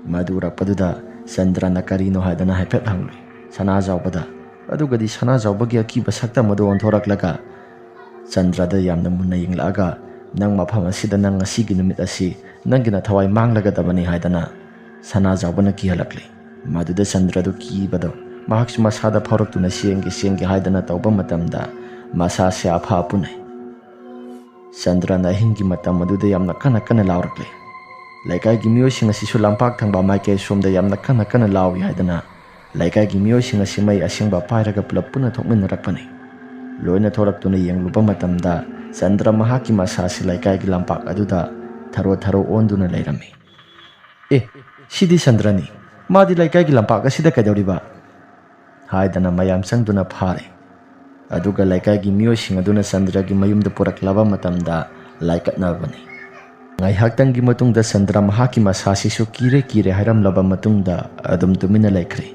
ꯃꯗꯨ ꯎꯔꯛꯄꯗꯨꯗ ꯆꯟꯗ꯭ꯔꯅ ꯀꯔꯤꯅꯣ ꯍꯥꯏꯗꯅ ꯍꯥꯏꯐꯦꯠ ꯍꯪꯂꯨꯏ ꯁꯅꯥꯖꯥꯎꯕꯗ꯫ ꯑꯗꯨꯒꯗꯤ ꯁꯅꯥꯖꯥꯎꯕꯒꯤ ꯑꯀꯤꯕ ꯁꯛꯇꯝ ꯑꯗꯨ ꯑꯣꯟꯊꯣꯔꯛꯂꯒ ꯆꯟꯗ꯭ꯔꯗ ꯌꯥꯝꯅ ꯃꯨꯟꯅ ꯌꯦꯡꯂꯛꯑꯒ, "ꯅꯪ ꯃꯐꯝ ꯑꯁꯤꯗ, ꯅꯪ ꯉꯁꯤꯒꯤ ꯅꯨꯃꯤꯠ ꯑꯁꯤ ꯅꯪꯒꯤ ꯅꯊꯋꯥꯏ ꯃꯥꯡꯂꯒꯗꯕꯅꯤ" ꯍꯥꯏꯗꯅ ꯁꯅꯥꯖꯥꯎꯕꯅ ꯀꯤꯍꯜꯂꯛꯂꯤ꯫ ꯃꯗꯨꯗ ꯆꯟꯗ꯭ꯔꯗꯨ ꯀꯤꯕꯗꯣ ꯃꯍꯥꯛꯁꯨ ꯃꯁꯥꯗ ꯐꯥꯎꯔꯛꯇꯨꯅ ꯆꯦꯟꯒꯦ ꯆꯦꯟꯒꯦ ꯍꯥꯏꯗꯅ ꯇꯧꯕ ꯃꯇꯝꯗ ꯃꯁꯥꯁꯦ ꯑꯐ ꯑꯄꯨꯅꯩ꯫ ꯆꯟꯗ꯭ꯔꯅ ꯑꯍꯤꯡꯒꯤ ꯃꯇꯝ ꯑꯗꯨꯗ ꯌꯥꯝꯅ ꯀꯟꯅ ꯀꯟꯅ ꯂꯥꯎꯔꯛꯂꯦ꯫ ꯂꯩꯀꯥꯏꯒꯤ ꯃꯤꯑꯣꯏꯁꯤꯡ ꯑꯁꯤꯁꯨ ꯂꯝꯄꯥꯛ ꯊꯪꯕ ꯃꯥꯏꯀꯩ ꯁꯣꯝꯗ ꯌꯥꯝꯅ ꯀꯟꯅ ꯀꯟꯅ ꯂꯥꯎꯏ ꯍꯥꯏꯗꯅ ꯂꯩꯀꯥꯏꯒꯤ ꯃꯤꯑꯣꯏꯁꯤꯡ ꯑꯁꯤ ꯃꯩ ꯑꯁꯦꯡꯕ ꯄꯥꯏꯔꯒ ꯄꯨꯂꯞ ꯄꯨꯟꯅ ꯊꯣꯛꯃꯤꯟꯅꯔꯛꯄꯅꯤ꯫ ꯂꯣꯏꯅ ꯊꯣꯔꯛꯇꯨꯅ ꯌꯦꯡꯂꯨꯕ ꯃꯇꯝꯗ ꯆꯟꯗ꯭ꯔ ꯃꯍꯥꯛꯀꯤ ꯃꯁꯥꯁꯤ ꯂꯩꯀꯥꯏꯒꯤ ꯂꯝꯄꯥꯛ ꯑꯗꯨꯗ ꯊꯔꯣ ꯊꯔꯣ ꯑꯣꯟꯗꯨꯅ ꯂꯩꯔꯝꯃꯤ꯫ "ꯑꯦ, ꯁꯤꯗꯤ ꯆꯟꯗ꯭ꯔꯅꯤ꯫ ꯃꯥꯗꯤ ꯂꯩꯀꯥꯏꯒꯤ ꯂꯝꯄꯥꯛ ꯑꯁꯤꯗ ꯀꯩꯗꯧꯔꯤꯕ?" ꯍꯥꯏꯗꯅ ꯃꯌꯥꯝ ꯆꯪꯗꯨꯅ ꯐꯥꯔꯦ꯫ ꯑꯗꯨꯒ ꯂꯩꯀꯥꯏꯒꯤ ꯃꯤꯑꯣꯏꯁꯤꯡ ꯑꯗꯨꯅ ꯆꯟꯗ꯭ꯔꯒꯤ ꯃꯌꯨꯝꯗ ꯄꯨꯔꯛꯂꯕ ꯃꯇꯝꯗ ꯂꯥꯏꯀꯠꯅꯕꯅꯤ꯫ ꯉꯥꯏꯍꯥꯛꯇꯪꯒꯤ ꯃꯇꯨꯡꯗ ꯆꯟꯗ꯭ꯔ ꯃꯍꯥꯛꯀꯤ ꯃꯁꯥꯁꯤꯁꯨ ꯀꯤꯔꯦ ꯀꯤꯔꯦ ꯍꯥꯏꯔꯝꯂꯕ ꯃꯇꯨꯡꯗ ꯑꯗꯨꯝ ꯇꯨꯃꯤꯟꯅ ꯂꯩꯈ꯭ꯔꯦ꯫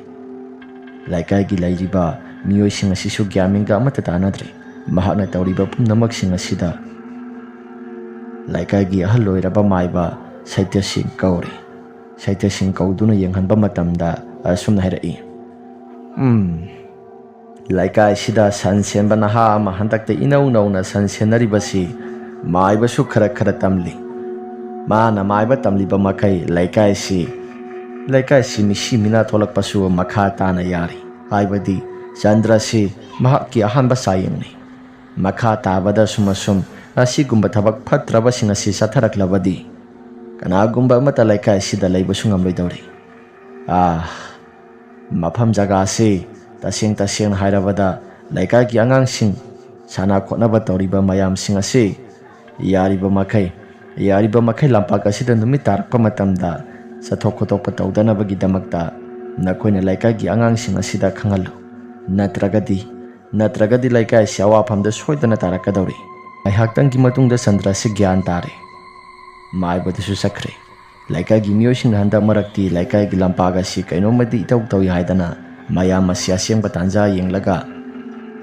ꯂꯩꯀꯥꯏꯒꯤ ꯂꯩꯔꯤꯕ ꯃꯤꯑꯣꯏꯁꯤꯡ ꯑꯁꯤꯁꯨ ꯒ꯭ꯌꯥꯟ ꯃꯦꯟꯒ ꯑꯃꯠꯇ ꯇꯥꯅꯗ꯭ꯔꯦ꯫ ꯃꯍꯥꯛꯅ ꯇꯧꯔꯤꯕ ꯄꯨꯝꯅꯃꯛꯁꯤꯡ ꯑꯁꯤꯗ ꯂꯩꯀꯥꯏꯒꯤ ꯑꯍꯜ ꯑꯣꯏꯔꯕ ꯃꯥꯏꯕ ꯁꯩꯇ꯭ꯌꯁꯤꯡ ꯀꯧꯔꯦ꯫ ꯁꯩꯇ꯭ꯌꯁꯤꯡ ꯀꯧꯗꯨꯅ ꯌꯦꯡꯍꯟꯕ ꯃꯇꯝꯗ ꯑꯁꯨꯝꯅ ꯍꯥꯏꯔꯛꯏ, "ꯎꯝ, ꯂꯩꯀꯥꯏꯁꯤꯗ ꯁꯟ ꯁꯦꯟꯕ ꯅꯍꯥ ꯑꯃ ꯍꯟꯗꯛꯇ ꯏꯅꯧ ꯅꯧꯅ ꯁꯟ ꯁꯦꯟꯅꯔꯤꯕꯁꯤ ꯃꯥꯏꯕꯁꯨ ꯈꯔ ꯈꯔ ꯇꯝꯂꯤ꯫ ꯃꯥꯅ ꯃꯥꯏꯕ ꯇꯝꯂꯤꯕ ꯃꯈꯩ ꯂꯩꯀꯥꯏꯁꯤ, ꯂꯩꯀꯥꯏꯁꯤ ꯃꯤꯁꯤ ꯃꯤꯅꯥ ꯊꯣꯛꯂꯛꯄꯁꯨ ꯃꯈꯥ ꯇꯥꯅ ꯌꯥꯔꯤ꯫ ꯍꯥꯏꯕꯗꯤ ꯆꯟꯗ꯭ꯔꯁꯤ ꯃꯍꯥꯛꯀꯤ ꯑꯍꯥꯟꯕ ꯆꯥꯌꯦꯡꯅꯤ꯫ ꯃꯈꯥ ꯇꯥꯕꯗ ꯑꯁꯨꯝ ꯑꯁꯨꯝ ꯑꯁꯤꯒꯨꯝꯕ ꯊꯕꯛ ꯐꯠꯇ꯭ꯔꯕꯁꯤꯡ ꯑꯁꯤ ꯆꯠꯊꯔꯛꯂꯕꯗꯤ ꯀꯅꯥꯒꯨꯝꯕ ꯑꯃꯠꯇ ꯂꯩꯀꯥꯏ ꯑꯁꯤꯗ ꯂꯩꯕꯁꯨ ꯉꯝꯂꯣꯏꯗꯧꯔꯤ꯫ ꯑꯥ, ꯃꯐꯝ ꯖꯒꯥ ꯑꯁꯤ ꯇꯁꯦꯡ ꯇꯁꯦꯡꯅ ꯍꯥꯏꯔꯕꯗ ꯂꯩꯀꯥꯏꯒꯤ ꯑꯉꯥꯡꯁꯤꯡ ꯁꯥꯟꯅ ꯈꯣꯠꯅꯕ ꯇꯧꯔꯤꯕ ꯃꯌꯥꯝꯁꯤꯡ ꯑꯁꯤ ꯌꯥꯔꯤꯕ ꯃꯈꯩ, ꯌꯥꯔꯤꯕ ꯃꯈꯩ ꯂꯝꯄꯥꯛ ꯑꯁꯤꯗ ꯅꯨꯃꯤꯠ ꯇꯥꯔꯛꯄ ꯃꯇꯝꯗ ꯆꯠꯊꯣꯛ ꯈꯣꯠꯇꯣꯛꯄ ꯇꯧꯗꯅꯕꯒꯤꯗꯃꯛꯇ ꯅꯈꯣꯏꯅ ꯂꯩꯀꯥꯏꯒꯤ ꯑꯉꯥꯡꯁꯤꯡ ꯑꯁꯤꯗ ꯈꯪꯍꯜꯂꯨ꯫ ꯅꯠꯇ꯭ꯔꯒꯗꯤ, ꯅꯠꯇ꯭ꯔꯒꯗꯤ ꯂꯩꯀꯥꯏꯁꯤ ꯑꯋꯥꯐꯝꯗ ꯁꯣꯏꯗꯅ ꯇꯥꯔꯛꯀꯗꯧꯔꯤ꯫ ꯉꯥꯏꯍꯥꯛꯇꯪꯒꯤ ꯃꯇꯨꯡꯗ ꯆꯟꯗ꯭ꯔꯁꯤ ꯒ꯭ꯌꯥꯟ ꯇꯥꯔꯦ꯫ ꯃꯥꯏꯕꯗꯨꯁꯨ ꯆꯠꯈ꯭ꯔꯦ꯫ ꯂꯩꯀꯥꯏꯒꯤ ꯃꯤꯑꯣꯏꯁꯤꯡꯅ ꯍꯟꯗꯛ ꯃꯔꯛꯇꯤ ꯂꯩꯀꯥꯏꯒꯤ ꯂꯝꯄꯥꯛ ꯑꯁꯤ ꯀꯩꯅꯣꯝꯃꯗꯤ ꯏꯇꯧ ꯇꯧꯏ ꯍꯥꯏꯗꯅ ꯃꯌꯥꯝ ꯑꯁꯤ ꯑꯁꯦꯡꯕ ꯇꯥꯟꯖꯥ ꯌꯦꯡꯂꯒ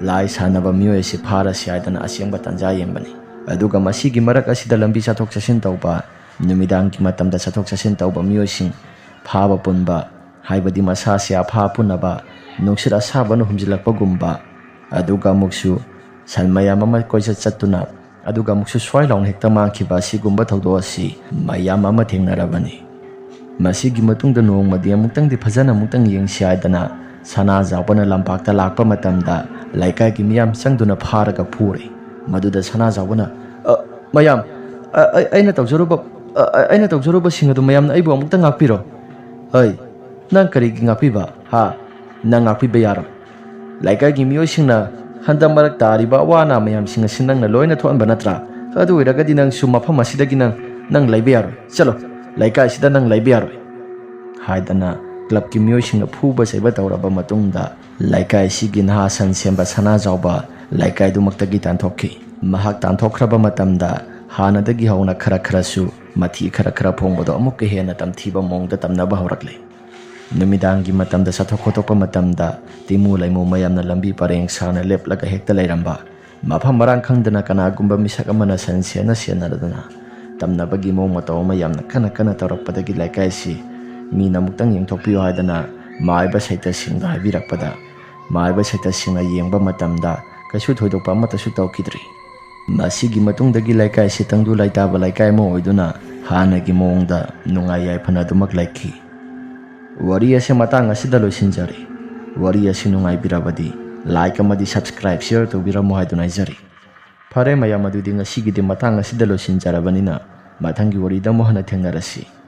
ꯂꯥꯏ ꯁꯥꯟꯅꯕ ꯃꯤꯑꯣꯏ ꯑꯁꯤ ꯐꯥꯔꯁꯤ ꯍꯥꯏꯗꯅ ꯑꯁꯦꯡꯕ ꯇꯥꯟꯖꯥ ꯌꯦꯡꯕꯅꯤ꯫ ꯑꯗꯨꯒ ꯃꯁꯤꯒꯤ ꯃꯔꯛ ꯑꯁꯤꯗ ꯂꯝꯕꯤ ꯆꯠꯊꯣꯛ ꯆꯠꯁꯤꯟ ꯇꯧꯕ, ꯅꯨꯃꯤꯗꯥꯡꯒꯤ ꯃꯇꯝꯗ ꯆꯠꯊꯣꯛ ꯆꯠꯁꯤꯟ ꯇꯧꯕ ꯃꯤꯑꯣꯏꯁꯤꯡ ꯐꯥꯕ ꯄꯨꯟꯕ, ꯍꯥꯏꯕꯗꯤ ꯃꯁꯥꯁꯦ ꯑꯐꯥ ꯄꯨꯅꯕ ꯅꯨꯡꯁꯤꯠ ꯑꯁꯥꯕꯅ ꯍꯨꯝꯖꯤꯜꯂꯛꯄꯒꯨꯝꯕ, ꯑꯗꯨꯒ ꯑꯃꯨꯛꯁꯨ ꯁꯟ ꯃꯌꯥꯝ ꯑꯃ ꯀꯣꯏꯆꯠ ꯆꯠꯇꯨꯅ ꯑꯗꯨꯒ ꯑꯃꯨꯛꯁꯨ ꯁ꯭ꯋꯥꯏ ꯂꯥꯎꯅ ꯍꯦꯛꯇ ꯃꯥꯡꯈꯤꯕ ꯑꯁꯤꯒꯨꯝꯕ ꯊꯧꯗꯣꯛ ꯑꯁꯤ ꯃꯌꯥꯝ ꯑꯃ ꯊꯦꯡꯅꯔꯕꯅꯤ꯫ ꯃꯁꯤꯒꯤ ꯃꯇꯨꯡꯗ ꯅꯣꯡꯃꯗꯤ ꯑꯃꯨꯛꯇꯪꯗꯤ ꯐꯖꯅ ꯑꯃꯨꯛꯇꯪ ꯌꯦꯡꯁꯤ ꯍꯥꯏꯗꯅ ꯁꯅꯥꯖꯥꯎꯕꯅ ꯂꯝꯄꯥꯛꯇ ꯂꯥꯛꯄ ꯃꯇꯝꯗ ꯂꯩꯀꯥꯏꯒꯤ ꯃꯤꯌꯥꯝ ꯆꯪꯗꯨꯅ ꯐꯥꯔꯒ ꯐꯨꯔꯦ꯫ ꯃꯗꯨꯗ ꯁꯅꯥꯖꯥꯎꯕꯅ, "ꯑ, ꯃꯌꯥꯝ, ꯑ, ꯑ, ꯑꯩꯅ ꯇꯧꯖꯔꯨꯕ, ꯑ, ꯑ, ꯑꯩꯅ ꯇꯧꯖꯔꯨꯕꯁꯤꯡ ꯑꯗꯨ ꯃꯌꯥꯝꯅ ꯑꯩꯕꯨ ꯑꯃꯨꯛꯇ ꯉꯥꯛꯄꯤꯔꯣ꯫" "ꯍꯩ, ꯅꯪ ꯀꯔꯤꯒꯤ ꯉꯥꯛꯄꯤꯕ? ꯍꯥ? ꯅꯪ ꯉꯥꯛꯄꯤꯕ ꯌꯥꯔꯣꯏ꯫ ꯂꯩꯀꯥꯏꯒꯤ ꯃꯤꯑꯣꯏꯁꯤꯡꯅ ꯍꯟꯗꯛ ꯃꯔꯛ ꯇꯥꯔꯤꯕ ꯑꯋꯥ ꯑꯅꯥ ꯃꯌꯥꯝꯁꯤꯡ ꯑꯁꯤ ꯅꯪꯅ ꯂꯣꯏꯅ ꯊꯣꯛꯍꯟꯕ ꯅꯠꯇ꯭ꯔꯥ? ꯑꯗꯨ ꯑꯣꯏꯔꯒꯗꯤ ꯅꯪꯁꯨ ꯃꯐꯝ ꯑꯁꯤꯗꯒꯤ ꯅꯪ, ꯅꯪ ꯂꯩꯕ ꯌꯥꯔꯣꯏ꯫ ꯆꯠꯂꯣ, ꯂꯩꯀꯥꯏ ꯑꯁꯤꯗ ꯅꯪ ꯂꯩꯕ ꯌꯥꯔꯣꯏ," ꯍꯥꯏꯗꯅ ꯀ꯭ꯂꯕꯀꯤ ꯃꯤꯑꯣꯏꯁꯤꯡꯅ ꯐꯨꯕ ꯆꯩꯕ ꯇꯧꯔꯕ ꯃꯇꯨꯡꯗ ꯂꯩꯀꯥꯏ ꯑꯁꯤꯒꯤ ꯅꯍꯥ ꯁꯟ ꯁꯦꯝꯕ ꯁꯅꯥꯖꯥꯎꯕ ꯂꯩꯀꯥꯏꯗꯨꯃꯛꯇꯒꯤ ꯇꯥꯟꯊꯣꯛꯈꯤ꯫ ꯃꯍꯥꯛ ꯇꯥꯟꯊꯣꯛꯈ꯭ꯔꯕ ꯃꯇꯝꯗ ꯍꯥꯟꯅꯗꯒꯤ ꯍꯧꯅ ꯈꯔ ꯈꯔꯁꯨ ꯃꯊꯤ ꯈꯔ ꯈꯔ ꯐꯣꯡꯕꯗꯣ ꯑꯃꯨꯛꯀ ꯍꯦꯟꯅ ꯇꯝꯊꯤꯕ ꯃꯑꯣꯡꯗ ꯇꯝꯅꯕ ꯍꯧꯔꯛꯂꯦ꯫ ꯅꯨꯃꯤꯗꯥꯡꯒꯤ ꯃꯇꯝꯗ ꯆꯠꯊꯣꯛ ꯈꯣꯠꯇꯣꯛꯄ ꯃꯇꯝꯗ ꯇꯤꯃꯨ ꯂꯩꯃꯨ ꯃꯌꯥꯝꯅ ꯂꯝꯕꯤ ꯄꯔꯦꯡ ꯁꯥꯡꯅ ꯂꯦꯞꯂꯒ ꯍꯦꯛꯇ ꯂꯩꯔꯝꯕ꯫ ꯃꯐꯝ ꯃꯔꯥꯡ ꯈꯪꯗꯅ ꯀꯅꯥꯒꯨꯝꯕ ꯃꯤꯁꯛ ꯑꯃꯅ ꯁꯟ ꯁꯦꯟꯅ ꯁꯦꯟꯅꯗꯅ ꯇꯝꯅꯕꯒꯤ ꯃꯑꯣꯡ ꯃꯇꯧ ꯑꯃ ꯌꯥꯝꯅ ꯀꯟꯅ ꯀꯟꯅ ꯇꯧꯔꯛꯄꯗꯒꯤ ꯂꯩꯀꯥꯏꯁꯤ ꯃꯤꯅ ꯑꯃꯨꯛꯇꯪ ꯌꯦꯡꯊꯣꯛꯄꯤꯌꯨ ꯍꯥꯏꯗꯅ ꯃꯥꯏꯕ ꯁꯩꯇꯁꯤꯡꯗ ꯍꯥꯏꯕꯤꯔꯛꯄꯗ, ꯃꯥꯏꯕ ꯁꯩꯇꯁꯤꯡꯅ ꯌꯦꯡꯕ ꯃꯇꯝꯗ ꯀꯩꯁꯨ ꯊꯣꯏꯗꯣꯛꯄ ꯑꯃꯠꯇꯁꯨ ꯇꯧꯈꯤꯗ꯭ꯔꯤ꯫ ꯃꯁꯤꯒꯤ ꯃꯇꯨꯡꯗꯒꯤ ꯂꯩꯀꯥꯏ ꯑꯁꯤ ꯇꯪꯗꯨ ꯂꯩꯇꯥꯕ ꯂꯩꯀꯥꯏ ꯑꯃ ꯑꯣꯏꯗꯨꯅ ꯍꯥꯟꯅꯒꯤ ꯃꯑꯣꯡꯗ ꯅꯨꯡꯉꯥꯏ ꯌꯥꯏꯐꯅ ꯑꯗꯨꯃꯛ ꯂꯩꯈꯤ꯫ ꯋꯥꯔꯤ ꯑꯁꯤ ꯃꯇꯥꯡ ꯑꯁꯤꯗ ꯂꯣꯏꯁꯤꯟꯖꯔꯦ꯫ ꯋꯥꯔꯤ ꯑꯁꯤ ꯅꯨꯡꯉꯥꯏꯕꯤꯔꯕꯗꯤ like ꯑꯃꯗꯤ subscribe, share ꯇꯧꯕꯤꯔꯝꯃꯨ ꯍꯥꯏꯗꯨꯅ ꯍꯥꯏꯖꯔꯤ꯫ ꯐꯔꯦ ꯃꯌꯥꯝ, ꯑꯗꯨꯗꯤ ꯉꯁꯤꯒꯤꯗꯤ ꯃꯇꯥꯡ ꯑꯁꯤꯗ ꯂꯣꯏꯁꯤꯟꯖꯔꯕꯅꯤꯅ ꯃꯊꯪꯒꯤ ꯋꯥꯔꯤꯗ ꯑꯃꯨꯛ ꯍꯟꯅ ꯊꯦꯡꯅꯔꯁꯤ꯫